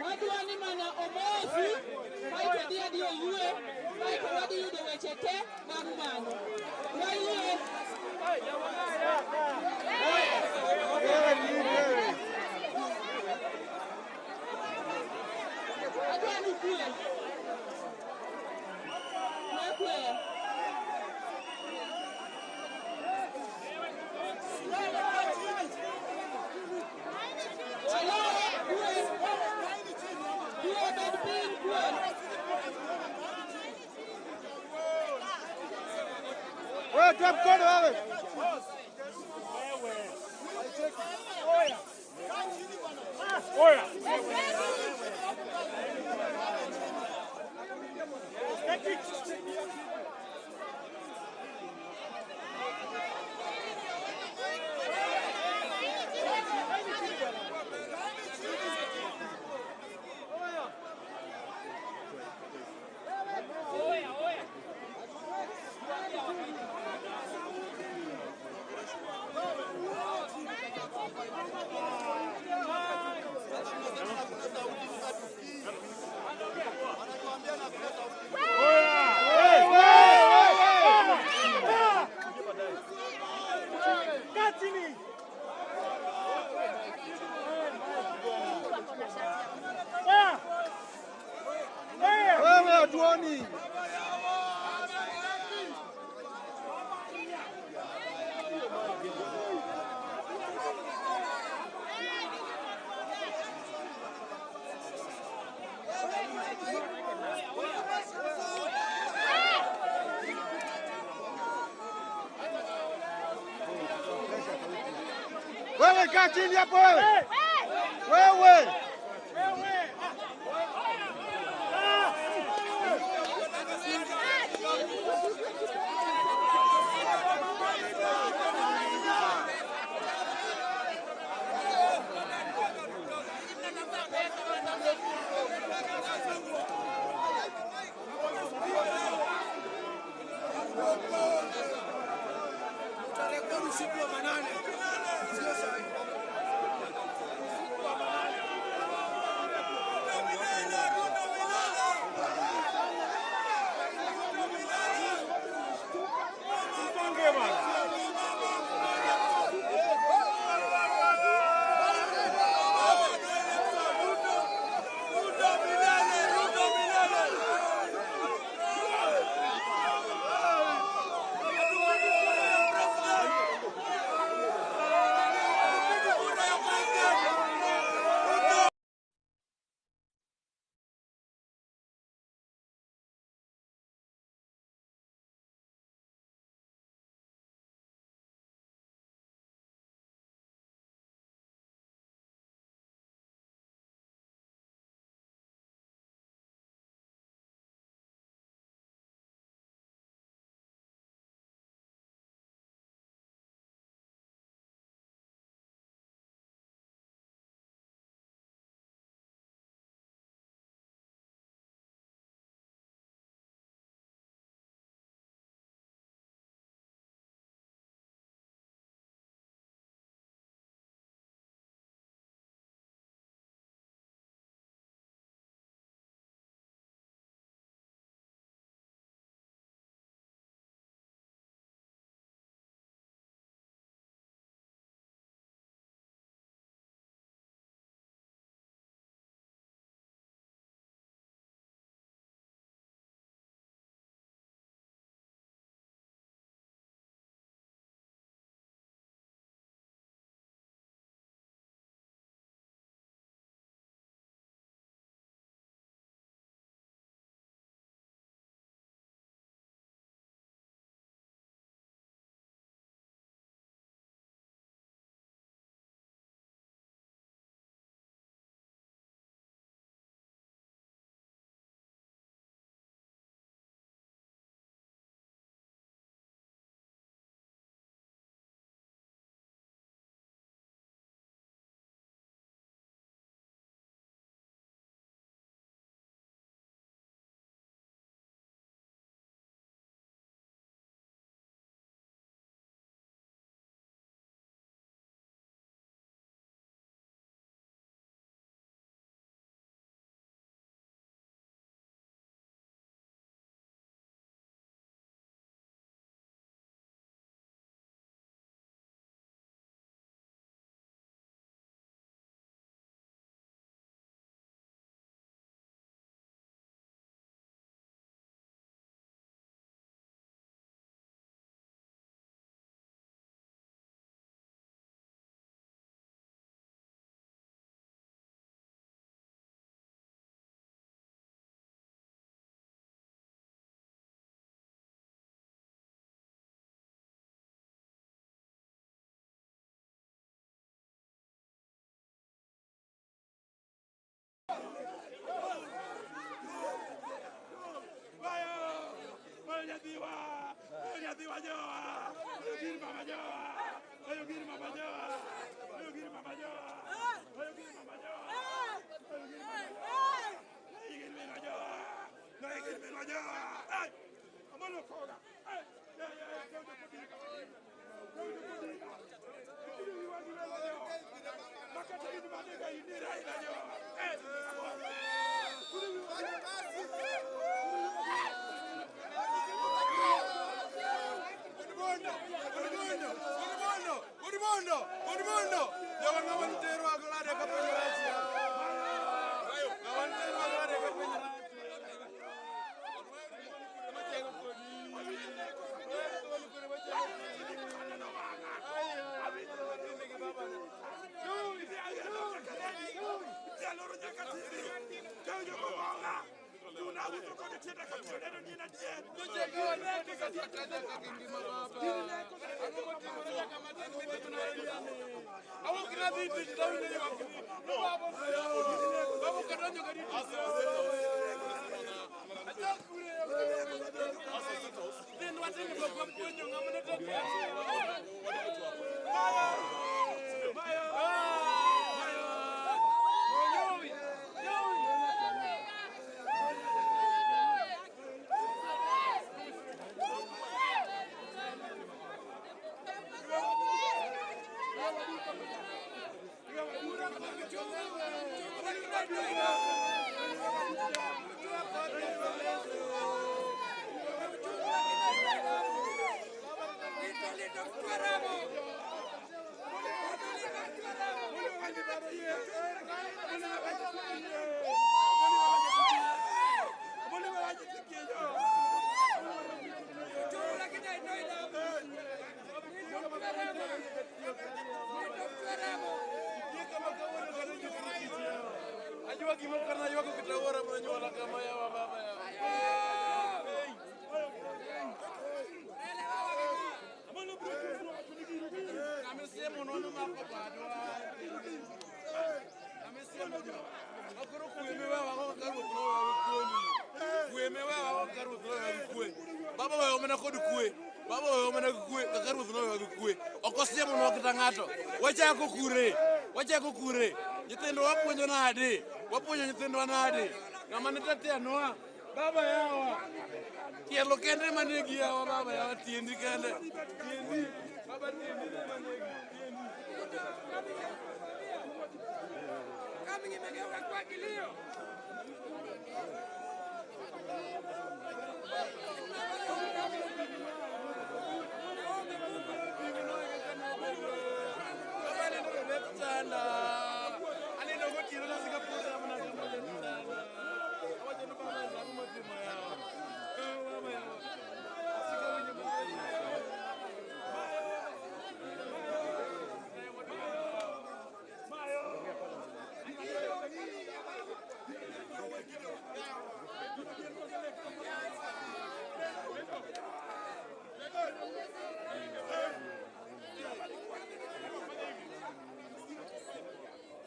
Wadwa ni mana omosi kaeto odhi adhi oywe kaeto wadhi yudo weche te bang' mano. Wayie. Adwa ni ukwe. Kwe kwe. Hello, kwe. Kwe bed piny kwe. Wewe toa mkono wewe. Oya. Kaa chini. Oya. Wewe hatuoni. Wewe kaa chini hapo wewe. Wewe. Usiku wa manane, sio sahi. Mpange bwana. Amolo koga. Eh, eh, eh, Keudo kodinga. Keudo kodinga. Ikiri wiwa gi welo jo. Makata in manega in ni Raila jo. Eh, Amolo. Kuri wiwa gi Odimondo, Odimondo, Odimondo, Odimondo, Odimondo. Jawa ng'ama nitero agolade ka piny rach ya. Ng'ama nitero agolade ka piny rach. Ajua gima kana ywako kata wuora manyuola kama yawa baba yawa. Amesema unaona mako bado. Amesema akoro kuemewa wako karu tunawa kuoni. Kuemewa wako karu tunawa kue. Baba wewe omena kod kue. Baba wewe omena kue kaka ruoth nowewa gi kue. Ok osiemonwa kata ng'ato. Wachako kure. Wachako kure. Nyithindo wapuonjo nade? Wapuonjo nyithindwa nade? Ng'ama ne tatenwa. Baba yawa. Tielo kende manegi yawa baba yawa tiendi kende. Tiendi. Baba tiendi ne manegi. Tiendi. Baba aneno ka lep chanda. Aneno gotieno nasika puodho mana kama lep chanda. Awacho ni baba ang'o matimo yawa. Eh, baba yawa. Asika winjo maber yawa.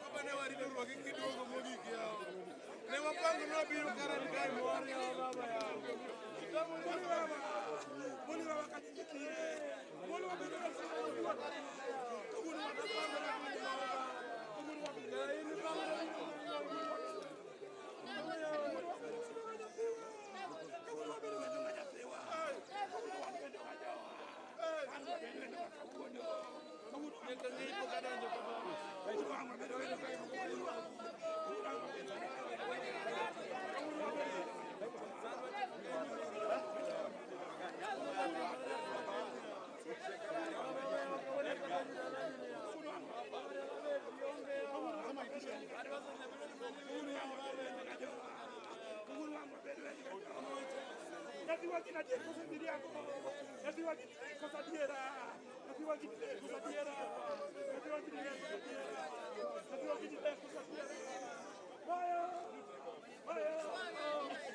Baba ne warito ruoki kiduogo mogik yawa. Ne wapango ni wabiro kara ni kae mor yawa baba yawa. Nyaka ng'eyi pok adonjo ka baba.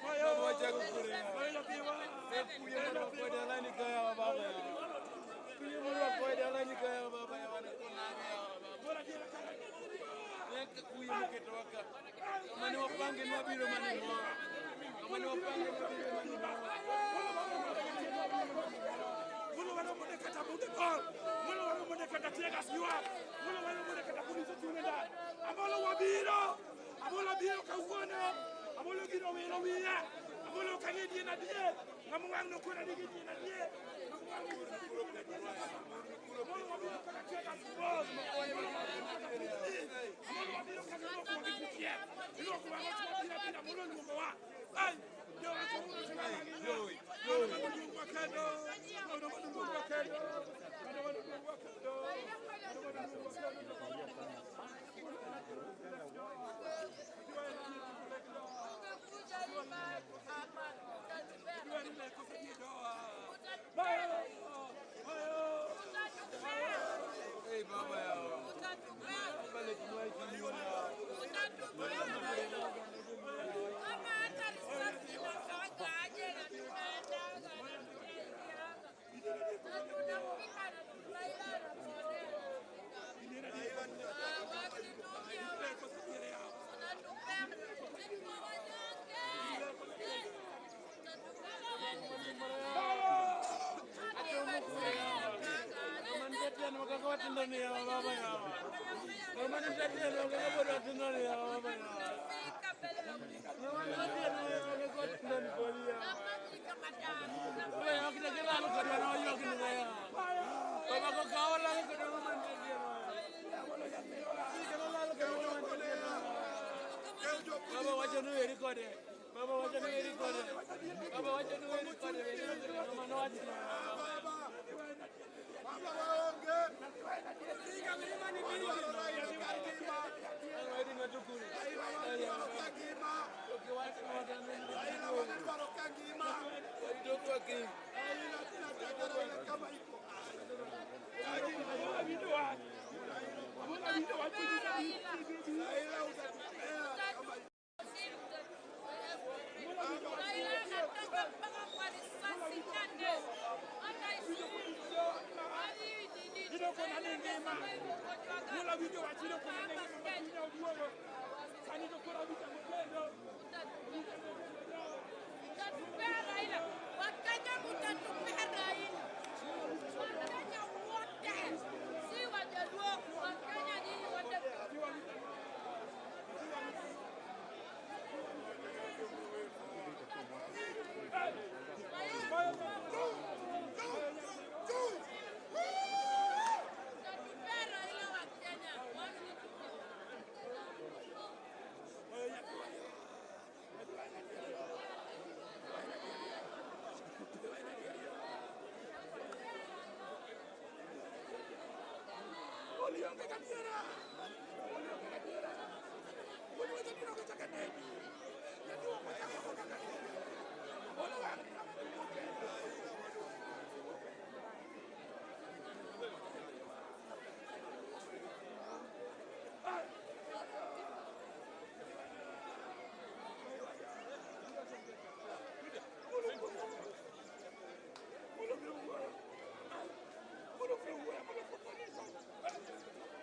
Baba wachako kure yawa. Ne kuye mondo wakwe dalani ka yawa baba yawa. Kuye mondo wakwe dalani ka yawa baba yawa ne konage yawa baba. Nyaka kuye moketowa ka. Kama ne wapange ni wabiro mana mor. Kama ne wapange ni wabiro mana mor. Amolo wabiro, amolo biro kawuono, amolo gino wilo wiya, amolo kang'e dien adier, Ng'ama wang' nokona ni ginyien adier. Ng'ama wang' nonyisa ni ginyien adier nyaka mama. Amolo wabiro kaka tear gas boss. Amolo wabiro kaka pilipili. Amolo wabiro kaka ilwokowa gi pi chieth. Ilwokowa gi pi abiro abiro. Amolo oluongowa. Ai, jowa kawuono to ng'ama gi ng'a. Mano mano luongwa kendo. Mano mano luongwa kendo. Mano mano luongwa kendo. Mano mano luongwa kendo.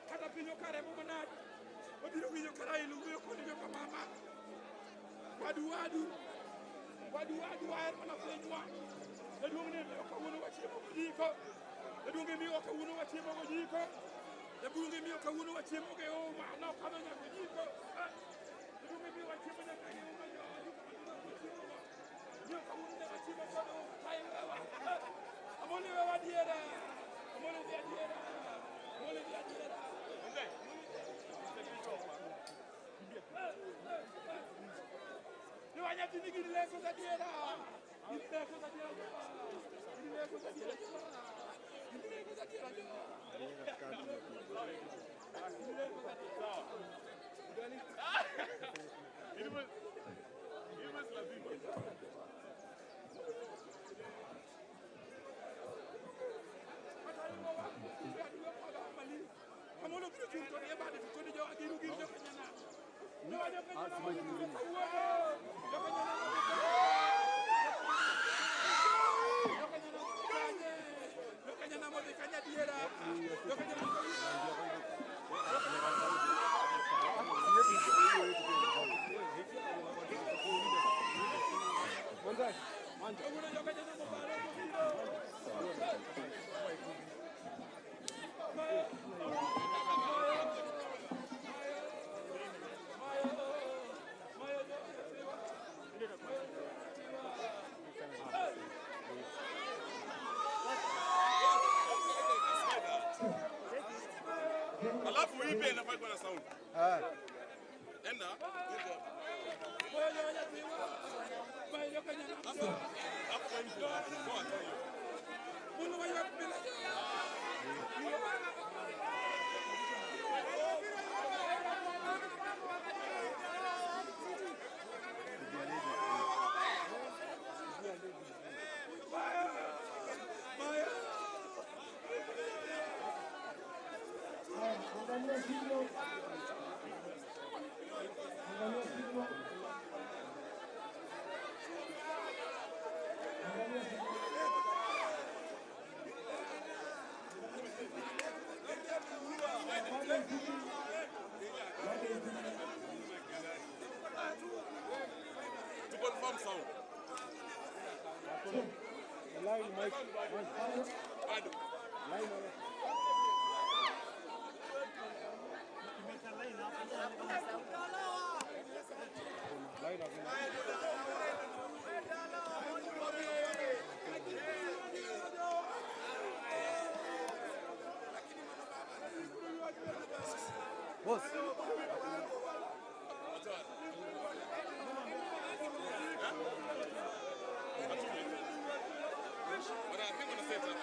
Kata piny okaremo manade, wabiro winjo ka Raila wuoyo kod joka mama. Wadu wadu, wadu wadu wahero mana pinywa. Jaduong' ne miyo kawuono wachiemo gojiko. Jaduong' e miyo kawuono wachiemo gojiko. Jaduong' e miyo kawuono wachiemo gi uma. Nokadho nyaka ojiko. Jaduong' e miyo wachiemo nyaka gi uma. Miyo kawuono ne wachiemo kod uma. Kae wewa. Amolo wewa adiera. Amolo dhi adiera. Amolo dhi adiera. Nyathini gini leko gadiera. Gini leko gadiera. Gini leko gadiera. Gini leko gadiera. Gini leko gadiera. Amolo biro chung' to nie bade to koni jowa giru gin joka nyanam. Jowa joka nyanam obiro kawuono. Joka nyanam obiro Joka nyanam odhi kanye? Joka nyanam odhi kanye adiera? Joka nyanam kawuono. Kawuono joka nyanam obaro kobiro. Hii pia inafaa kuwa na sound. Enda huko. Sasa hapo kwa hiyo. Poa tu hiyo. To confirm sound. Bado. Wana I think wana set up.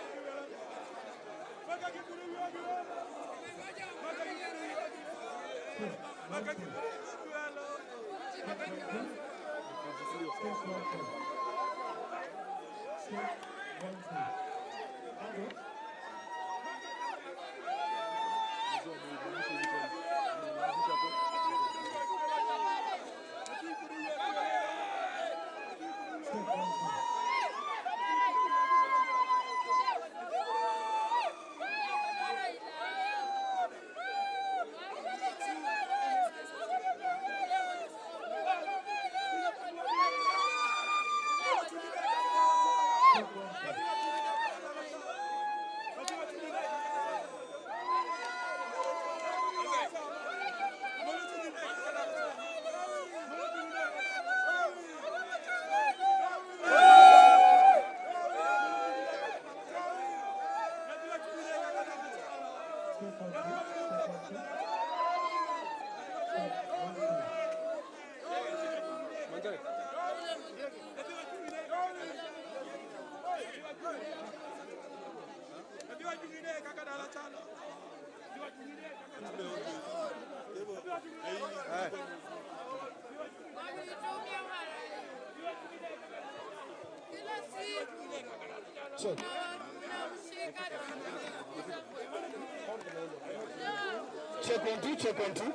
Check one, two, check one, two.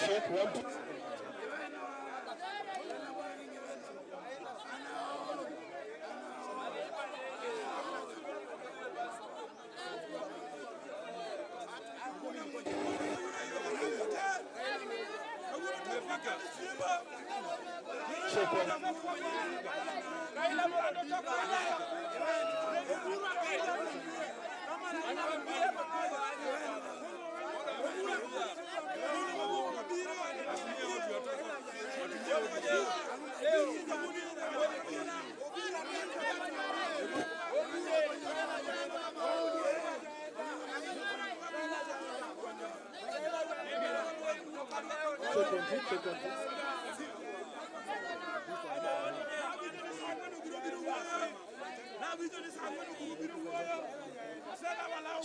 Check one, two. Check one. Check one, two, check one, two.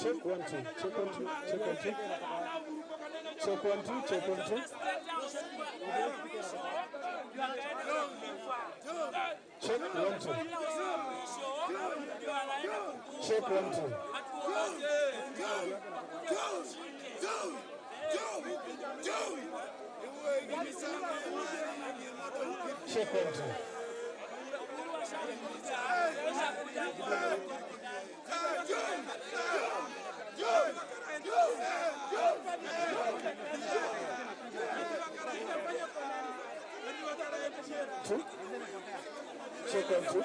Check one, two, check one, two, check one, two. Check one, two, check one, two. Check one, two. Check one, two. Check one, two. Two. Check one, two.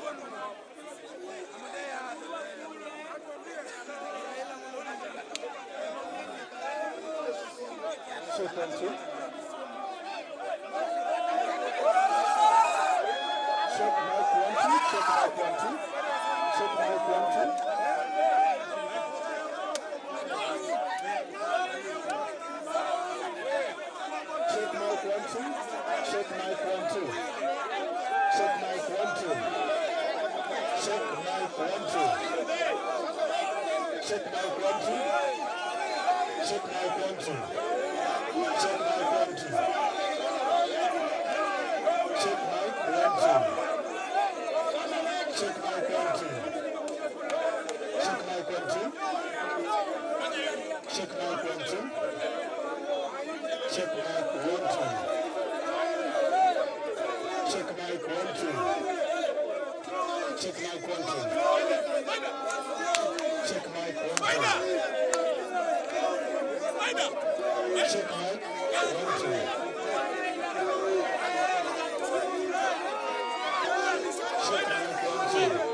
Check one, two. Check mic one, two. Check mic one, two. Check mic one, two. Check mic 1 2. Check mic 1 2. Check mic 1 2. Check mic 1 2. Check mic 1 2. Check mic 1 2. Check mic 1 2. Check mic 1 2. Check mic 1 2. Check mic 1 2. Check mic 1 2. Check mic 1 2. Check mic 1 2. Check mic 1 2. Check mic 1 2. Check mic 1 2.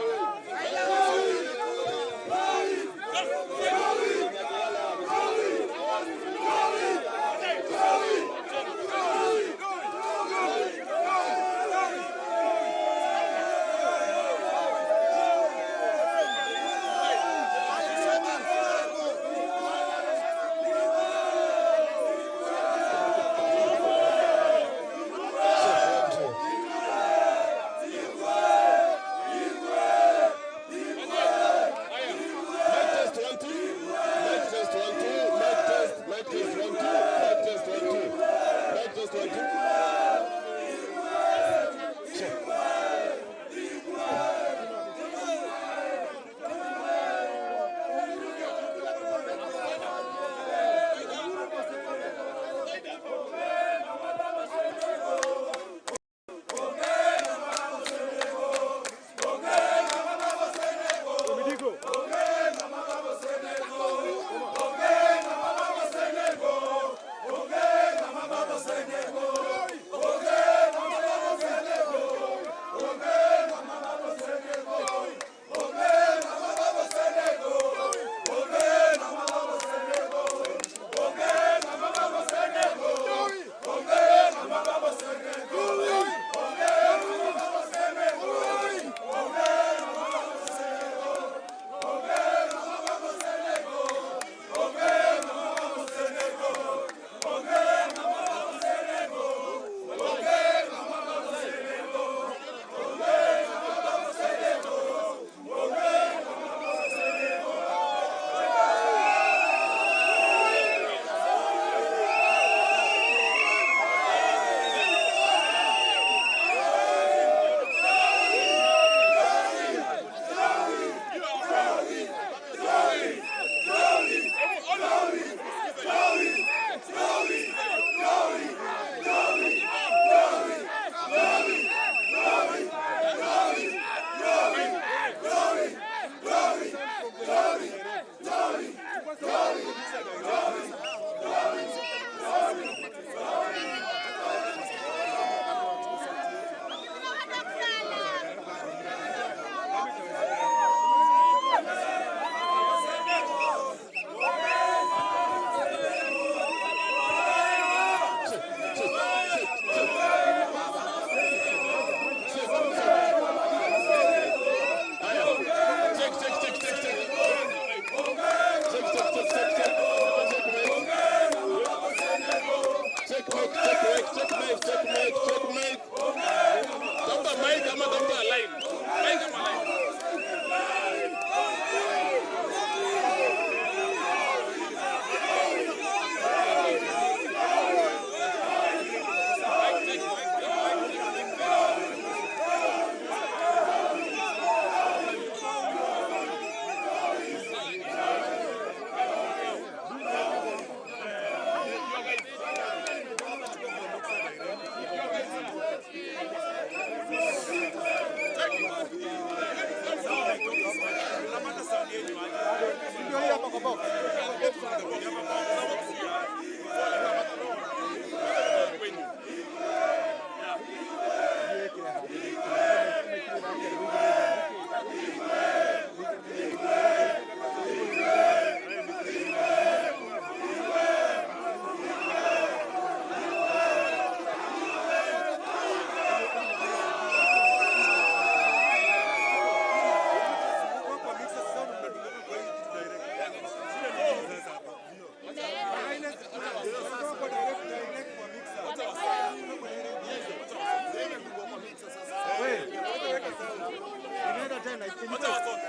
Wacha wasome.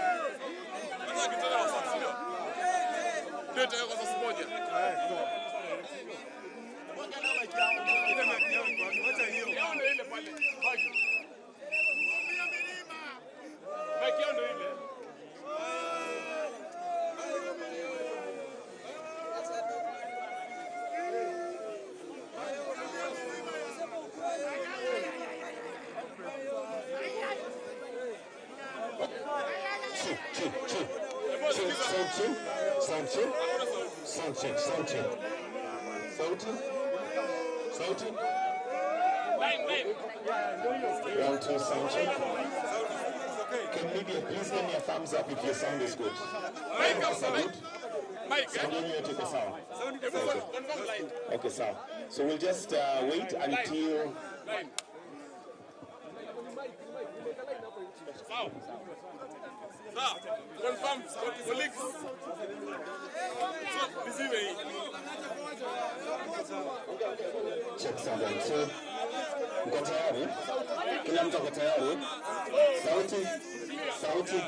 Wacha wakitaka wasome, si ndio? Ndio itawekwa source moja. Yao ndio ile pale. Bagi. Mic yao ndio ile. Check, check, check. Check, sound check, sound check, sound check, sound check. Sauti? Sauti? Line, line. Round two, sound check. Can media please give me a thumbs up if your sound is good? Mic Sound up, mic. good? Mic, eh? Sound yenu yote iko sawa? Hebu confirm line. Okay, sawa. So we'll just wait until Line. Sawa. Sawa. Confirm. Colleagues. So, nizime hii. check sound one two. Mko tayari? Kila mtu ako tayari? Sauti? Sauti?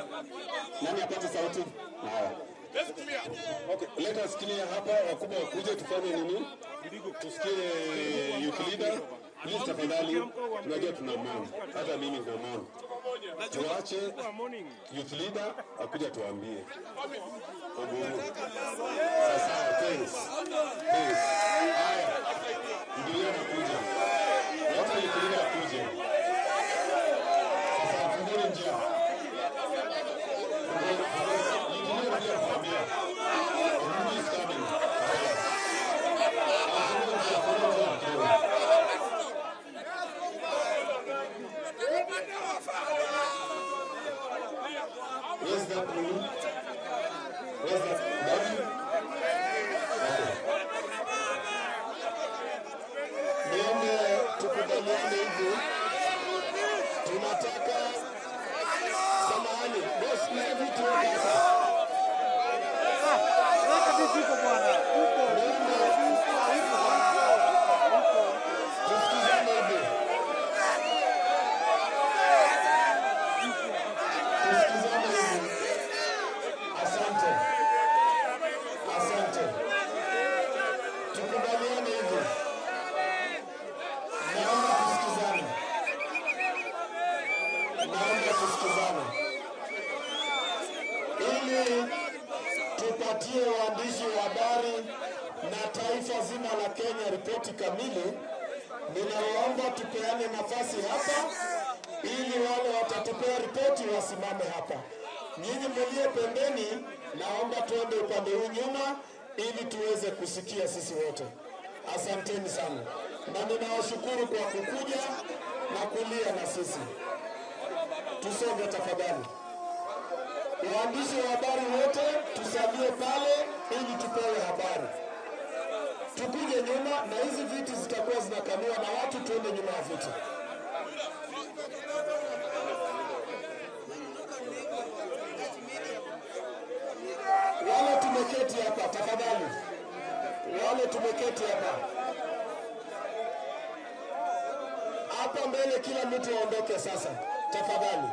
Nani apate sauti? Haya. Let's clear. Okay, let us clear hapa, wakubwa wakuje tufanye nini? Tusikie youth leader. Please tafadhali, tunajua tuna mourn. Hata mimi nina mourn. Tuache youth leader akuja tuambie. Oburu. Sasa, thanks. Thanks. Haya. Ndio anakuja. Wacha youth leader akuje. Sasa fungeni njia. Fungeni, fungeni. Youth leader anakuja kutuambia. Oburu is coming. Haya. Fungeni njia, fungeni njia kidogo. Where's that blue? Where's that? Daddy? Okay. Niombe tukubaliane hivi. Tunataka samahani, boss, hizi vitu weka hapa. Weka vitu huko bwana. Huko. Huko bwana. Huko. Tusikizane hivi. Tusikizane hivi. Asante. Asante. Tukubaliane hivi. Naomba tusikizane. Naomba tusikizane. Ili tupatie waandishi wa habari na taifa zima la Kenya ripoti kamili, ninawaomba tupeane nafasi hapa ili wale watatupea ripoti wasimame hapa. Nyinyi mlio pembeni, naomba tuende upande huu nyuma ili tuweze kusikia sisi wote. Asanteni sana, na ninawashukuru kwa kukuja na kulia na sisi. Tusonge tafadhali. Waandishi wa habari wote tusalie pale ili tupewe habari. Tukuje nyuma na hizi viti zitakuwa zinakaliwa na watu, tuende nyuma ya viti. Wale tumeketi hapa tafadhali, wale tumeketi hapa hapa mbele, kila mtu aondoke sasa tafadhali.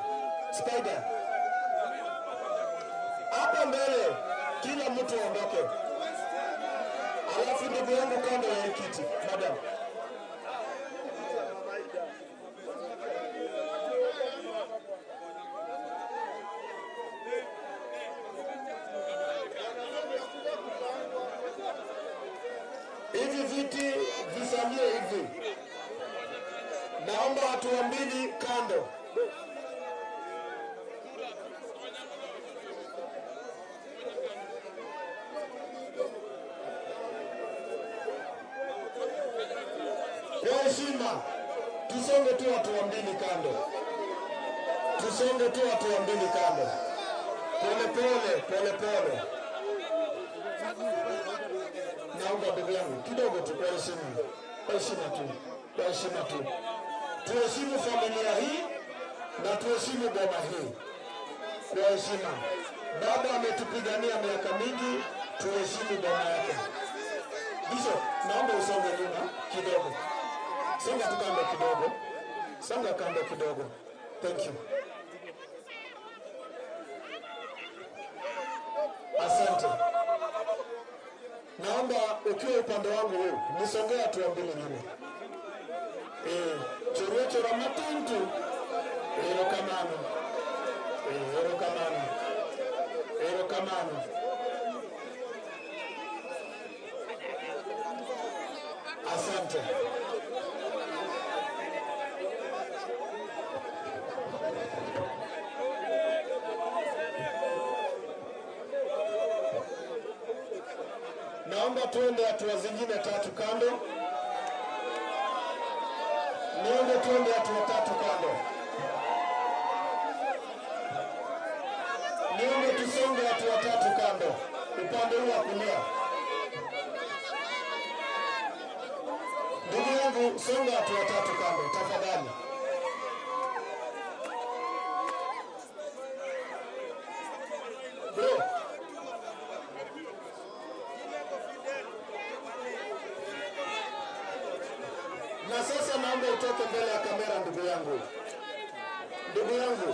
Spider hapa mbele, kila mtu aondoke, alafu ndugu yangu kando ya hii kiti, madam. Hivi viti visalie hivi, naomba hatua mbili kando. Kwa heshima, tusonge tu hatua mbili kando, tusonge tu hatua mbili kando, pole pole pole pole. Naomba ndugu yangu kidogo tu, kwa heshima, kwa heshima tu, kwa heshima tu, tuheshimu familia hii na tuheshimu boma hii kwa heshima. Baba ametupigania miaka mingi, tuheshimu boma yake. Bishop, naomba usonge nyuma kidogo, songa tu kando kidogo, songa kando kidogo. Thank you. ukiwa upande wangu huu, nisongee hatua mbili nyuma. Eh, chorua chora matin tu. Erokamano. Eh, erokamano. Erokamano. Asante. Naomba tuende hatua zingine tatu kando. Niombe tuende hatua tatu kando. Niombe tusonge hatua tatu kando, upande huu wa kulia. Ndugu yangu, songa hatua tatu kando tafadhali. Bro, na sasa naomba utoke mbele ya kamera, ndugu yangu, ndugu yangu,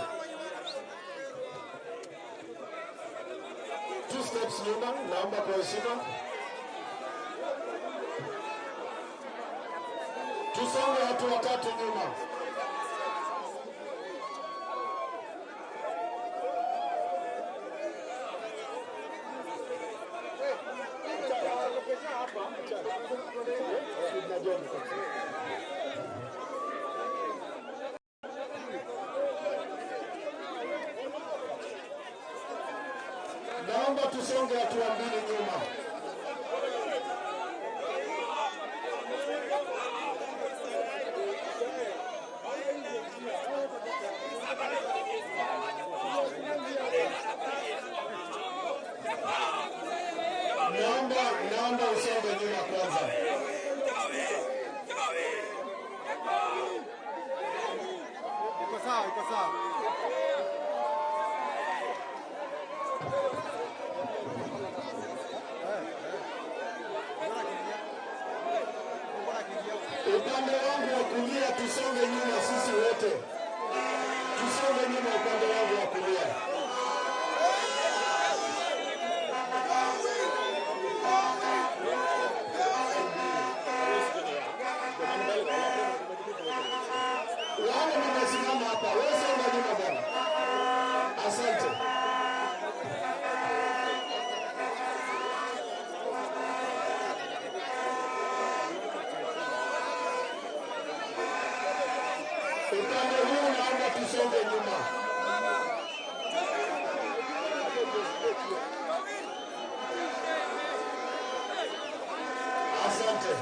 two steps nyuma, naomba kwa heshima. Tusonge hatua tatu nyuma. Naomba tusonge hatua mbili nyuma. Naomba, naomba usonge nyuma kwanza. Iko sawa, iko sawa. Upande wangu wa kulia tusonge nyuma sisi wote, tusonge nyuma upande wangu wa kulia. Wale mmesimama hapa, wewe songa nyuma bwana. Asante. Upande huu naomba tusonge nyuma. Asante.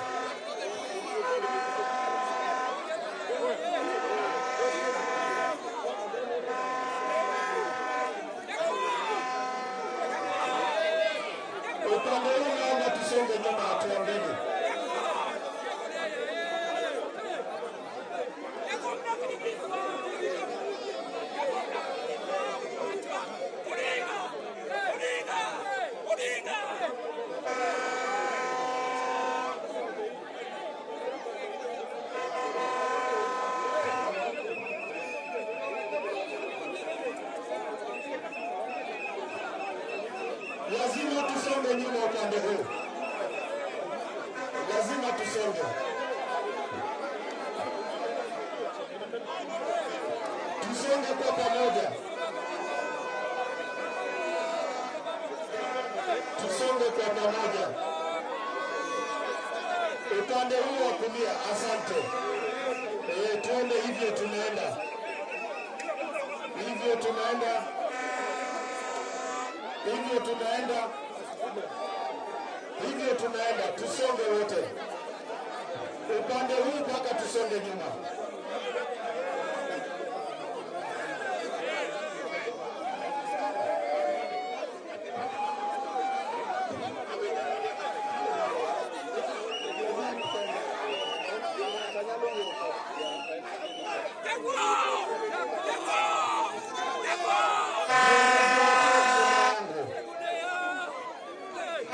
Upande huu naomba tusonge nyuma hatua mbili. Lazima tusonge nyuma upande huu, lazima tusonge, tusonge kwa pamoja, tusonge kwa pamoja. Upande huu wa kulia, asante. E, tuende hivyo, tunaenda hivyo, tunaenda hivyo tunaenda hivyo tunaenda, tusonge wote upande huu mpaka tusonge nyuma.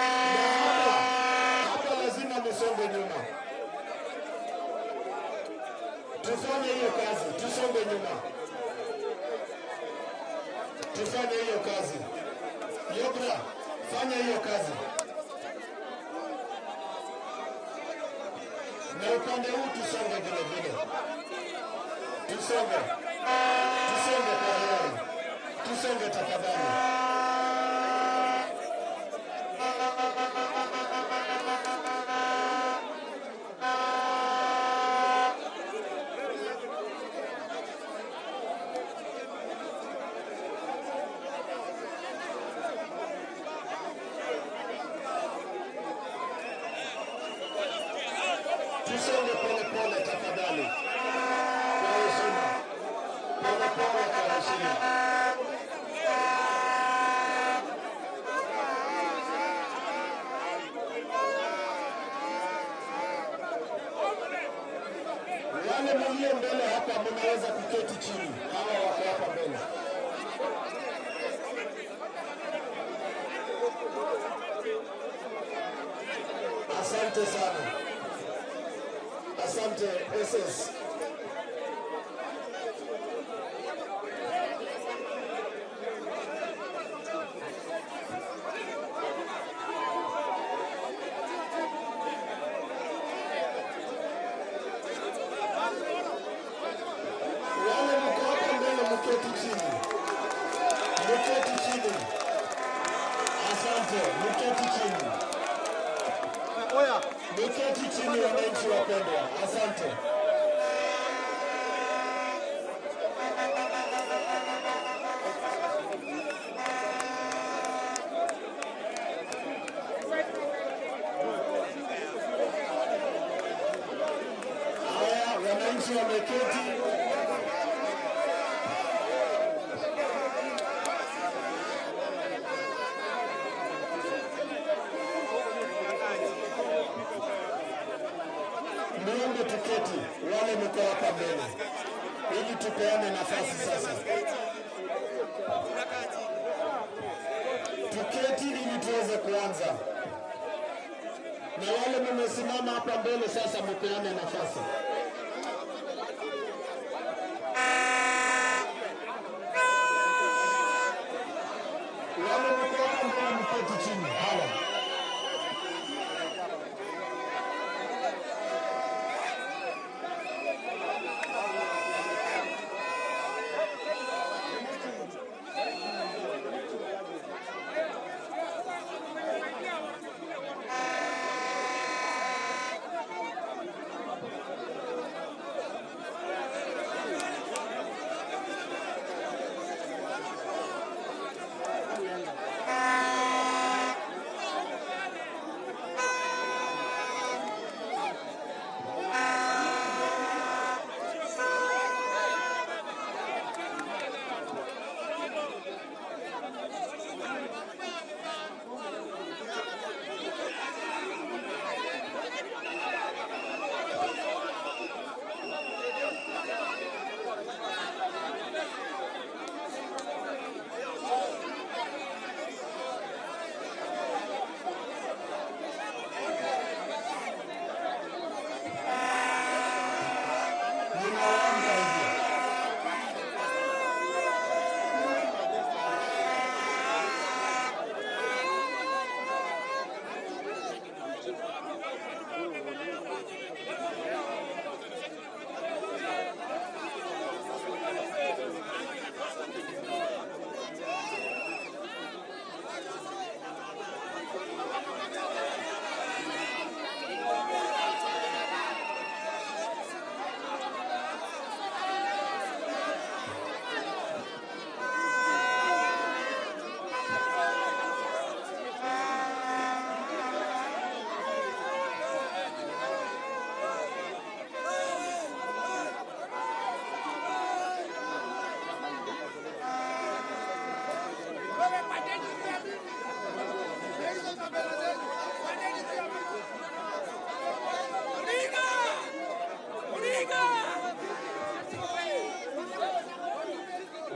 Na hapa hapa lazima musonge nyuma, tufanye hiyo kazi, tusonge nyuma, tufanye hiyo kazi. Yobra, fanya hiyo kazi. Na upande huu tusonge vile vile, tusonge, tusonge kwa hiari, tusonge tafadhali. Tusonge pole pole tafadhali, kwa heshima, pole pole kwa heshima. Wale mlio mbele hapa mnaweza kuketi chini, hawa wako hapa mbele. Asante sana. Asante SS. Wale mko hapa mbele mketi chini. Mketi chini. Asante, mketi chini. Mketi chini wananchi wapendwa. Asante. Haya, wananchi wameketi. Niombe tuketi, wale mko hapa mbele, ili tupeane nafasi sasa. Tuketi ili tuweze kuanza, na wale mmesimama hapa mbele sasa, mpeane nafasi. Wale mko hapa mbele, mketi chini. Hawa ninawaomba hivyo.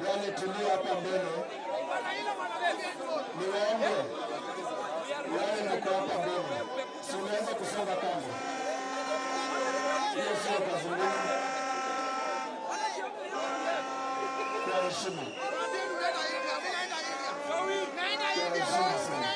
Wale tulio hapa mbele, niwaombe wale mko hapa mbele, si unaweza kusonga kando, hiyo sio kazi ngumu. Kwa heshima, kwa heshima sana.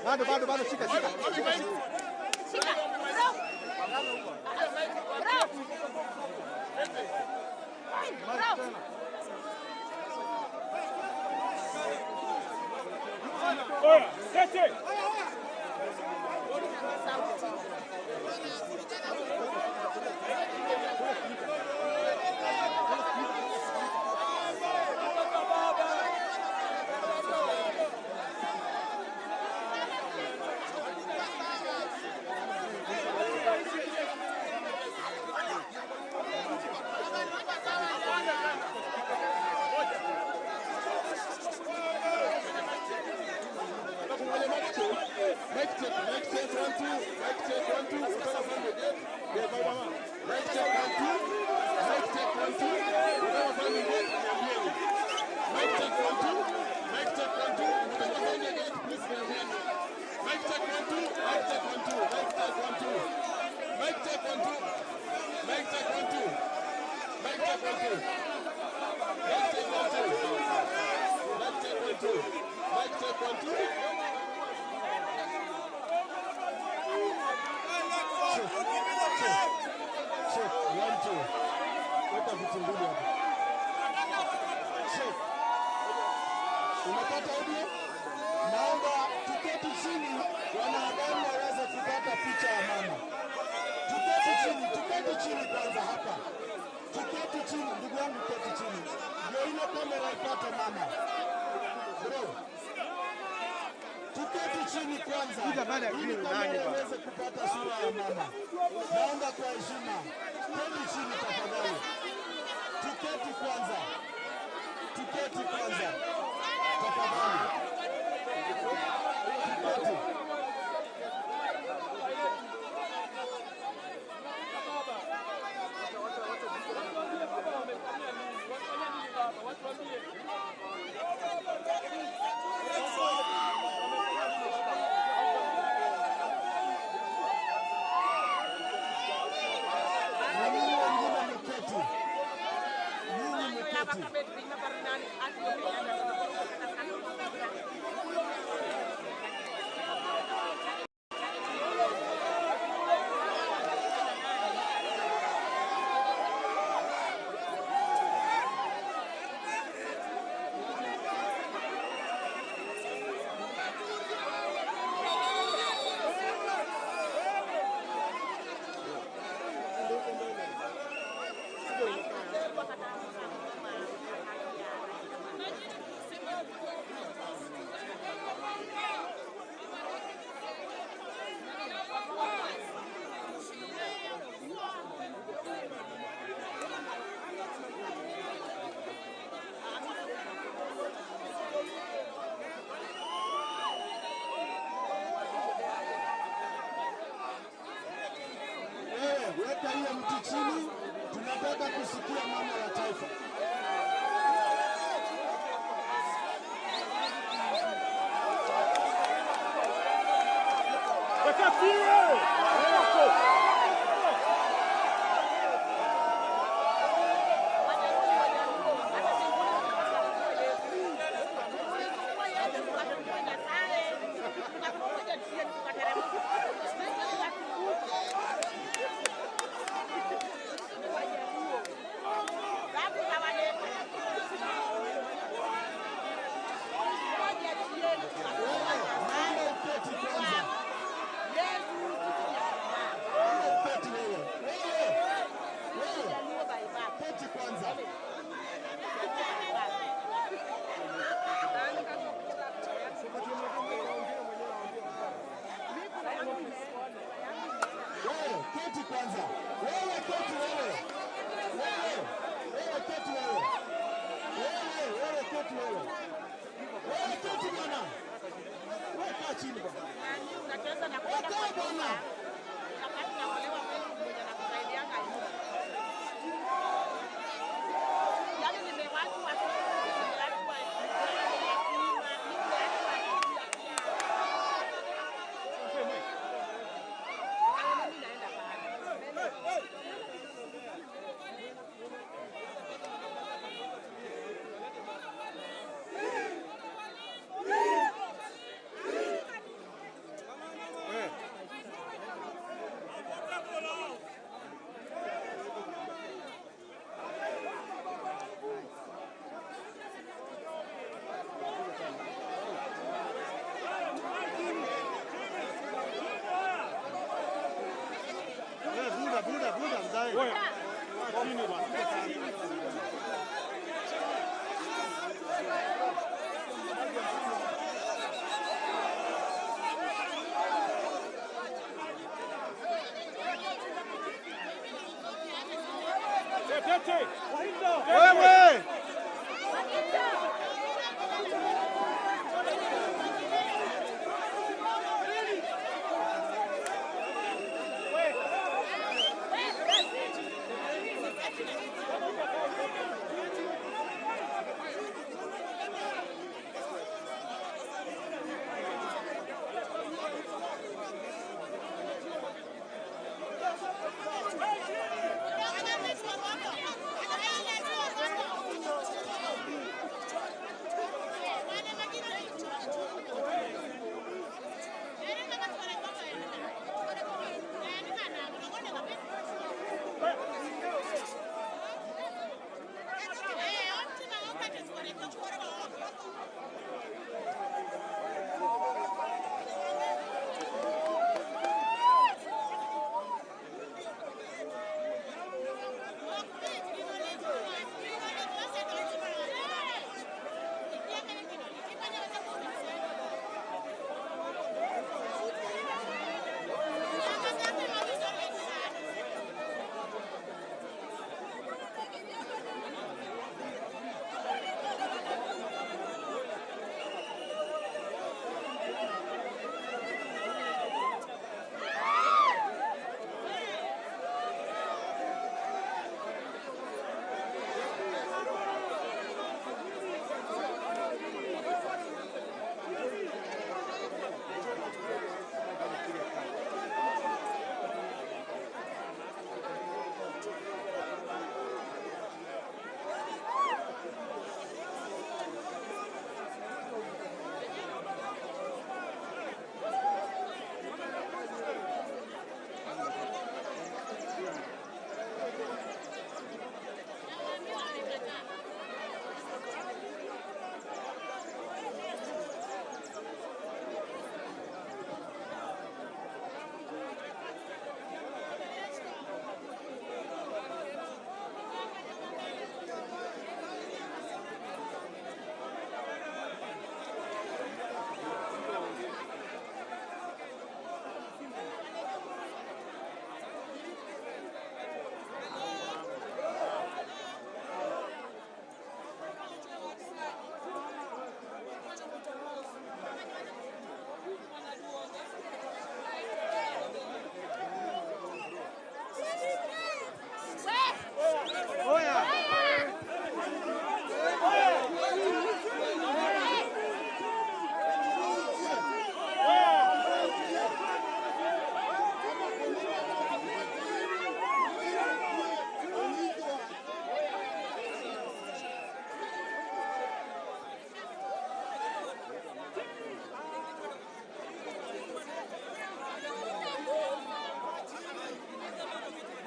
Bado bado bado, shika shika shika shika. Shika. Oya, sete. Mic check, mic check, one, two, mic check, one, two, Utaka sound gate. Yeah, baba. Mic check, one, two, mic check, one, two, Utaka sound gate, niambieni. Mic check, one, two, mic check, one, two, Utaka sound gate, please niambieni. Mic check, one, two, mic check, one, two, mic check, one, two, mic check, one, two, mic check, one, two, mic check, one, two, mic check, one, two, mic check, one, two, mic check, one, two. Check, one, two. Weka vitu mbili hapo. Check. Unapata audio? Naomba tuketi chini, wanahabari waweze kupata picha ya mama. Tuketi chini, tuketi chini kwanza hapa. Tuketi chini, ndugu yangu, keti chini, ndio ile kamera ipate mama. Bro, tuketi chini kwanza ili kamera iweze kupata sura ya mama. Naomba kwa heshima, keti chini tafadhali. Tuketi kwanza, tuketi kwanza tafadhali, tuketi. Na nyinyi wengine mketi, nyinyi mketi. Wewe weka hiyo mti chini, tunataka kusikia mama wa taifa. Weka kiwe. Weko. Naomba uketi kwanza. Naomba uketi wewe. Wewe. Wewe. Keti kwanza. Wewe, keti kwanza. Wewe keti wewe. Wewe. Wewe keti wewe. Wewe, wewe keti wewe. Wewe keti bwana. Wewe kaa chini bwana. Wewe kaa bwana. Wewe!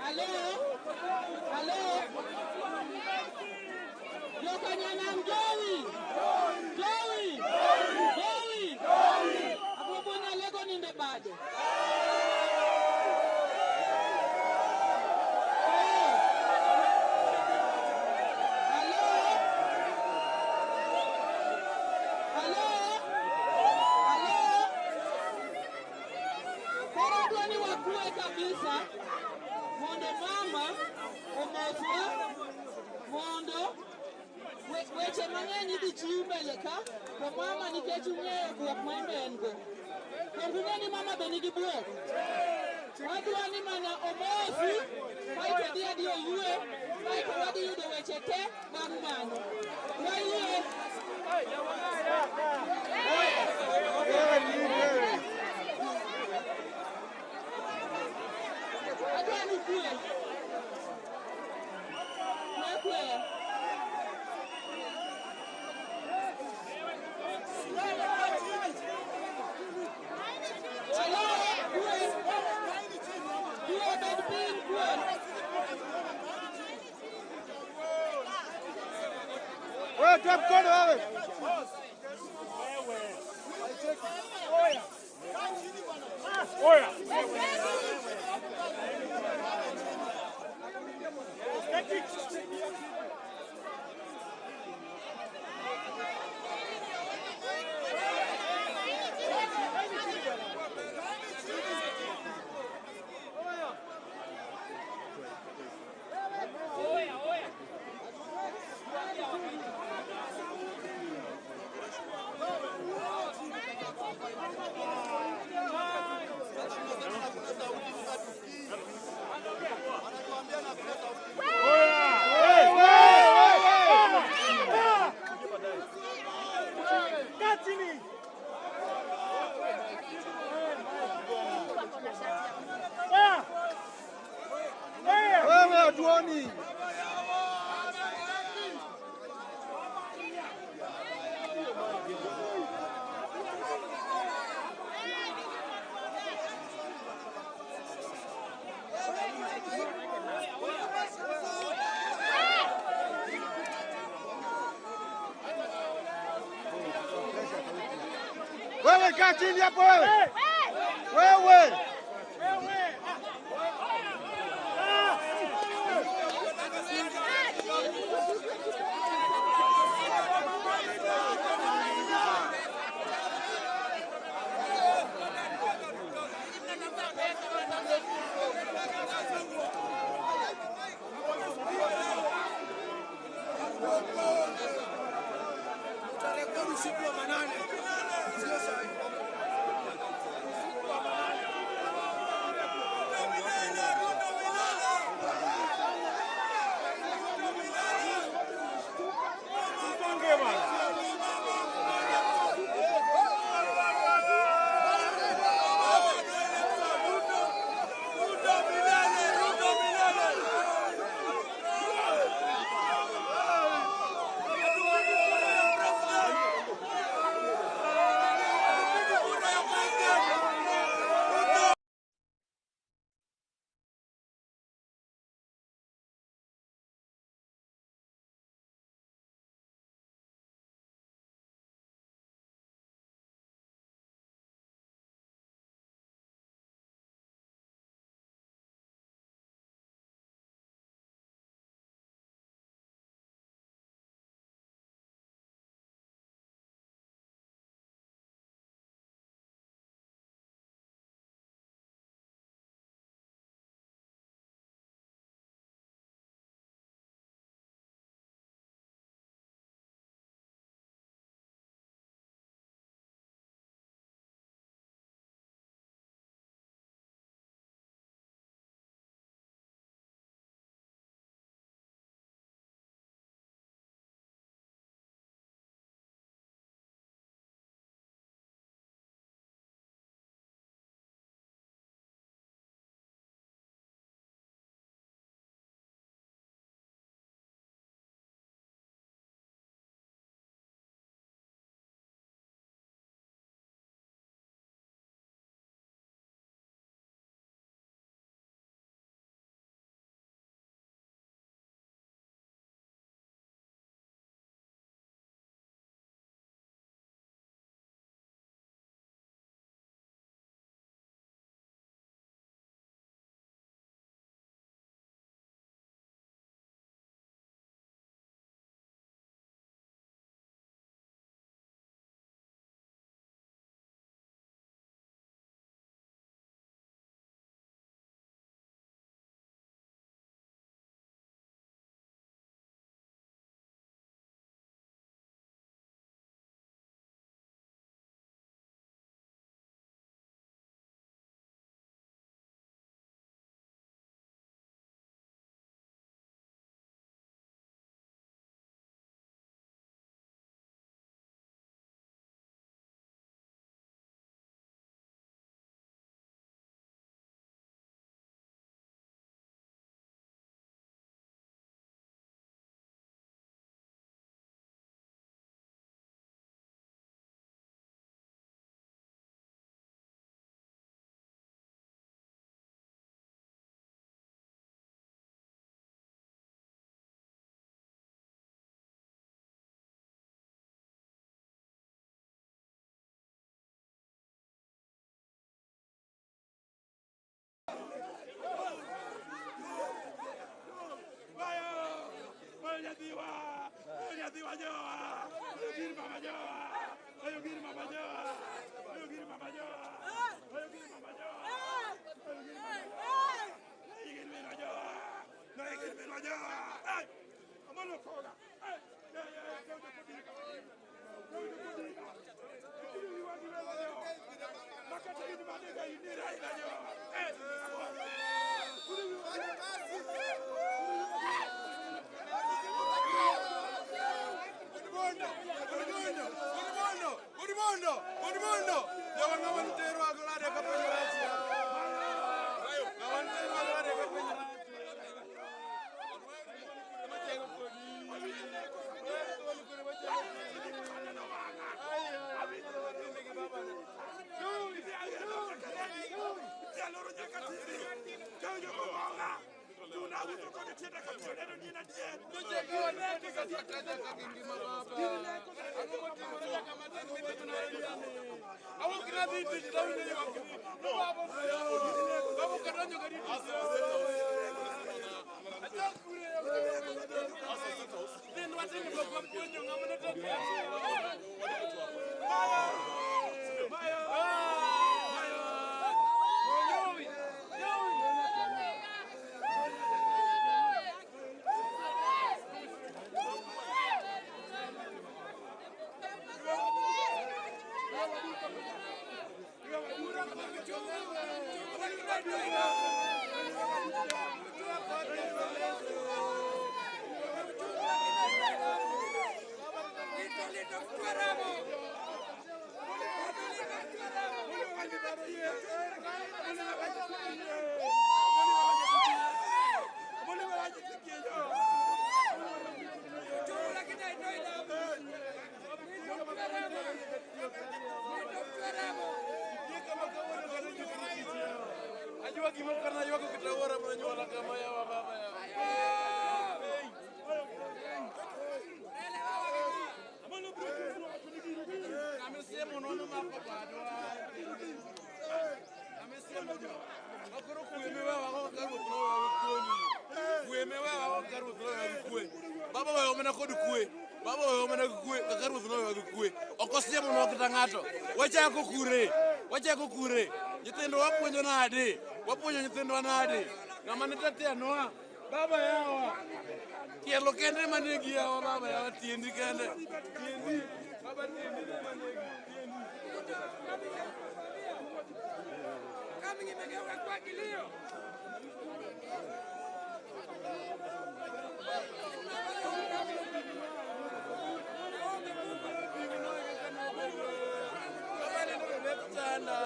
Hello? Hello? Jokanyanam Jowi! Jowi! Jowi! Abubu nyalego ninde bade. Hello? Hello? Hello? Koro adwa ni wakwe kabisa mondo mama omoswa mondo weche mang'eny idhi chiw mbele ka to mama nikech ung'eyo bwok ma imbe en go. Donge ung'e ni mama be nigi bwok? Wadwa ni mana omosi kaeto odhi adhi oywe kaeto wadhi yudo weche te bang' mano. Wayie. Adwa ni kwe. Kwe kwe. Hello, kwe. Kwe bed piny kwe. Wewe toa mkono wewe. Oya. Wewe hatuoni. Wewe kaa chini hapo wewe. Wewe. Utarekodi usiku wa manane, sio sahihi. Usiku wa manane. Ramoga. Tunawuotho kode tienda ka biro neno ni en adier. Ajua gima kana ywako kata wuora manyuola kama yawa baba yawa. Amesema unaona mako bado. Amesema makoro kuemewa wako karu tunawa kuoni. Kuemewa wako karu tunawa kue. Baba wewe omena kod kue. Baba wewe omena kue kaka ruoth nowewa gi kue. Ok osiemonwa kata ng'ato. Wachako kure. Wachako kure. Nyithindo wapuonjo nade? Wapuonjo nyithindwa nade? Ng'ama ne tatenwa. Baba yawa. Tielo kende manegi yawa baba yawa tiendi kende. Tiendi. Baba tiendi ne manegi. Tiendi. Kama imegeuka kuwa kilio. Baba aneno e lep chanda.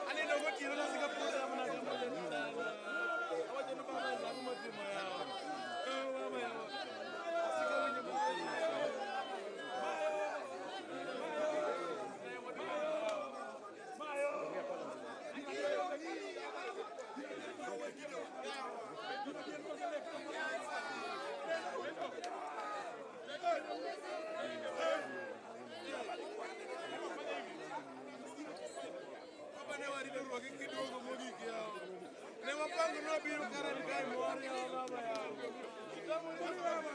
Aneno gotieno nasika puodho mana kama lep chanda. Awacho ni baba ang'o matimo yawa. Eh, baba yawa. Asika winjo Baba ne warito ruoki kiduogo mogik yawa. Ne wapango ni wabiro kara ni kae mor yawa baba yawa. Kitambo ni baba.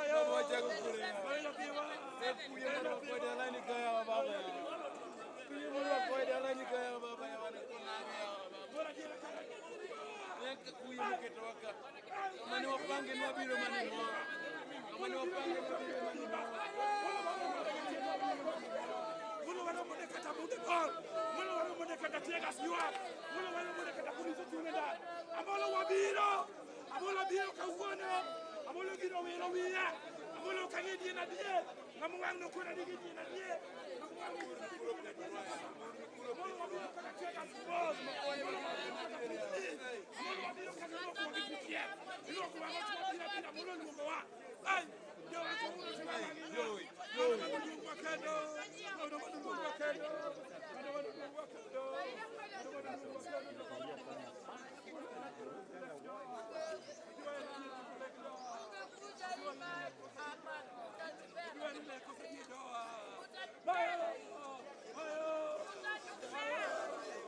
Baba wachako kure yawa. Ne kuye mondo wakwe dalani ka yawa baba yawa. Kuye mondo wakwe dalani ka yawa baba yawa ne konage yawa baba. Nyaka kuye moketowa ka. Kama ne wapange ni wabiro mana mor. Kama ne wapange ni wabiro mana mor. Amolo wabiro, amolo biro kawuono, amolo gino wilo wiya, amolo kang'e dien adier, ng'ama wang' nokona ni gidien adier, ng'ama wang' nokona ni gidien adier. Amolo wabiro kaka tear gas boss, amolo wabiro kaka police, amolo wabiro kaka ilwako gi PTF, ilwako wang'o to wabiro abira, amolo oluongowa. Ai, jowa kawuono to wang'e Mano maduong' kendo, mano maduong' kendo, mano maduong' kendo, mano maduong' kendo.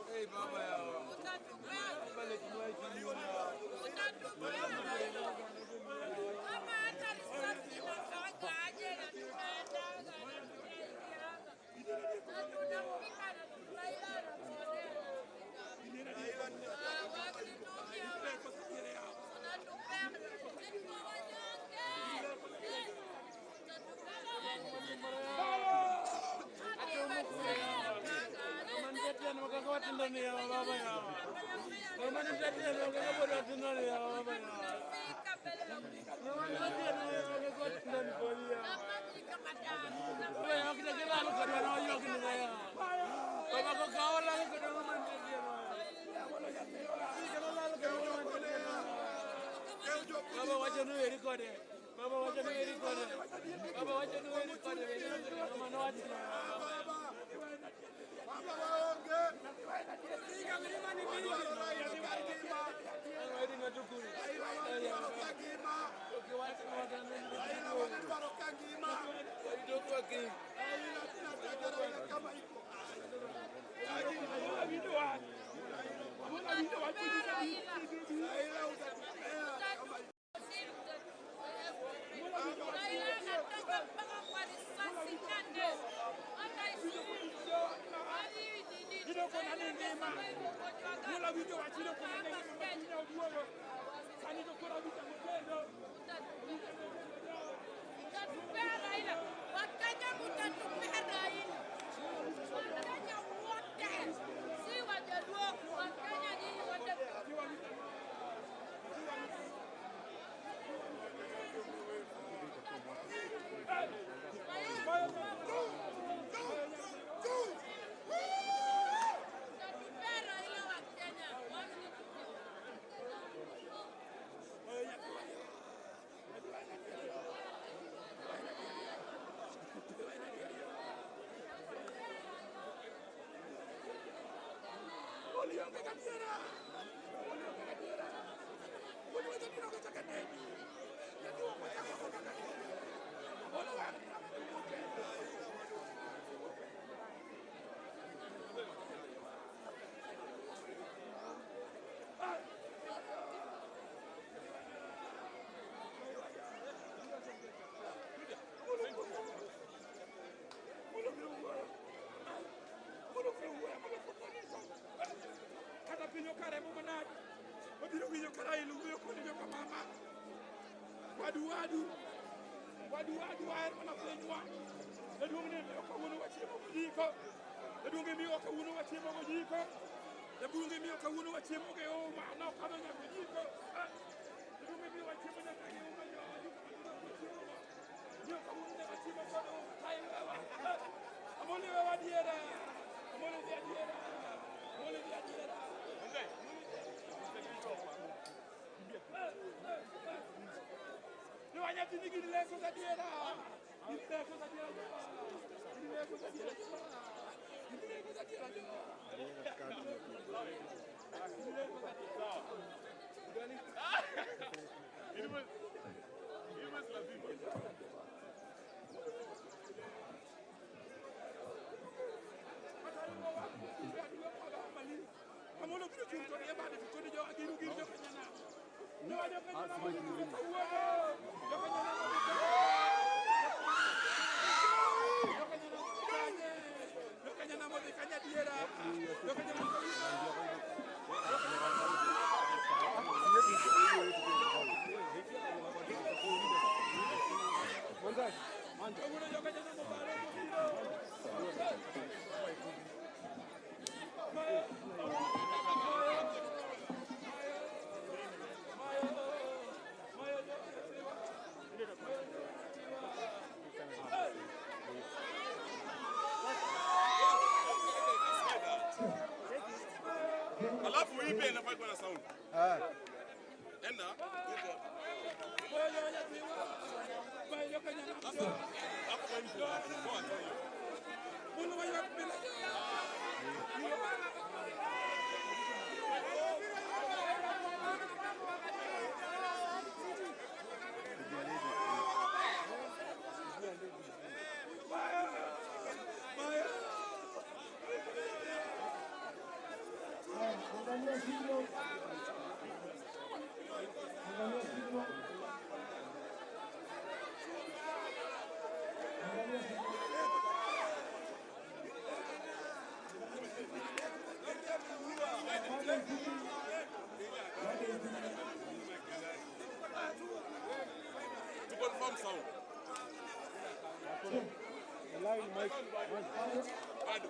Hey baba yawa. Baba lek mwa chini yawa. Wakenya mtatupea Raila. Wakenya wote, si Wajaluo, Wakenya nyinyi wote. Mtatupea Raila Wakenya. Kata piny okaremo manade wabiro winjo ka Raila wuoyo kod joka mama wadu wadu wadu wadu waher mana pinywa jaduong' ne miyo kawuono wachiemo gojiko jaduong' miyo kawuono wachiemo gojiko jaduong' miyo kawuono wachiemo gi uma nokadho nyaka ojiko jaduong' miyo wachiemo nyaka gi uma miyo kawuono ne wachiemo kod uma kaewewa Amolo wewa adiera Amolo dhi adiera Amolo dhi adiera Nyathini gini leko gadiera. Gini leko gadiera. Gini leko gadiera. Gini leko gadiera. Gini leko gadiera. Amolo biro chung' to rie bade to koni jowa giru gir jokanyana. Jowa jokanyana mondo biro kawuono. Jokanyana mondo Jokanyana modhi kanye? Jokanyana modhi kanye adiera? Jokanyana modhi Kawuono jokanyana mobaro mobiro. Alafu hii pia inafaa kuwa na sound. Enda. Sasa hapo kwa mtu. Poa tu hiyo. To confirm sound. Bado.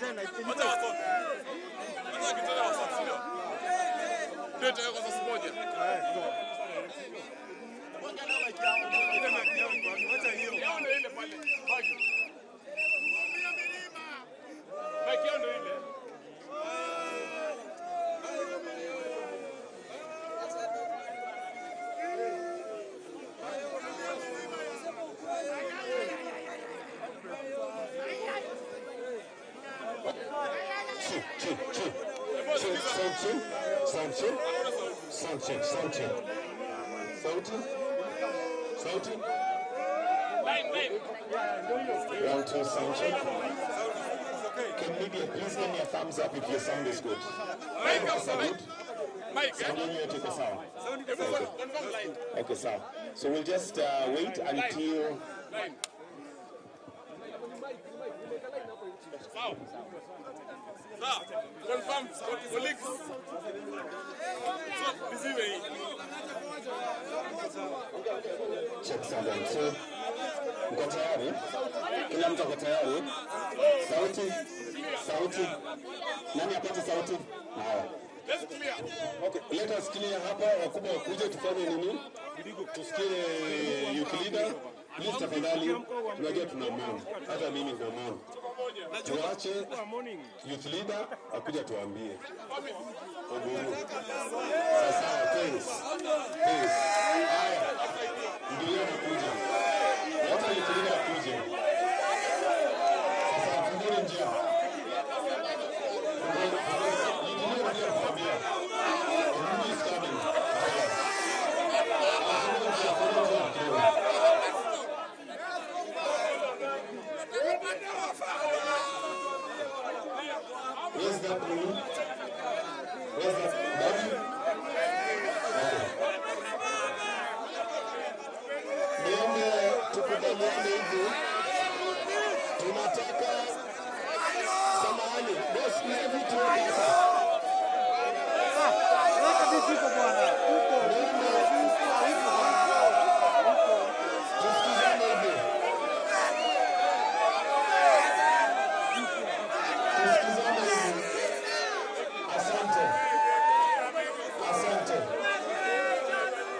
Wacha wasome. Wacha wakitoka wasome, si ndio? Ndio itawekwa kwa source moja. Yao ndio ile pale. Bagi. Mic yao ndio ile. Check, check, check. Check, sound check, sound check, sound check, sound check. Sauti? Sauti? Line, line. One, two, sound check. Can media please give me a thumbs up if your sound is good? Mic, Sound good? mic, eh? Sound yenyu yote iko sawa? Hebu confirm line. Okay, sawa. So we'll just wait until Line. Sawa. Sawa. Confirm colleagues. So, nisiwe hii. check sound one, two. Mko tayari? Kila mtu ako tayari? Sauti? Sauti? Nani apate sauti? Haya. Let's clear. Okay, let us clear hapa, wakubwa wakuje tufanye nini? Tusikie youth leader. Please tafadhali, tunajua tuna mourn. Hata mimi nina mourn. Tuache youth leader akuja tuambie. Oburu. Sasa, thanks. Thanks. Haya. Ndio anakuja. Wacha youth leader akuje. Sasa fungeni njia. Fungeni, fungeni. Youth leader anakuja kutuambia. Oburu is coming. Haya. Fungeni njia, fungeni njia kidogo. Where's that blue? Where's that body? Okay. Niombe tukubaliane hivi, tunataka samahani, boss, ni hivi tuweke hapa. Weka vijiko bwana. Huko. Niombe Huko bwana. Huko. tusikizane hivi, tusikizane hivi. Asante, asante.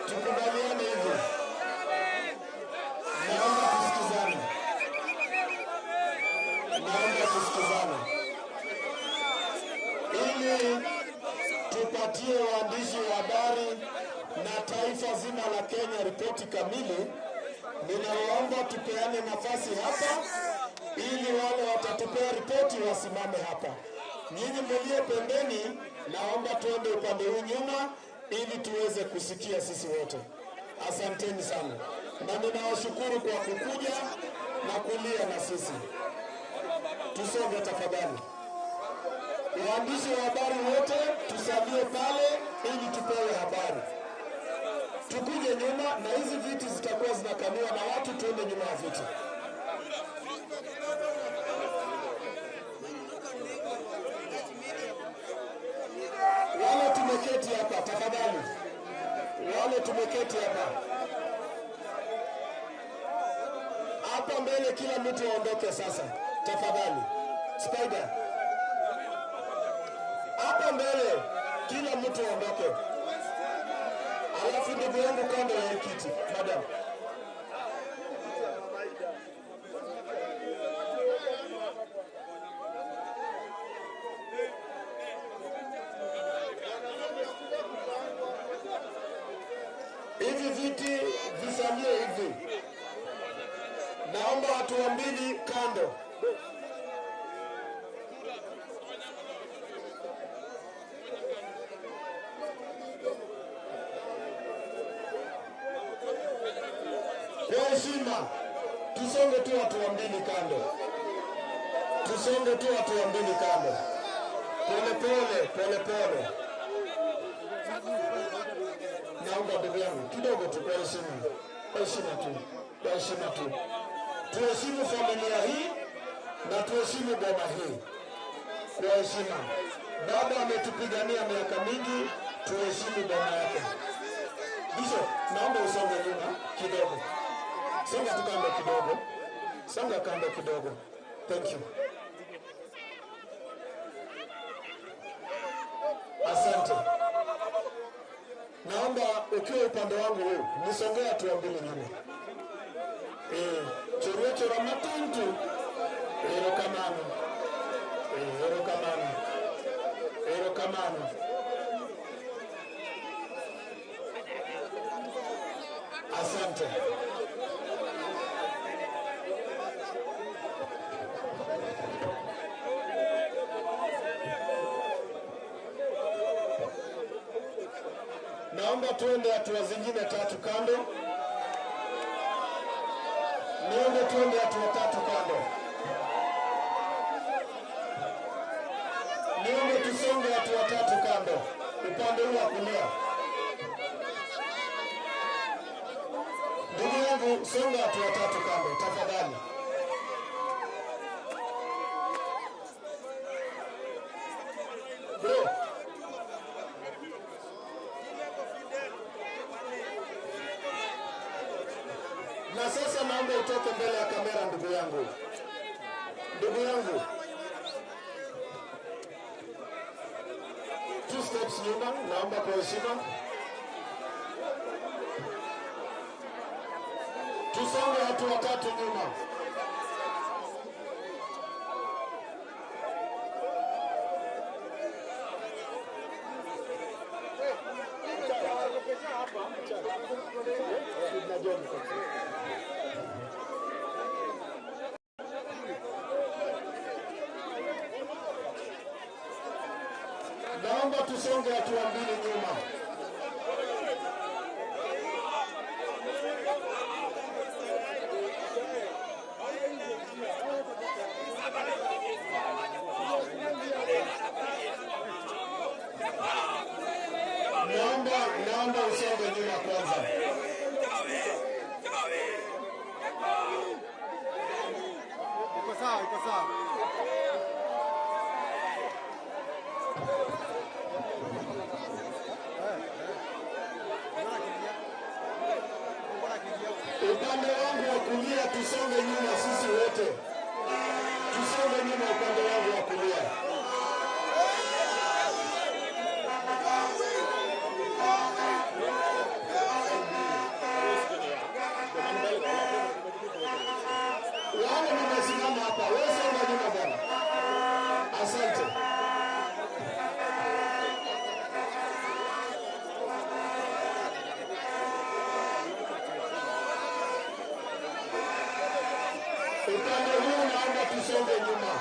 Tukubaliane hivi, naomba tusikizane, naomba tusikizane ili tupatie waandishi wa habari na taifa zima la Kenya ripoti kamili. Ninawaomba tupeane nafasi hapa ili wale watatupea ripoti wasimame hapa. Nyinyi mlio pembeni, naomba tuende upande huu nyuma ili tuweze kusikia sisi wote. Asanteni sana, na ninawashukuru kwa kukuja na kulia na sisi. Tusonge tafadhali. Waandishi wa habari wote tusalie pale ili tupewe habari. Tukuje nyuma na hizi viti zitakuwa zinakaliwa na watu, tuende nyuma ya viti. Wale tumeketi hapa tafadhali, wale tumeketi hapa hapa mbele, kila mtu aondoke sasa tafadhali. Spider hapa mbele, kila mtu aondoke, alafu ndugu yangu kando ya hii kiti, madam. Hivi viti visalie hivi, naomba watu wa mbili kando. Kwa heshima, tusonge tu watu wa mbili kando, tusonge tu watu wa mbili kando, pole pole pole pole. Naomba ndugu yangu kidogo tu, kwa heshima, kwa heshima tu, kwa heshima tu, tuheshimu familia hii na tuheshimu boma hii kwa heshima. Baba ametupigania miaka mingi, tuheshimu boma yake. Bishop, naomba usonge nyuma kidogo, songa tu kando kidogo, songa kando kidogo. Thank you. Naomba ukiwa upande wangu huu nisongee hatua mbili nyuma. Eh, chorwe chora matin tu. Erokamano. Erokamano. Erokamano. Asante. Naomba tuende hatua zingine tatu kando. Niombe tuende hatua tatu kando. Niombe tusonge hatua tatu kando, upande huu wa kulia. Ndugu yangu, songa hatua tatu kando tafadhali. Bro, na sasa naomba utoke mbele ya kamera, ndugu yangu, ndugu yangu, two steps nyuma, naomba kwa heshima. Tusonge hatua tatu nyuma. Naomba tusonge hatua mbili nyuma. Naomba, naomba usonge nyuma kwanza. Iko sawa, iko sawa. Upande wangu wa kulia tusonge nyuma sisi wote, tusonge nyuma upande wangu wa kulia. Wale nimesimama hapa, wewe songa nyuma bwana. Asante. Upande huu naomba tusonge nyuma.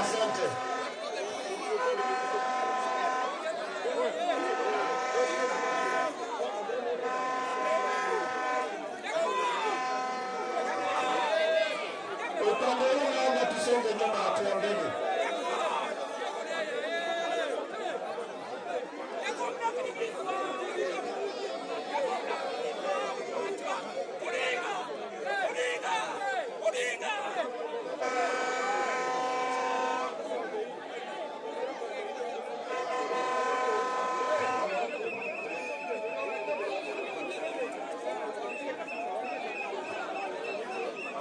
Asante. Upande huu naomba tusonge nyuma hatua mbili.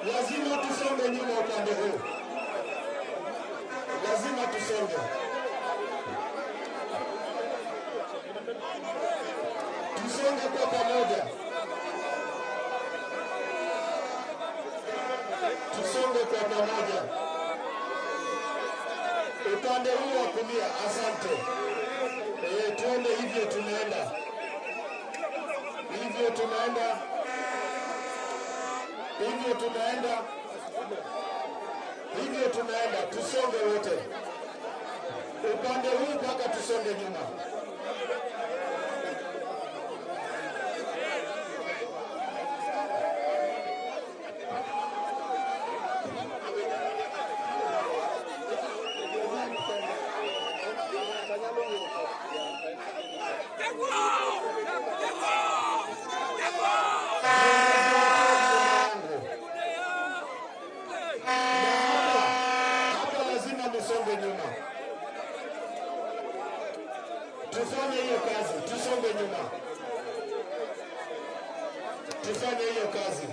Lazima tusonge nyuma upande huu, lazima tusonge, tusonge kwa pamoja, tusonge kwa pamoja. Upande huu wa kulia, asante. E, tuende hivyo, tunaenda hivyo, tunaenda hivyo tunaenda hivyo tunaenda, tusonge wote upande huu mpaka tusonge nyuma. Na hapa hapa lazima nisonge nyuma, tufanye hiyo kazi, tusonge nyuma, tufanye hiyo kazi.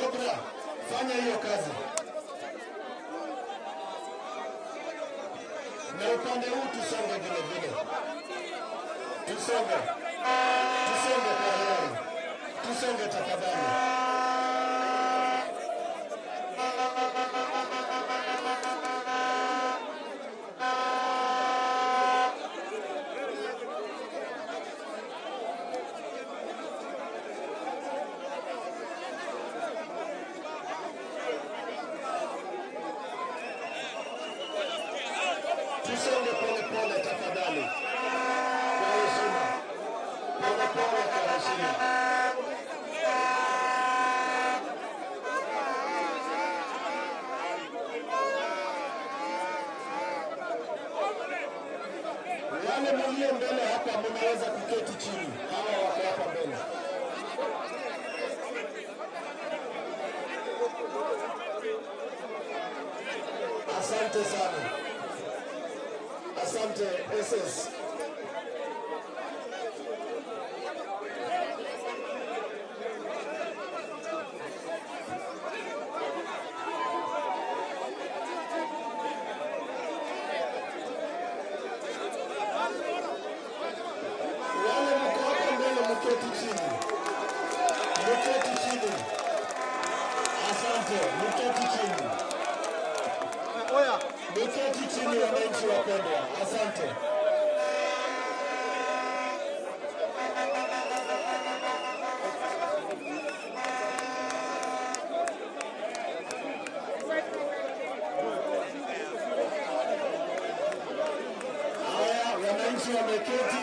Yobra, fanya hiyo kazi. Na upande huu tusonge vile vile, tusonge, tusonge kwa hiari, tusonge tafadhali. Tusonge pole pole tafadhali, kwa heshima, pole pole kwa heshima. Wale mlio mbele hapa mnaweza kuketi chini, hawa wako hapa mbele. Asante sana. Asante SS. Wale mko hapa mbele mketi chini. Mketi chini. Asante, mketi chini. Mketi chini wananchi wapendwa. Asante. Haya, wananchi wameketi.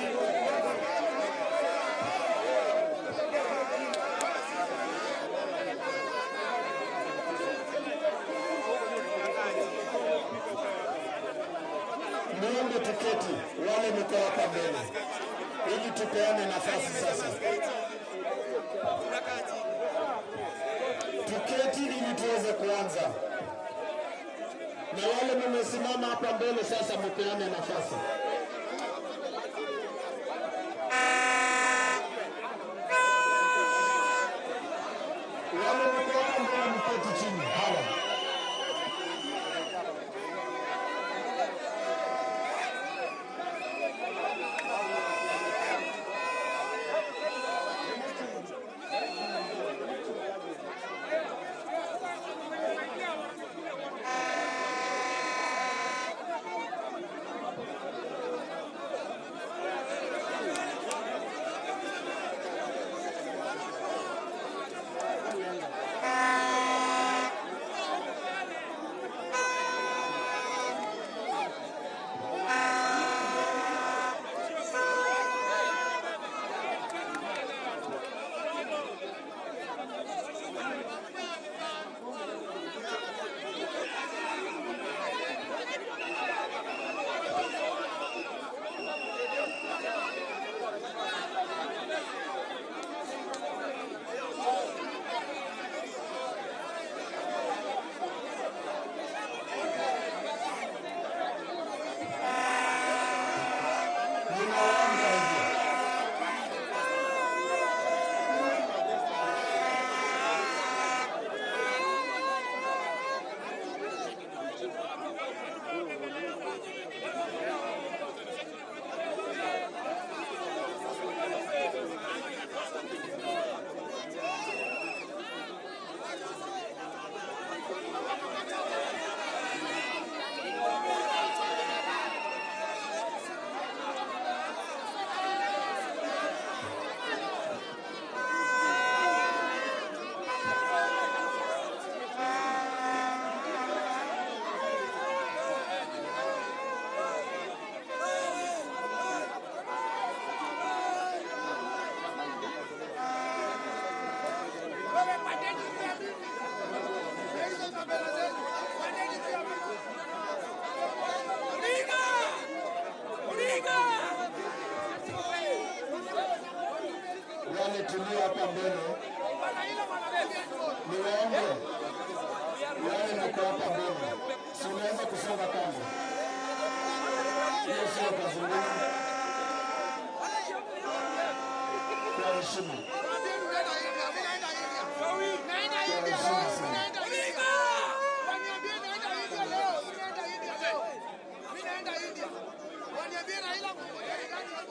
Niombe tuketi, wale mko hapa mbele, ili tupeane nafasi sasa. Tuketi ili tuweze kuanza, na wale mmesimama hapa mbele sasa, mpeane nafasi. Wale mko hapa mbele, mketi chini. Hawa ninawaomba hivyo. Wale tulio hapa mbele, niwaombe wale mko hapa mbele, si unaweza kusonga kando, hiyo sio kazi ngumu. Kwa heshima, kwa heshima sana. Naenda India. Tupeane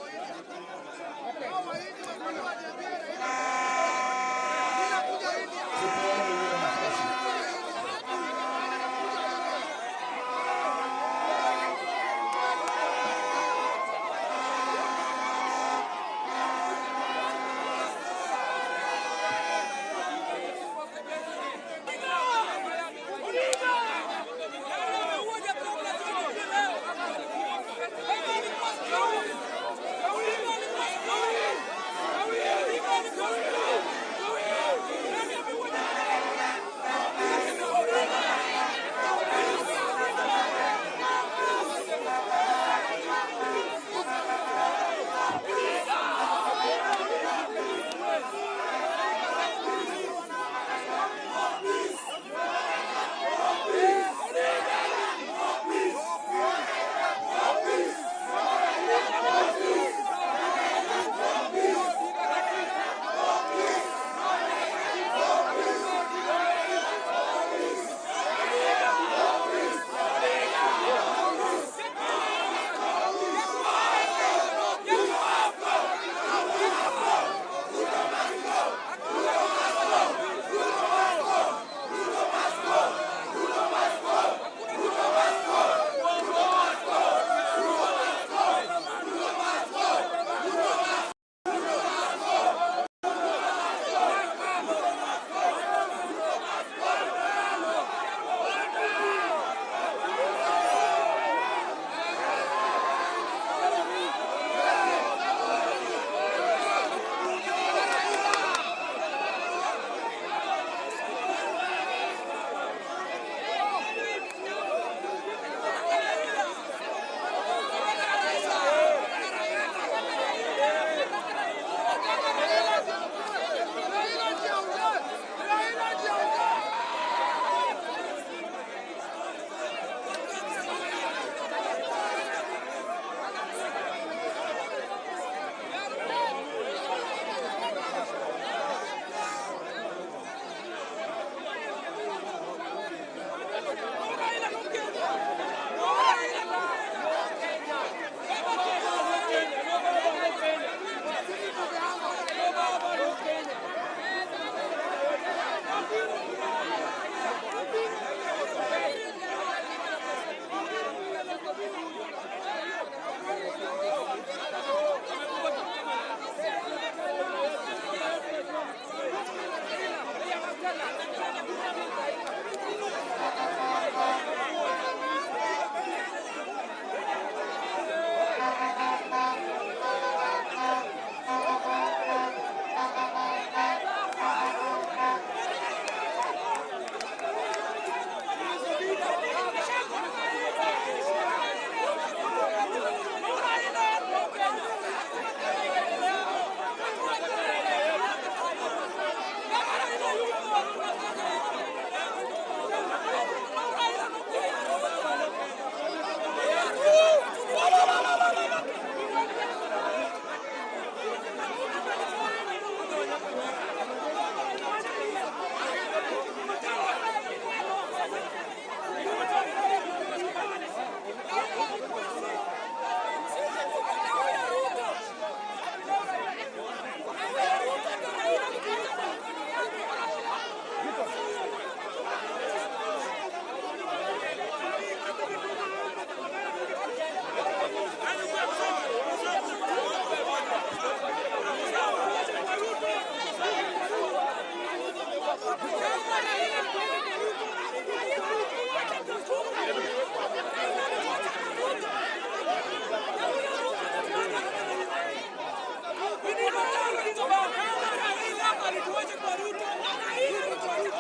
hiyo nafasi.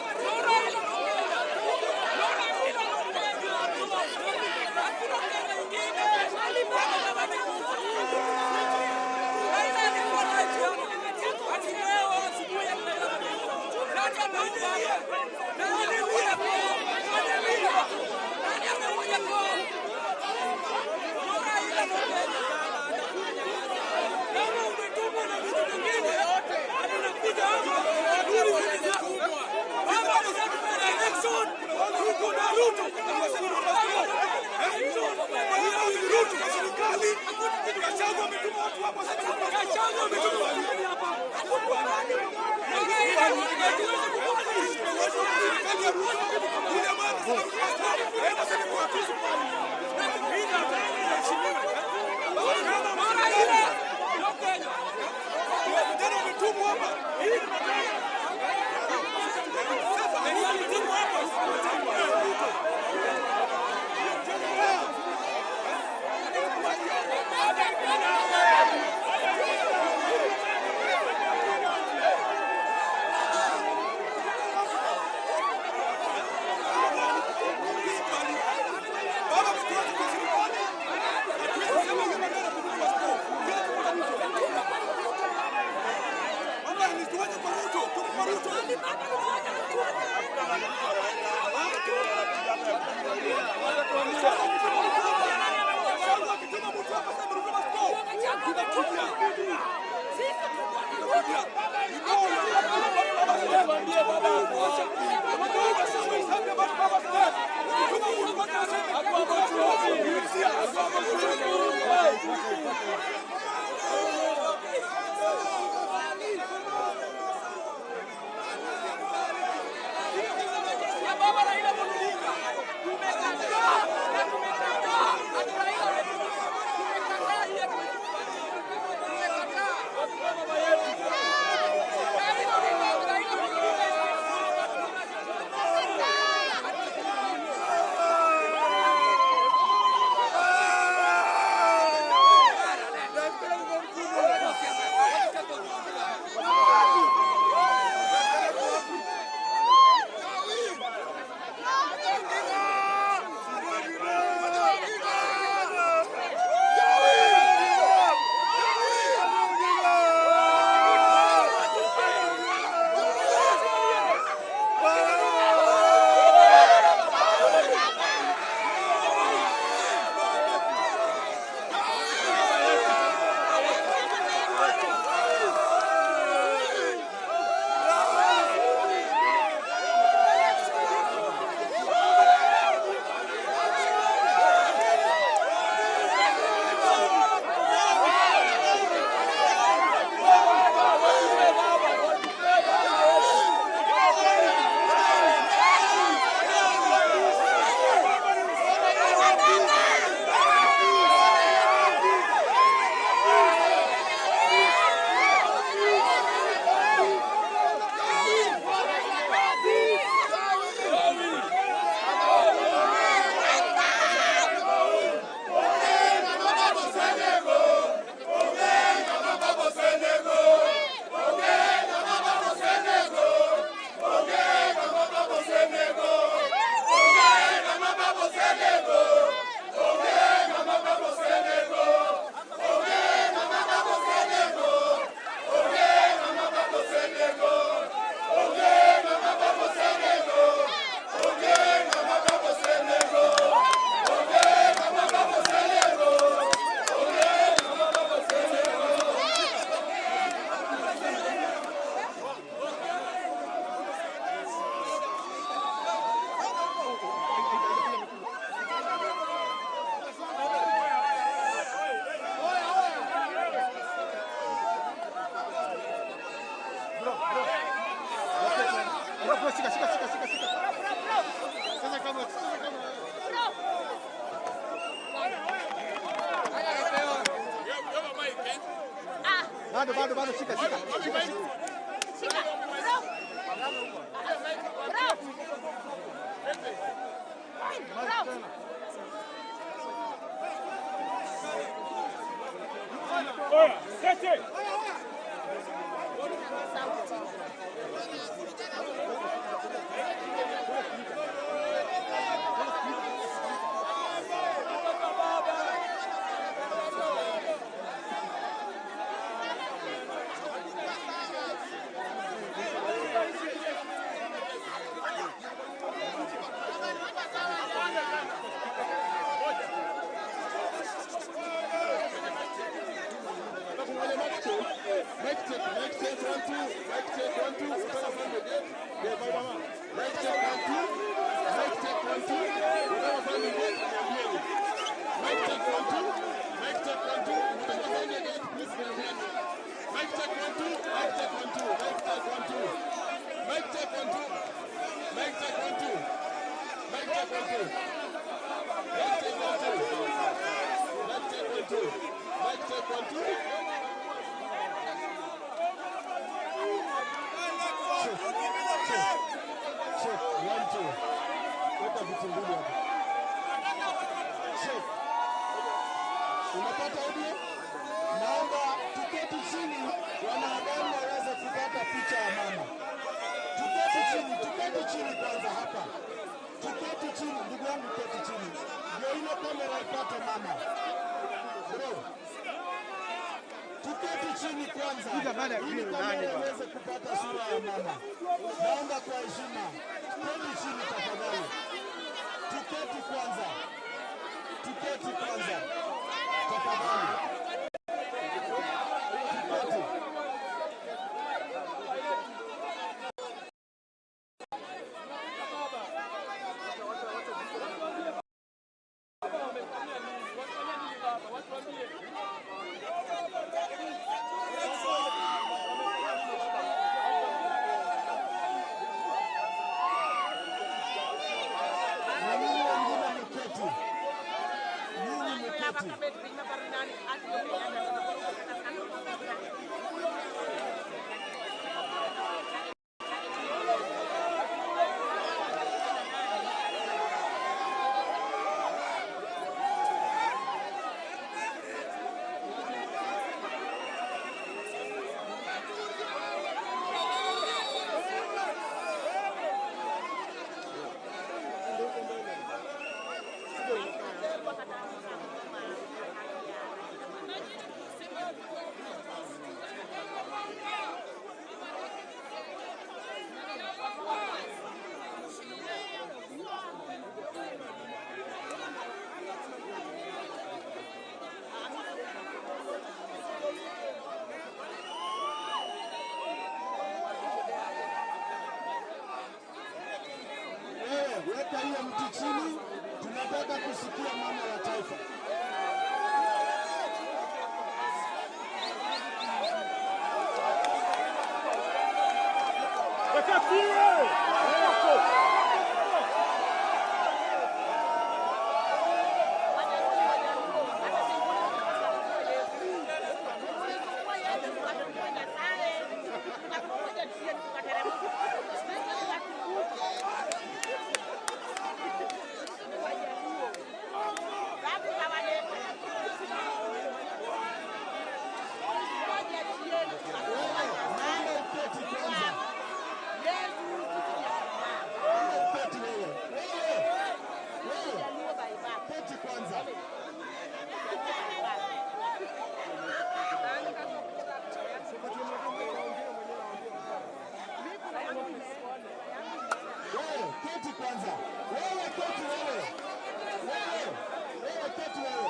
Bado bado bado, shika shika shika shika. Mic check, mic check, one, two, mic check, one, two, Utaka find the gate. Yeah, bye, mama. Mic check, one, two, mic check, one, two, Utaka find the gate, niambieni. Mic check, one, two, mic check, one, two, Utaka find the gate, please niambieni. Mic check, one, two, mic check, one, two, mic check, one, two, mic check, one, two, mic check, one, two, mic check, one, two, mic check, one, two, mic check, one, two, mic check, one, two. viti mbili hapo. Chef, unapata audio? Naomba tuketi chini, wanahabari waweze kupata picha ya mama. Tuketi chini, tuketi chini kwanza hapa. Tuketi chini, ndugu yangu, keti chini, ndio ile kamera ipate mama. Bro, tuketi chini kwanza ili kamera iweze kupata sura ya mama. Naomba kwa heshima, keti chini tafadhali. Tuketi kwanza, tuketi kwanza tafadhali, tuketi. Na nyinyi wengine mketi, nyinyi mketi. Wewe weka hiyo mti chini, tunataka kusikia mama wa taifa. Naomba uketi kwanza. Naomba uketi wewe. Wewe. Wewe. Keti kwanza. Wewe, keti kwanza. Wewe keti wewe. Wewe, wewe keti wewe.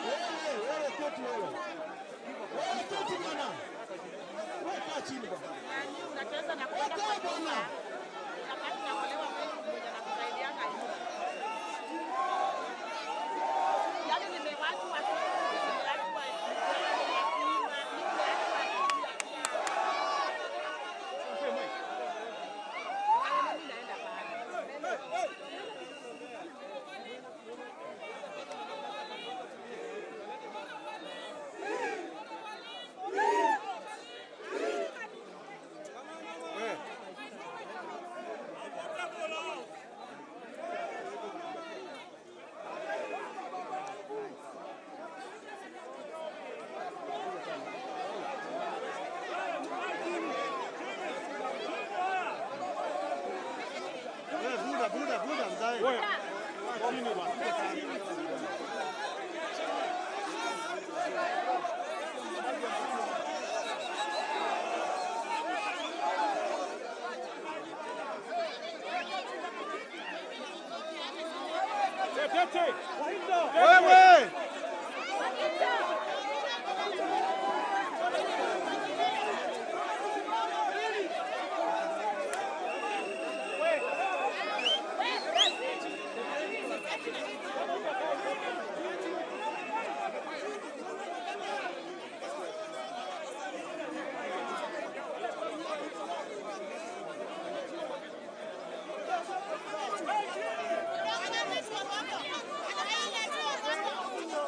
Wewe, wewe keti wewe. Wewe keti bwana. Wewe kaa chini bwana. Wewe kaa bwana. Buda, buda, buda, mzae. Chini bwana. Wewe! Thank you.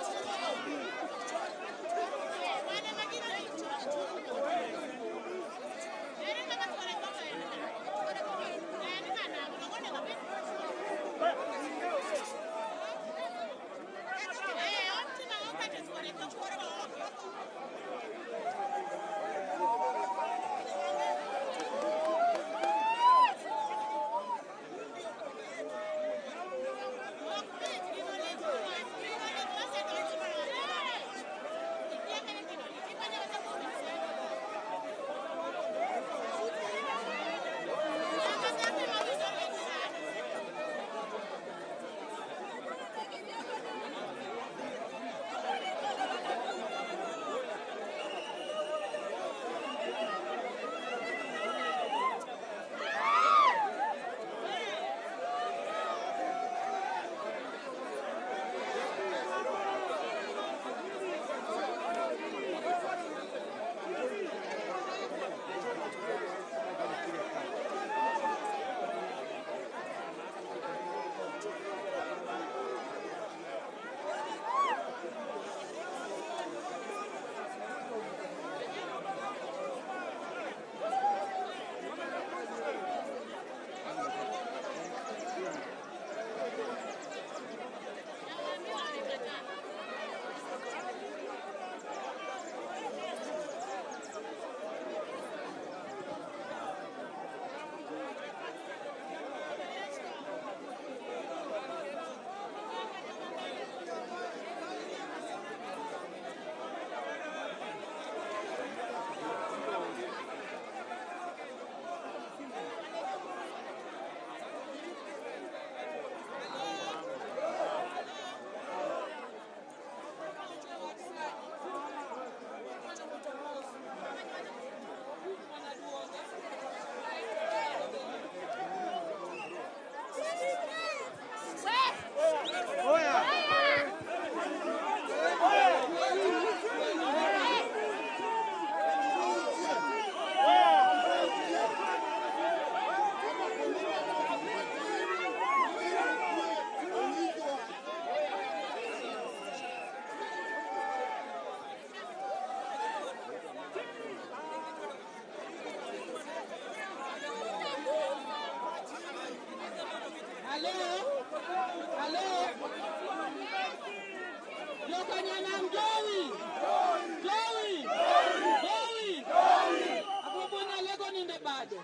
nade?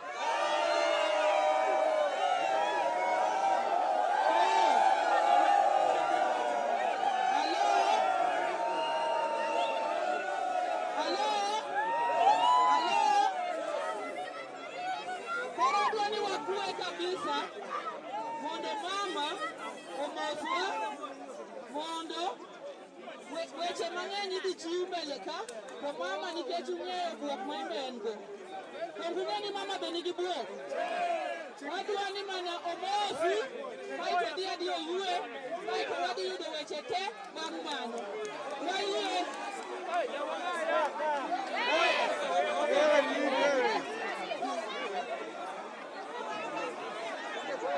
Hello? Hello? Hello? Koro adwa ni wakwe kabisa mondo mama omoswa mondo weche mang'eny idhi chiw mbele ka to mama nikech ung'eyo bwok ma imbe en go. Donge ung'e ni mama be nigi bwok? Wadwa ni mana omosi kaeto odhi adhi oywe kaeto wadhi yudo weche te bang' mano. Wayie.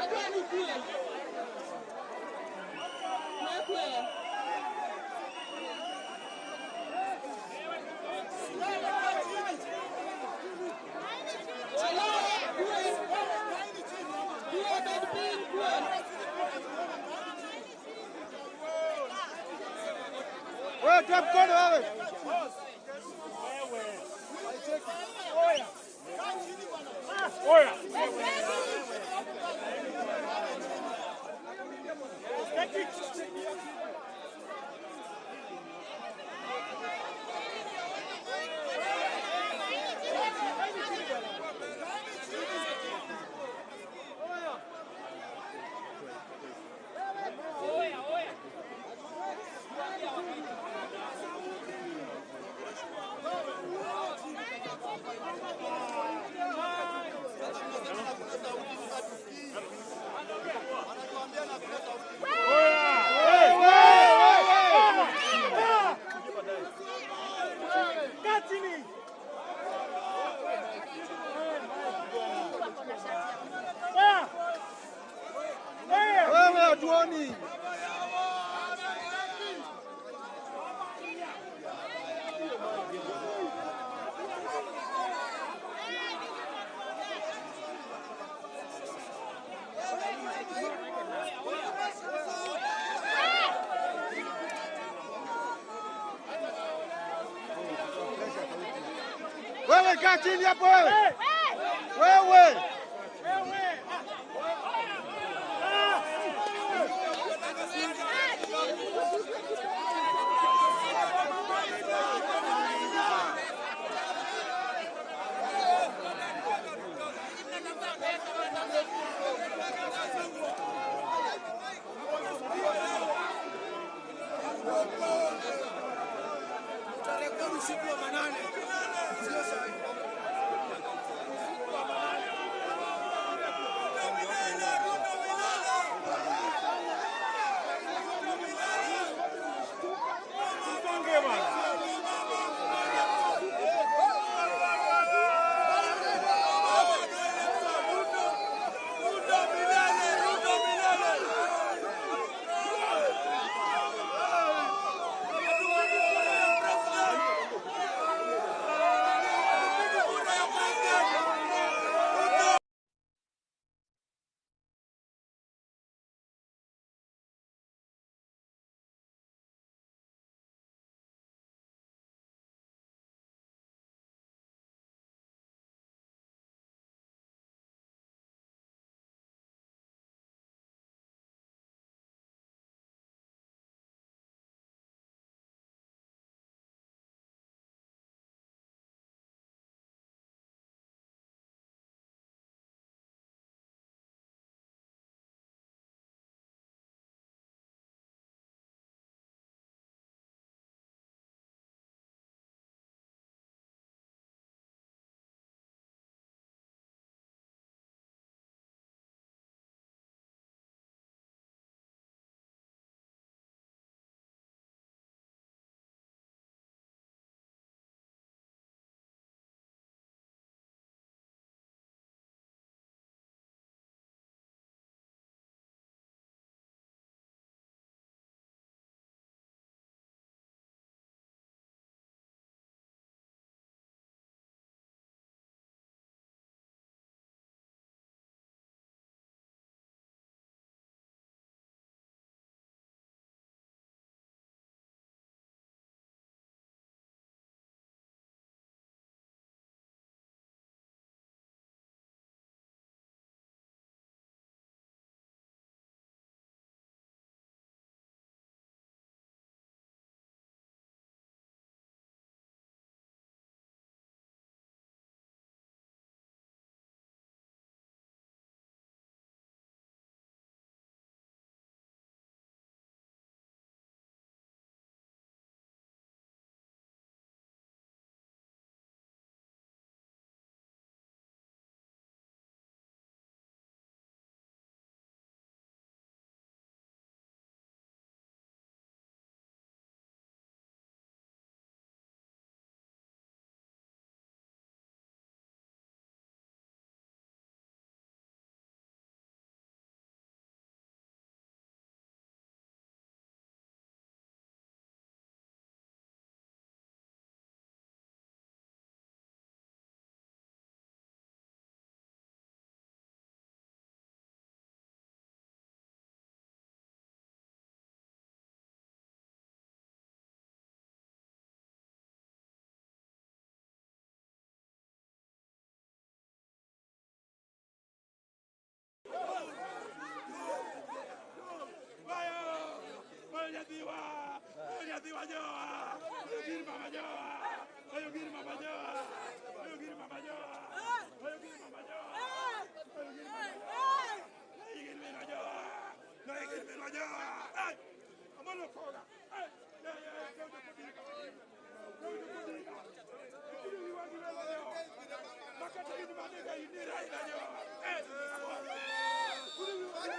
Adwa ni kwe. Kwe kwe. Hello, kwe. Kwe bed piny kwe. Wewe toa mkono wewe. Oya. Wewe hatuoni. Wewe kaa chini hapo wewe. Wewe. Utarekodi usiku wa manane, sio sahihi. nyathiwa jowa. Oyo gir mama jowa. Oyo gir mama jowa. Oyo gir mama jowa. Oyo gir mama jowa. Oyo gir mama jowa. Oyo gir minwa jowa. Oyo gir minwa jowa. Ai! Amolo koga. Ai! Ya ya ya. Kaujo kodika. Kaujo kodika. Ikiri wiwa gi welo jowa. Makata in manega in ni Raila jowa. Eh! Kuri wiwa gi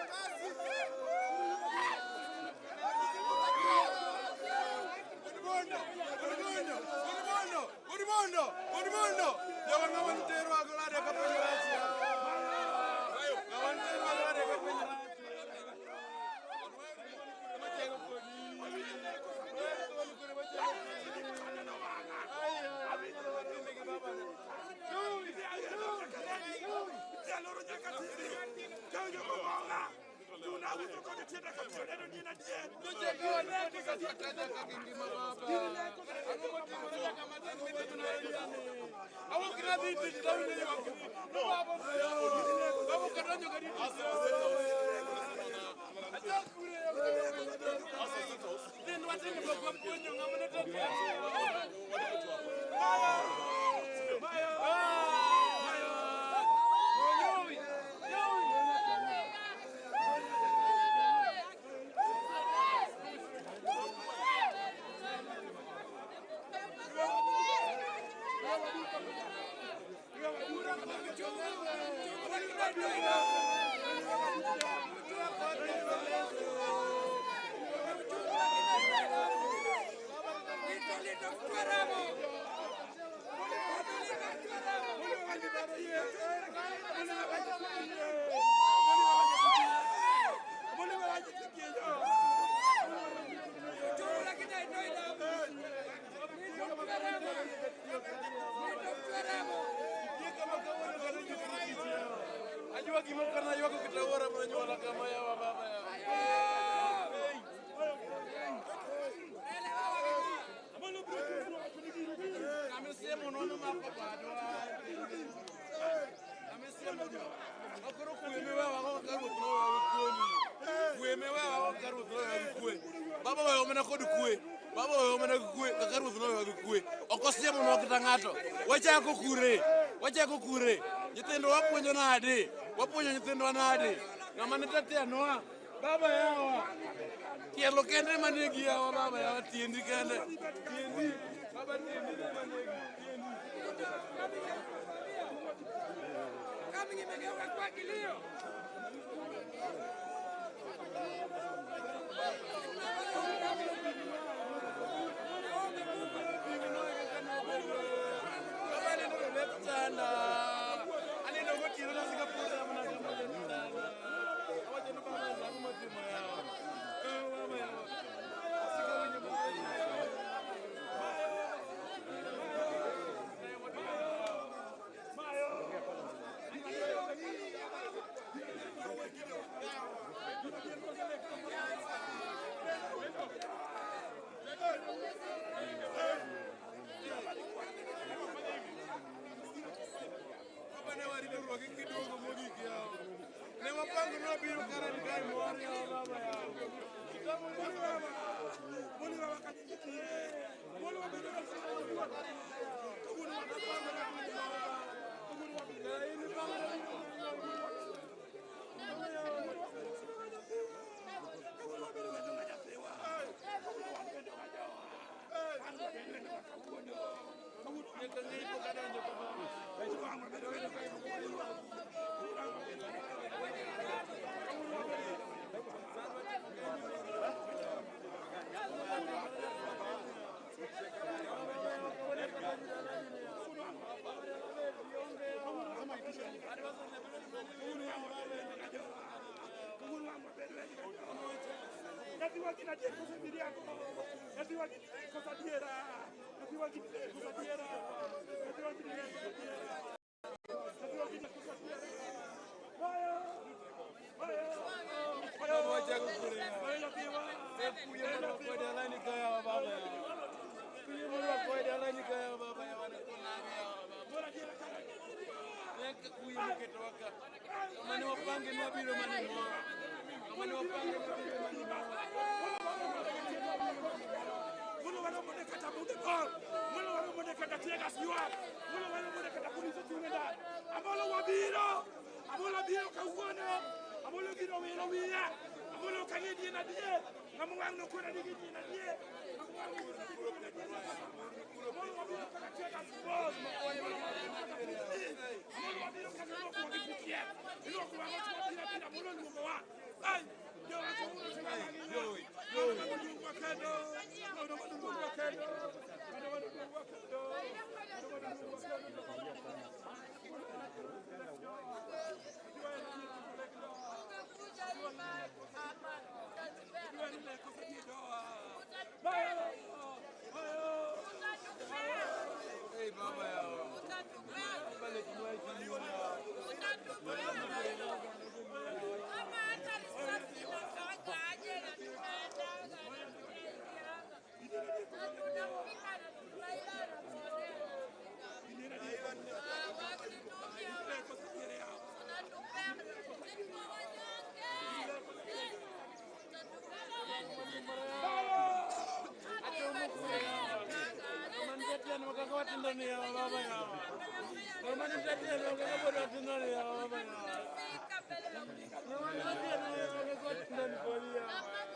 Odimondo, Odimondo, Odimondo. Jawa ng'ama nitero agolade ka piny rach. Ng'ama nitero agolade ka piny rach. Ajua gimoko na ywako kata wuora manyuola kama yawa baba yawa. Amesema unaona mako bado. Amesema akoro kuemewa wako karu tunawa kuoni. Kuemewa wako karu tunawa kue. Baba wewe omena kod kue. Baba wewe omena kue kaka ruoth nowewa gi kue. Ok osiemonwa kata ng'ato. Wachako kure. Wachako kure. Nyithindo wapuonjo nade? Wapuonjo nyithindwa nade? Ng'ama ne tatenwa. Baba yawa. Tielo kende ema negi yawa baba yawa tiendi kende. Tiendi. Baba tiendi ema negi. Tiendi. Kama imegeuka kuwa kilio. Baba aneno lep chanda. Aneno gotieno nasika puodho mana kama lep chanda. Awacho ni baba ang'o matimo yawa. Eh, baba yawa. Asika winjo maber yawa. Baba ne warito ruogi kiduogo mogik yawa. Ne wapango ni wabiro karen kae mor yawa baba yawa. Nyaka ng'eyi pok adonjo ka baba. Baba wachako kure yawa. E kuye mondo wakwe dalani ka yawa baba yawa. Kuye mondo wakwe dalani ka yawa baba yawa ne konage yawa baba. Nyaka kuye moketowa ka. Kama ne wapange ni wabiro mana mor. Kama ne wapange ni wabiro mana mor. Amolo waromo ne kata bunde gol. Amolo waromo ne kata tear gas ywak. Amolo waromo ne kata polise chung' e ndara. Amolo wabiro. Amolo biro kawuono. Amolo gino wilo wiya. Amolo ok ang'e ni en adier. Ng'ama wang' nokona ni gini en adier. Ng'ama wang' nokona ni gini en adier. Amolo wabiro kaka tear gas gol. Amolo wabiro kaka polise. Amolo wabiro kaka ilwokowa gi pi chier. Ilwokowa go to wabiro abira. Amolo oluongowa. Ai, jowa kawuono to ng'ama ngima. Ng'ama noluongwa kendo. Ng'ama noluongwa kendo. Ng'ama noluongwa kendo. Ng'ama noluongwa kendo. Kama hata risasi inakaanga aje na tunaendanga na tunaingianga na tunafika na Raila anatuonea anafika. Ah, wakitumia unatupenda sisi tuko wanyonge. Eh, utatupenda wewe.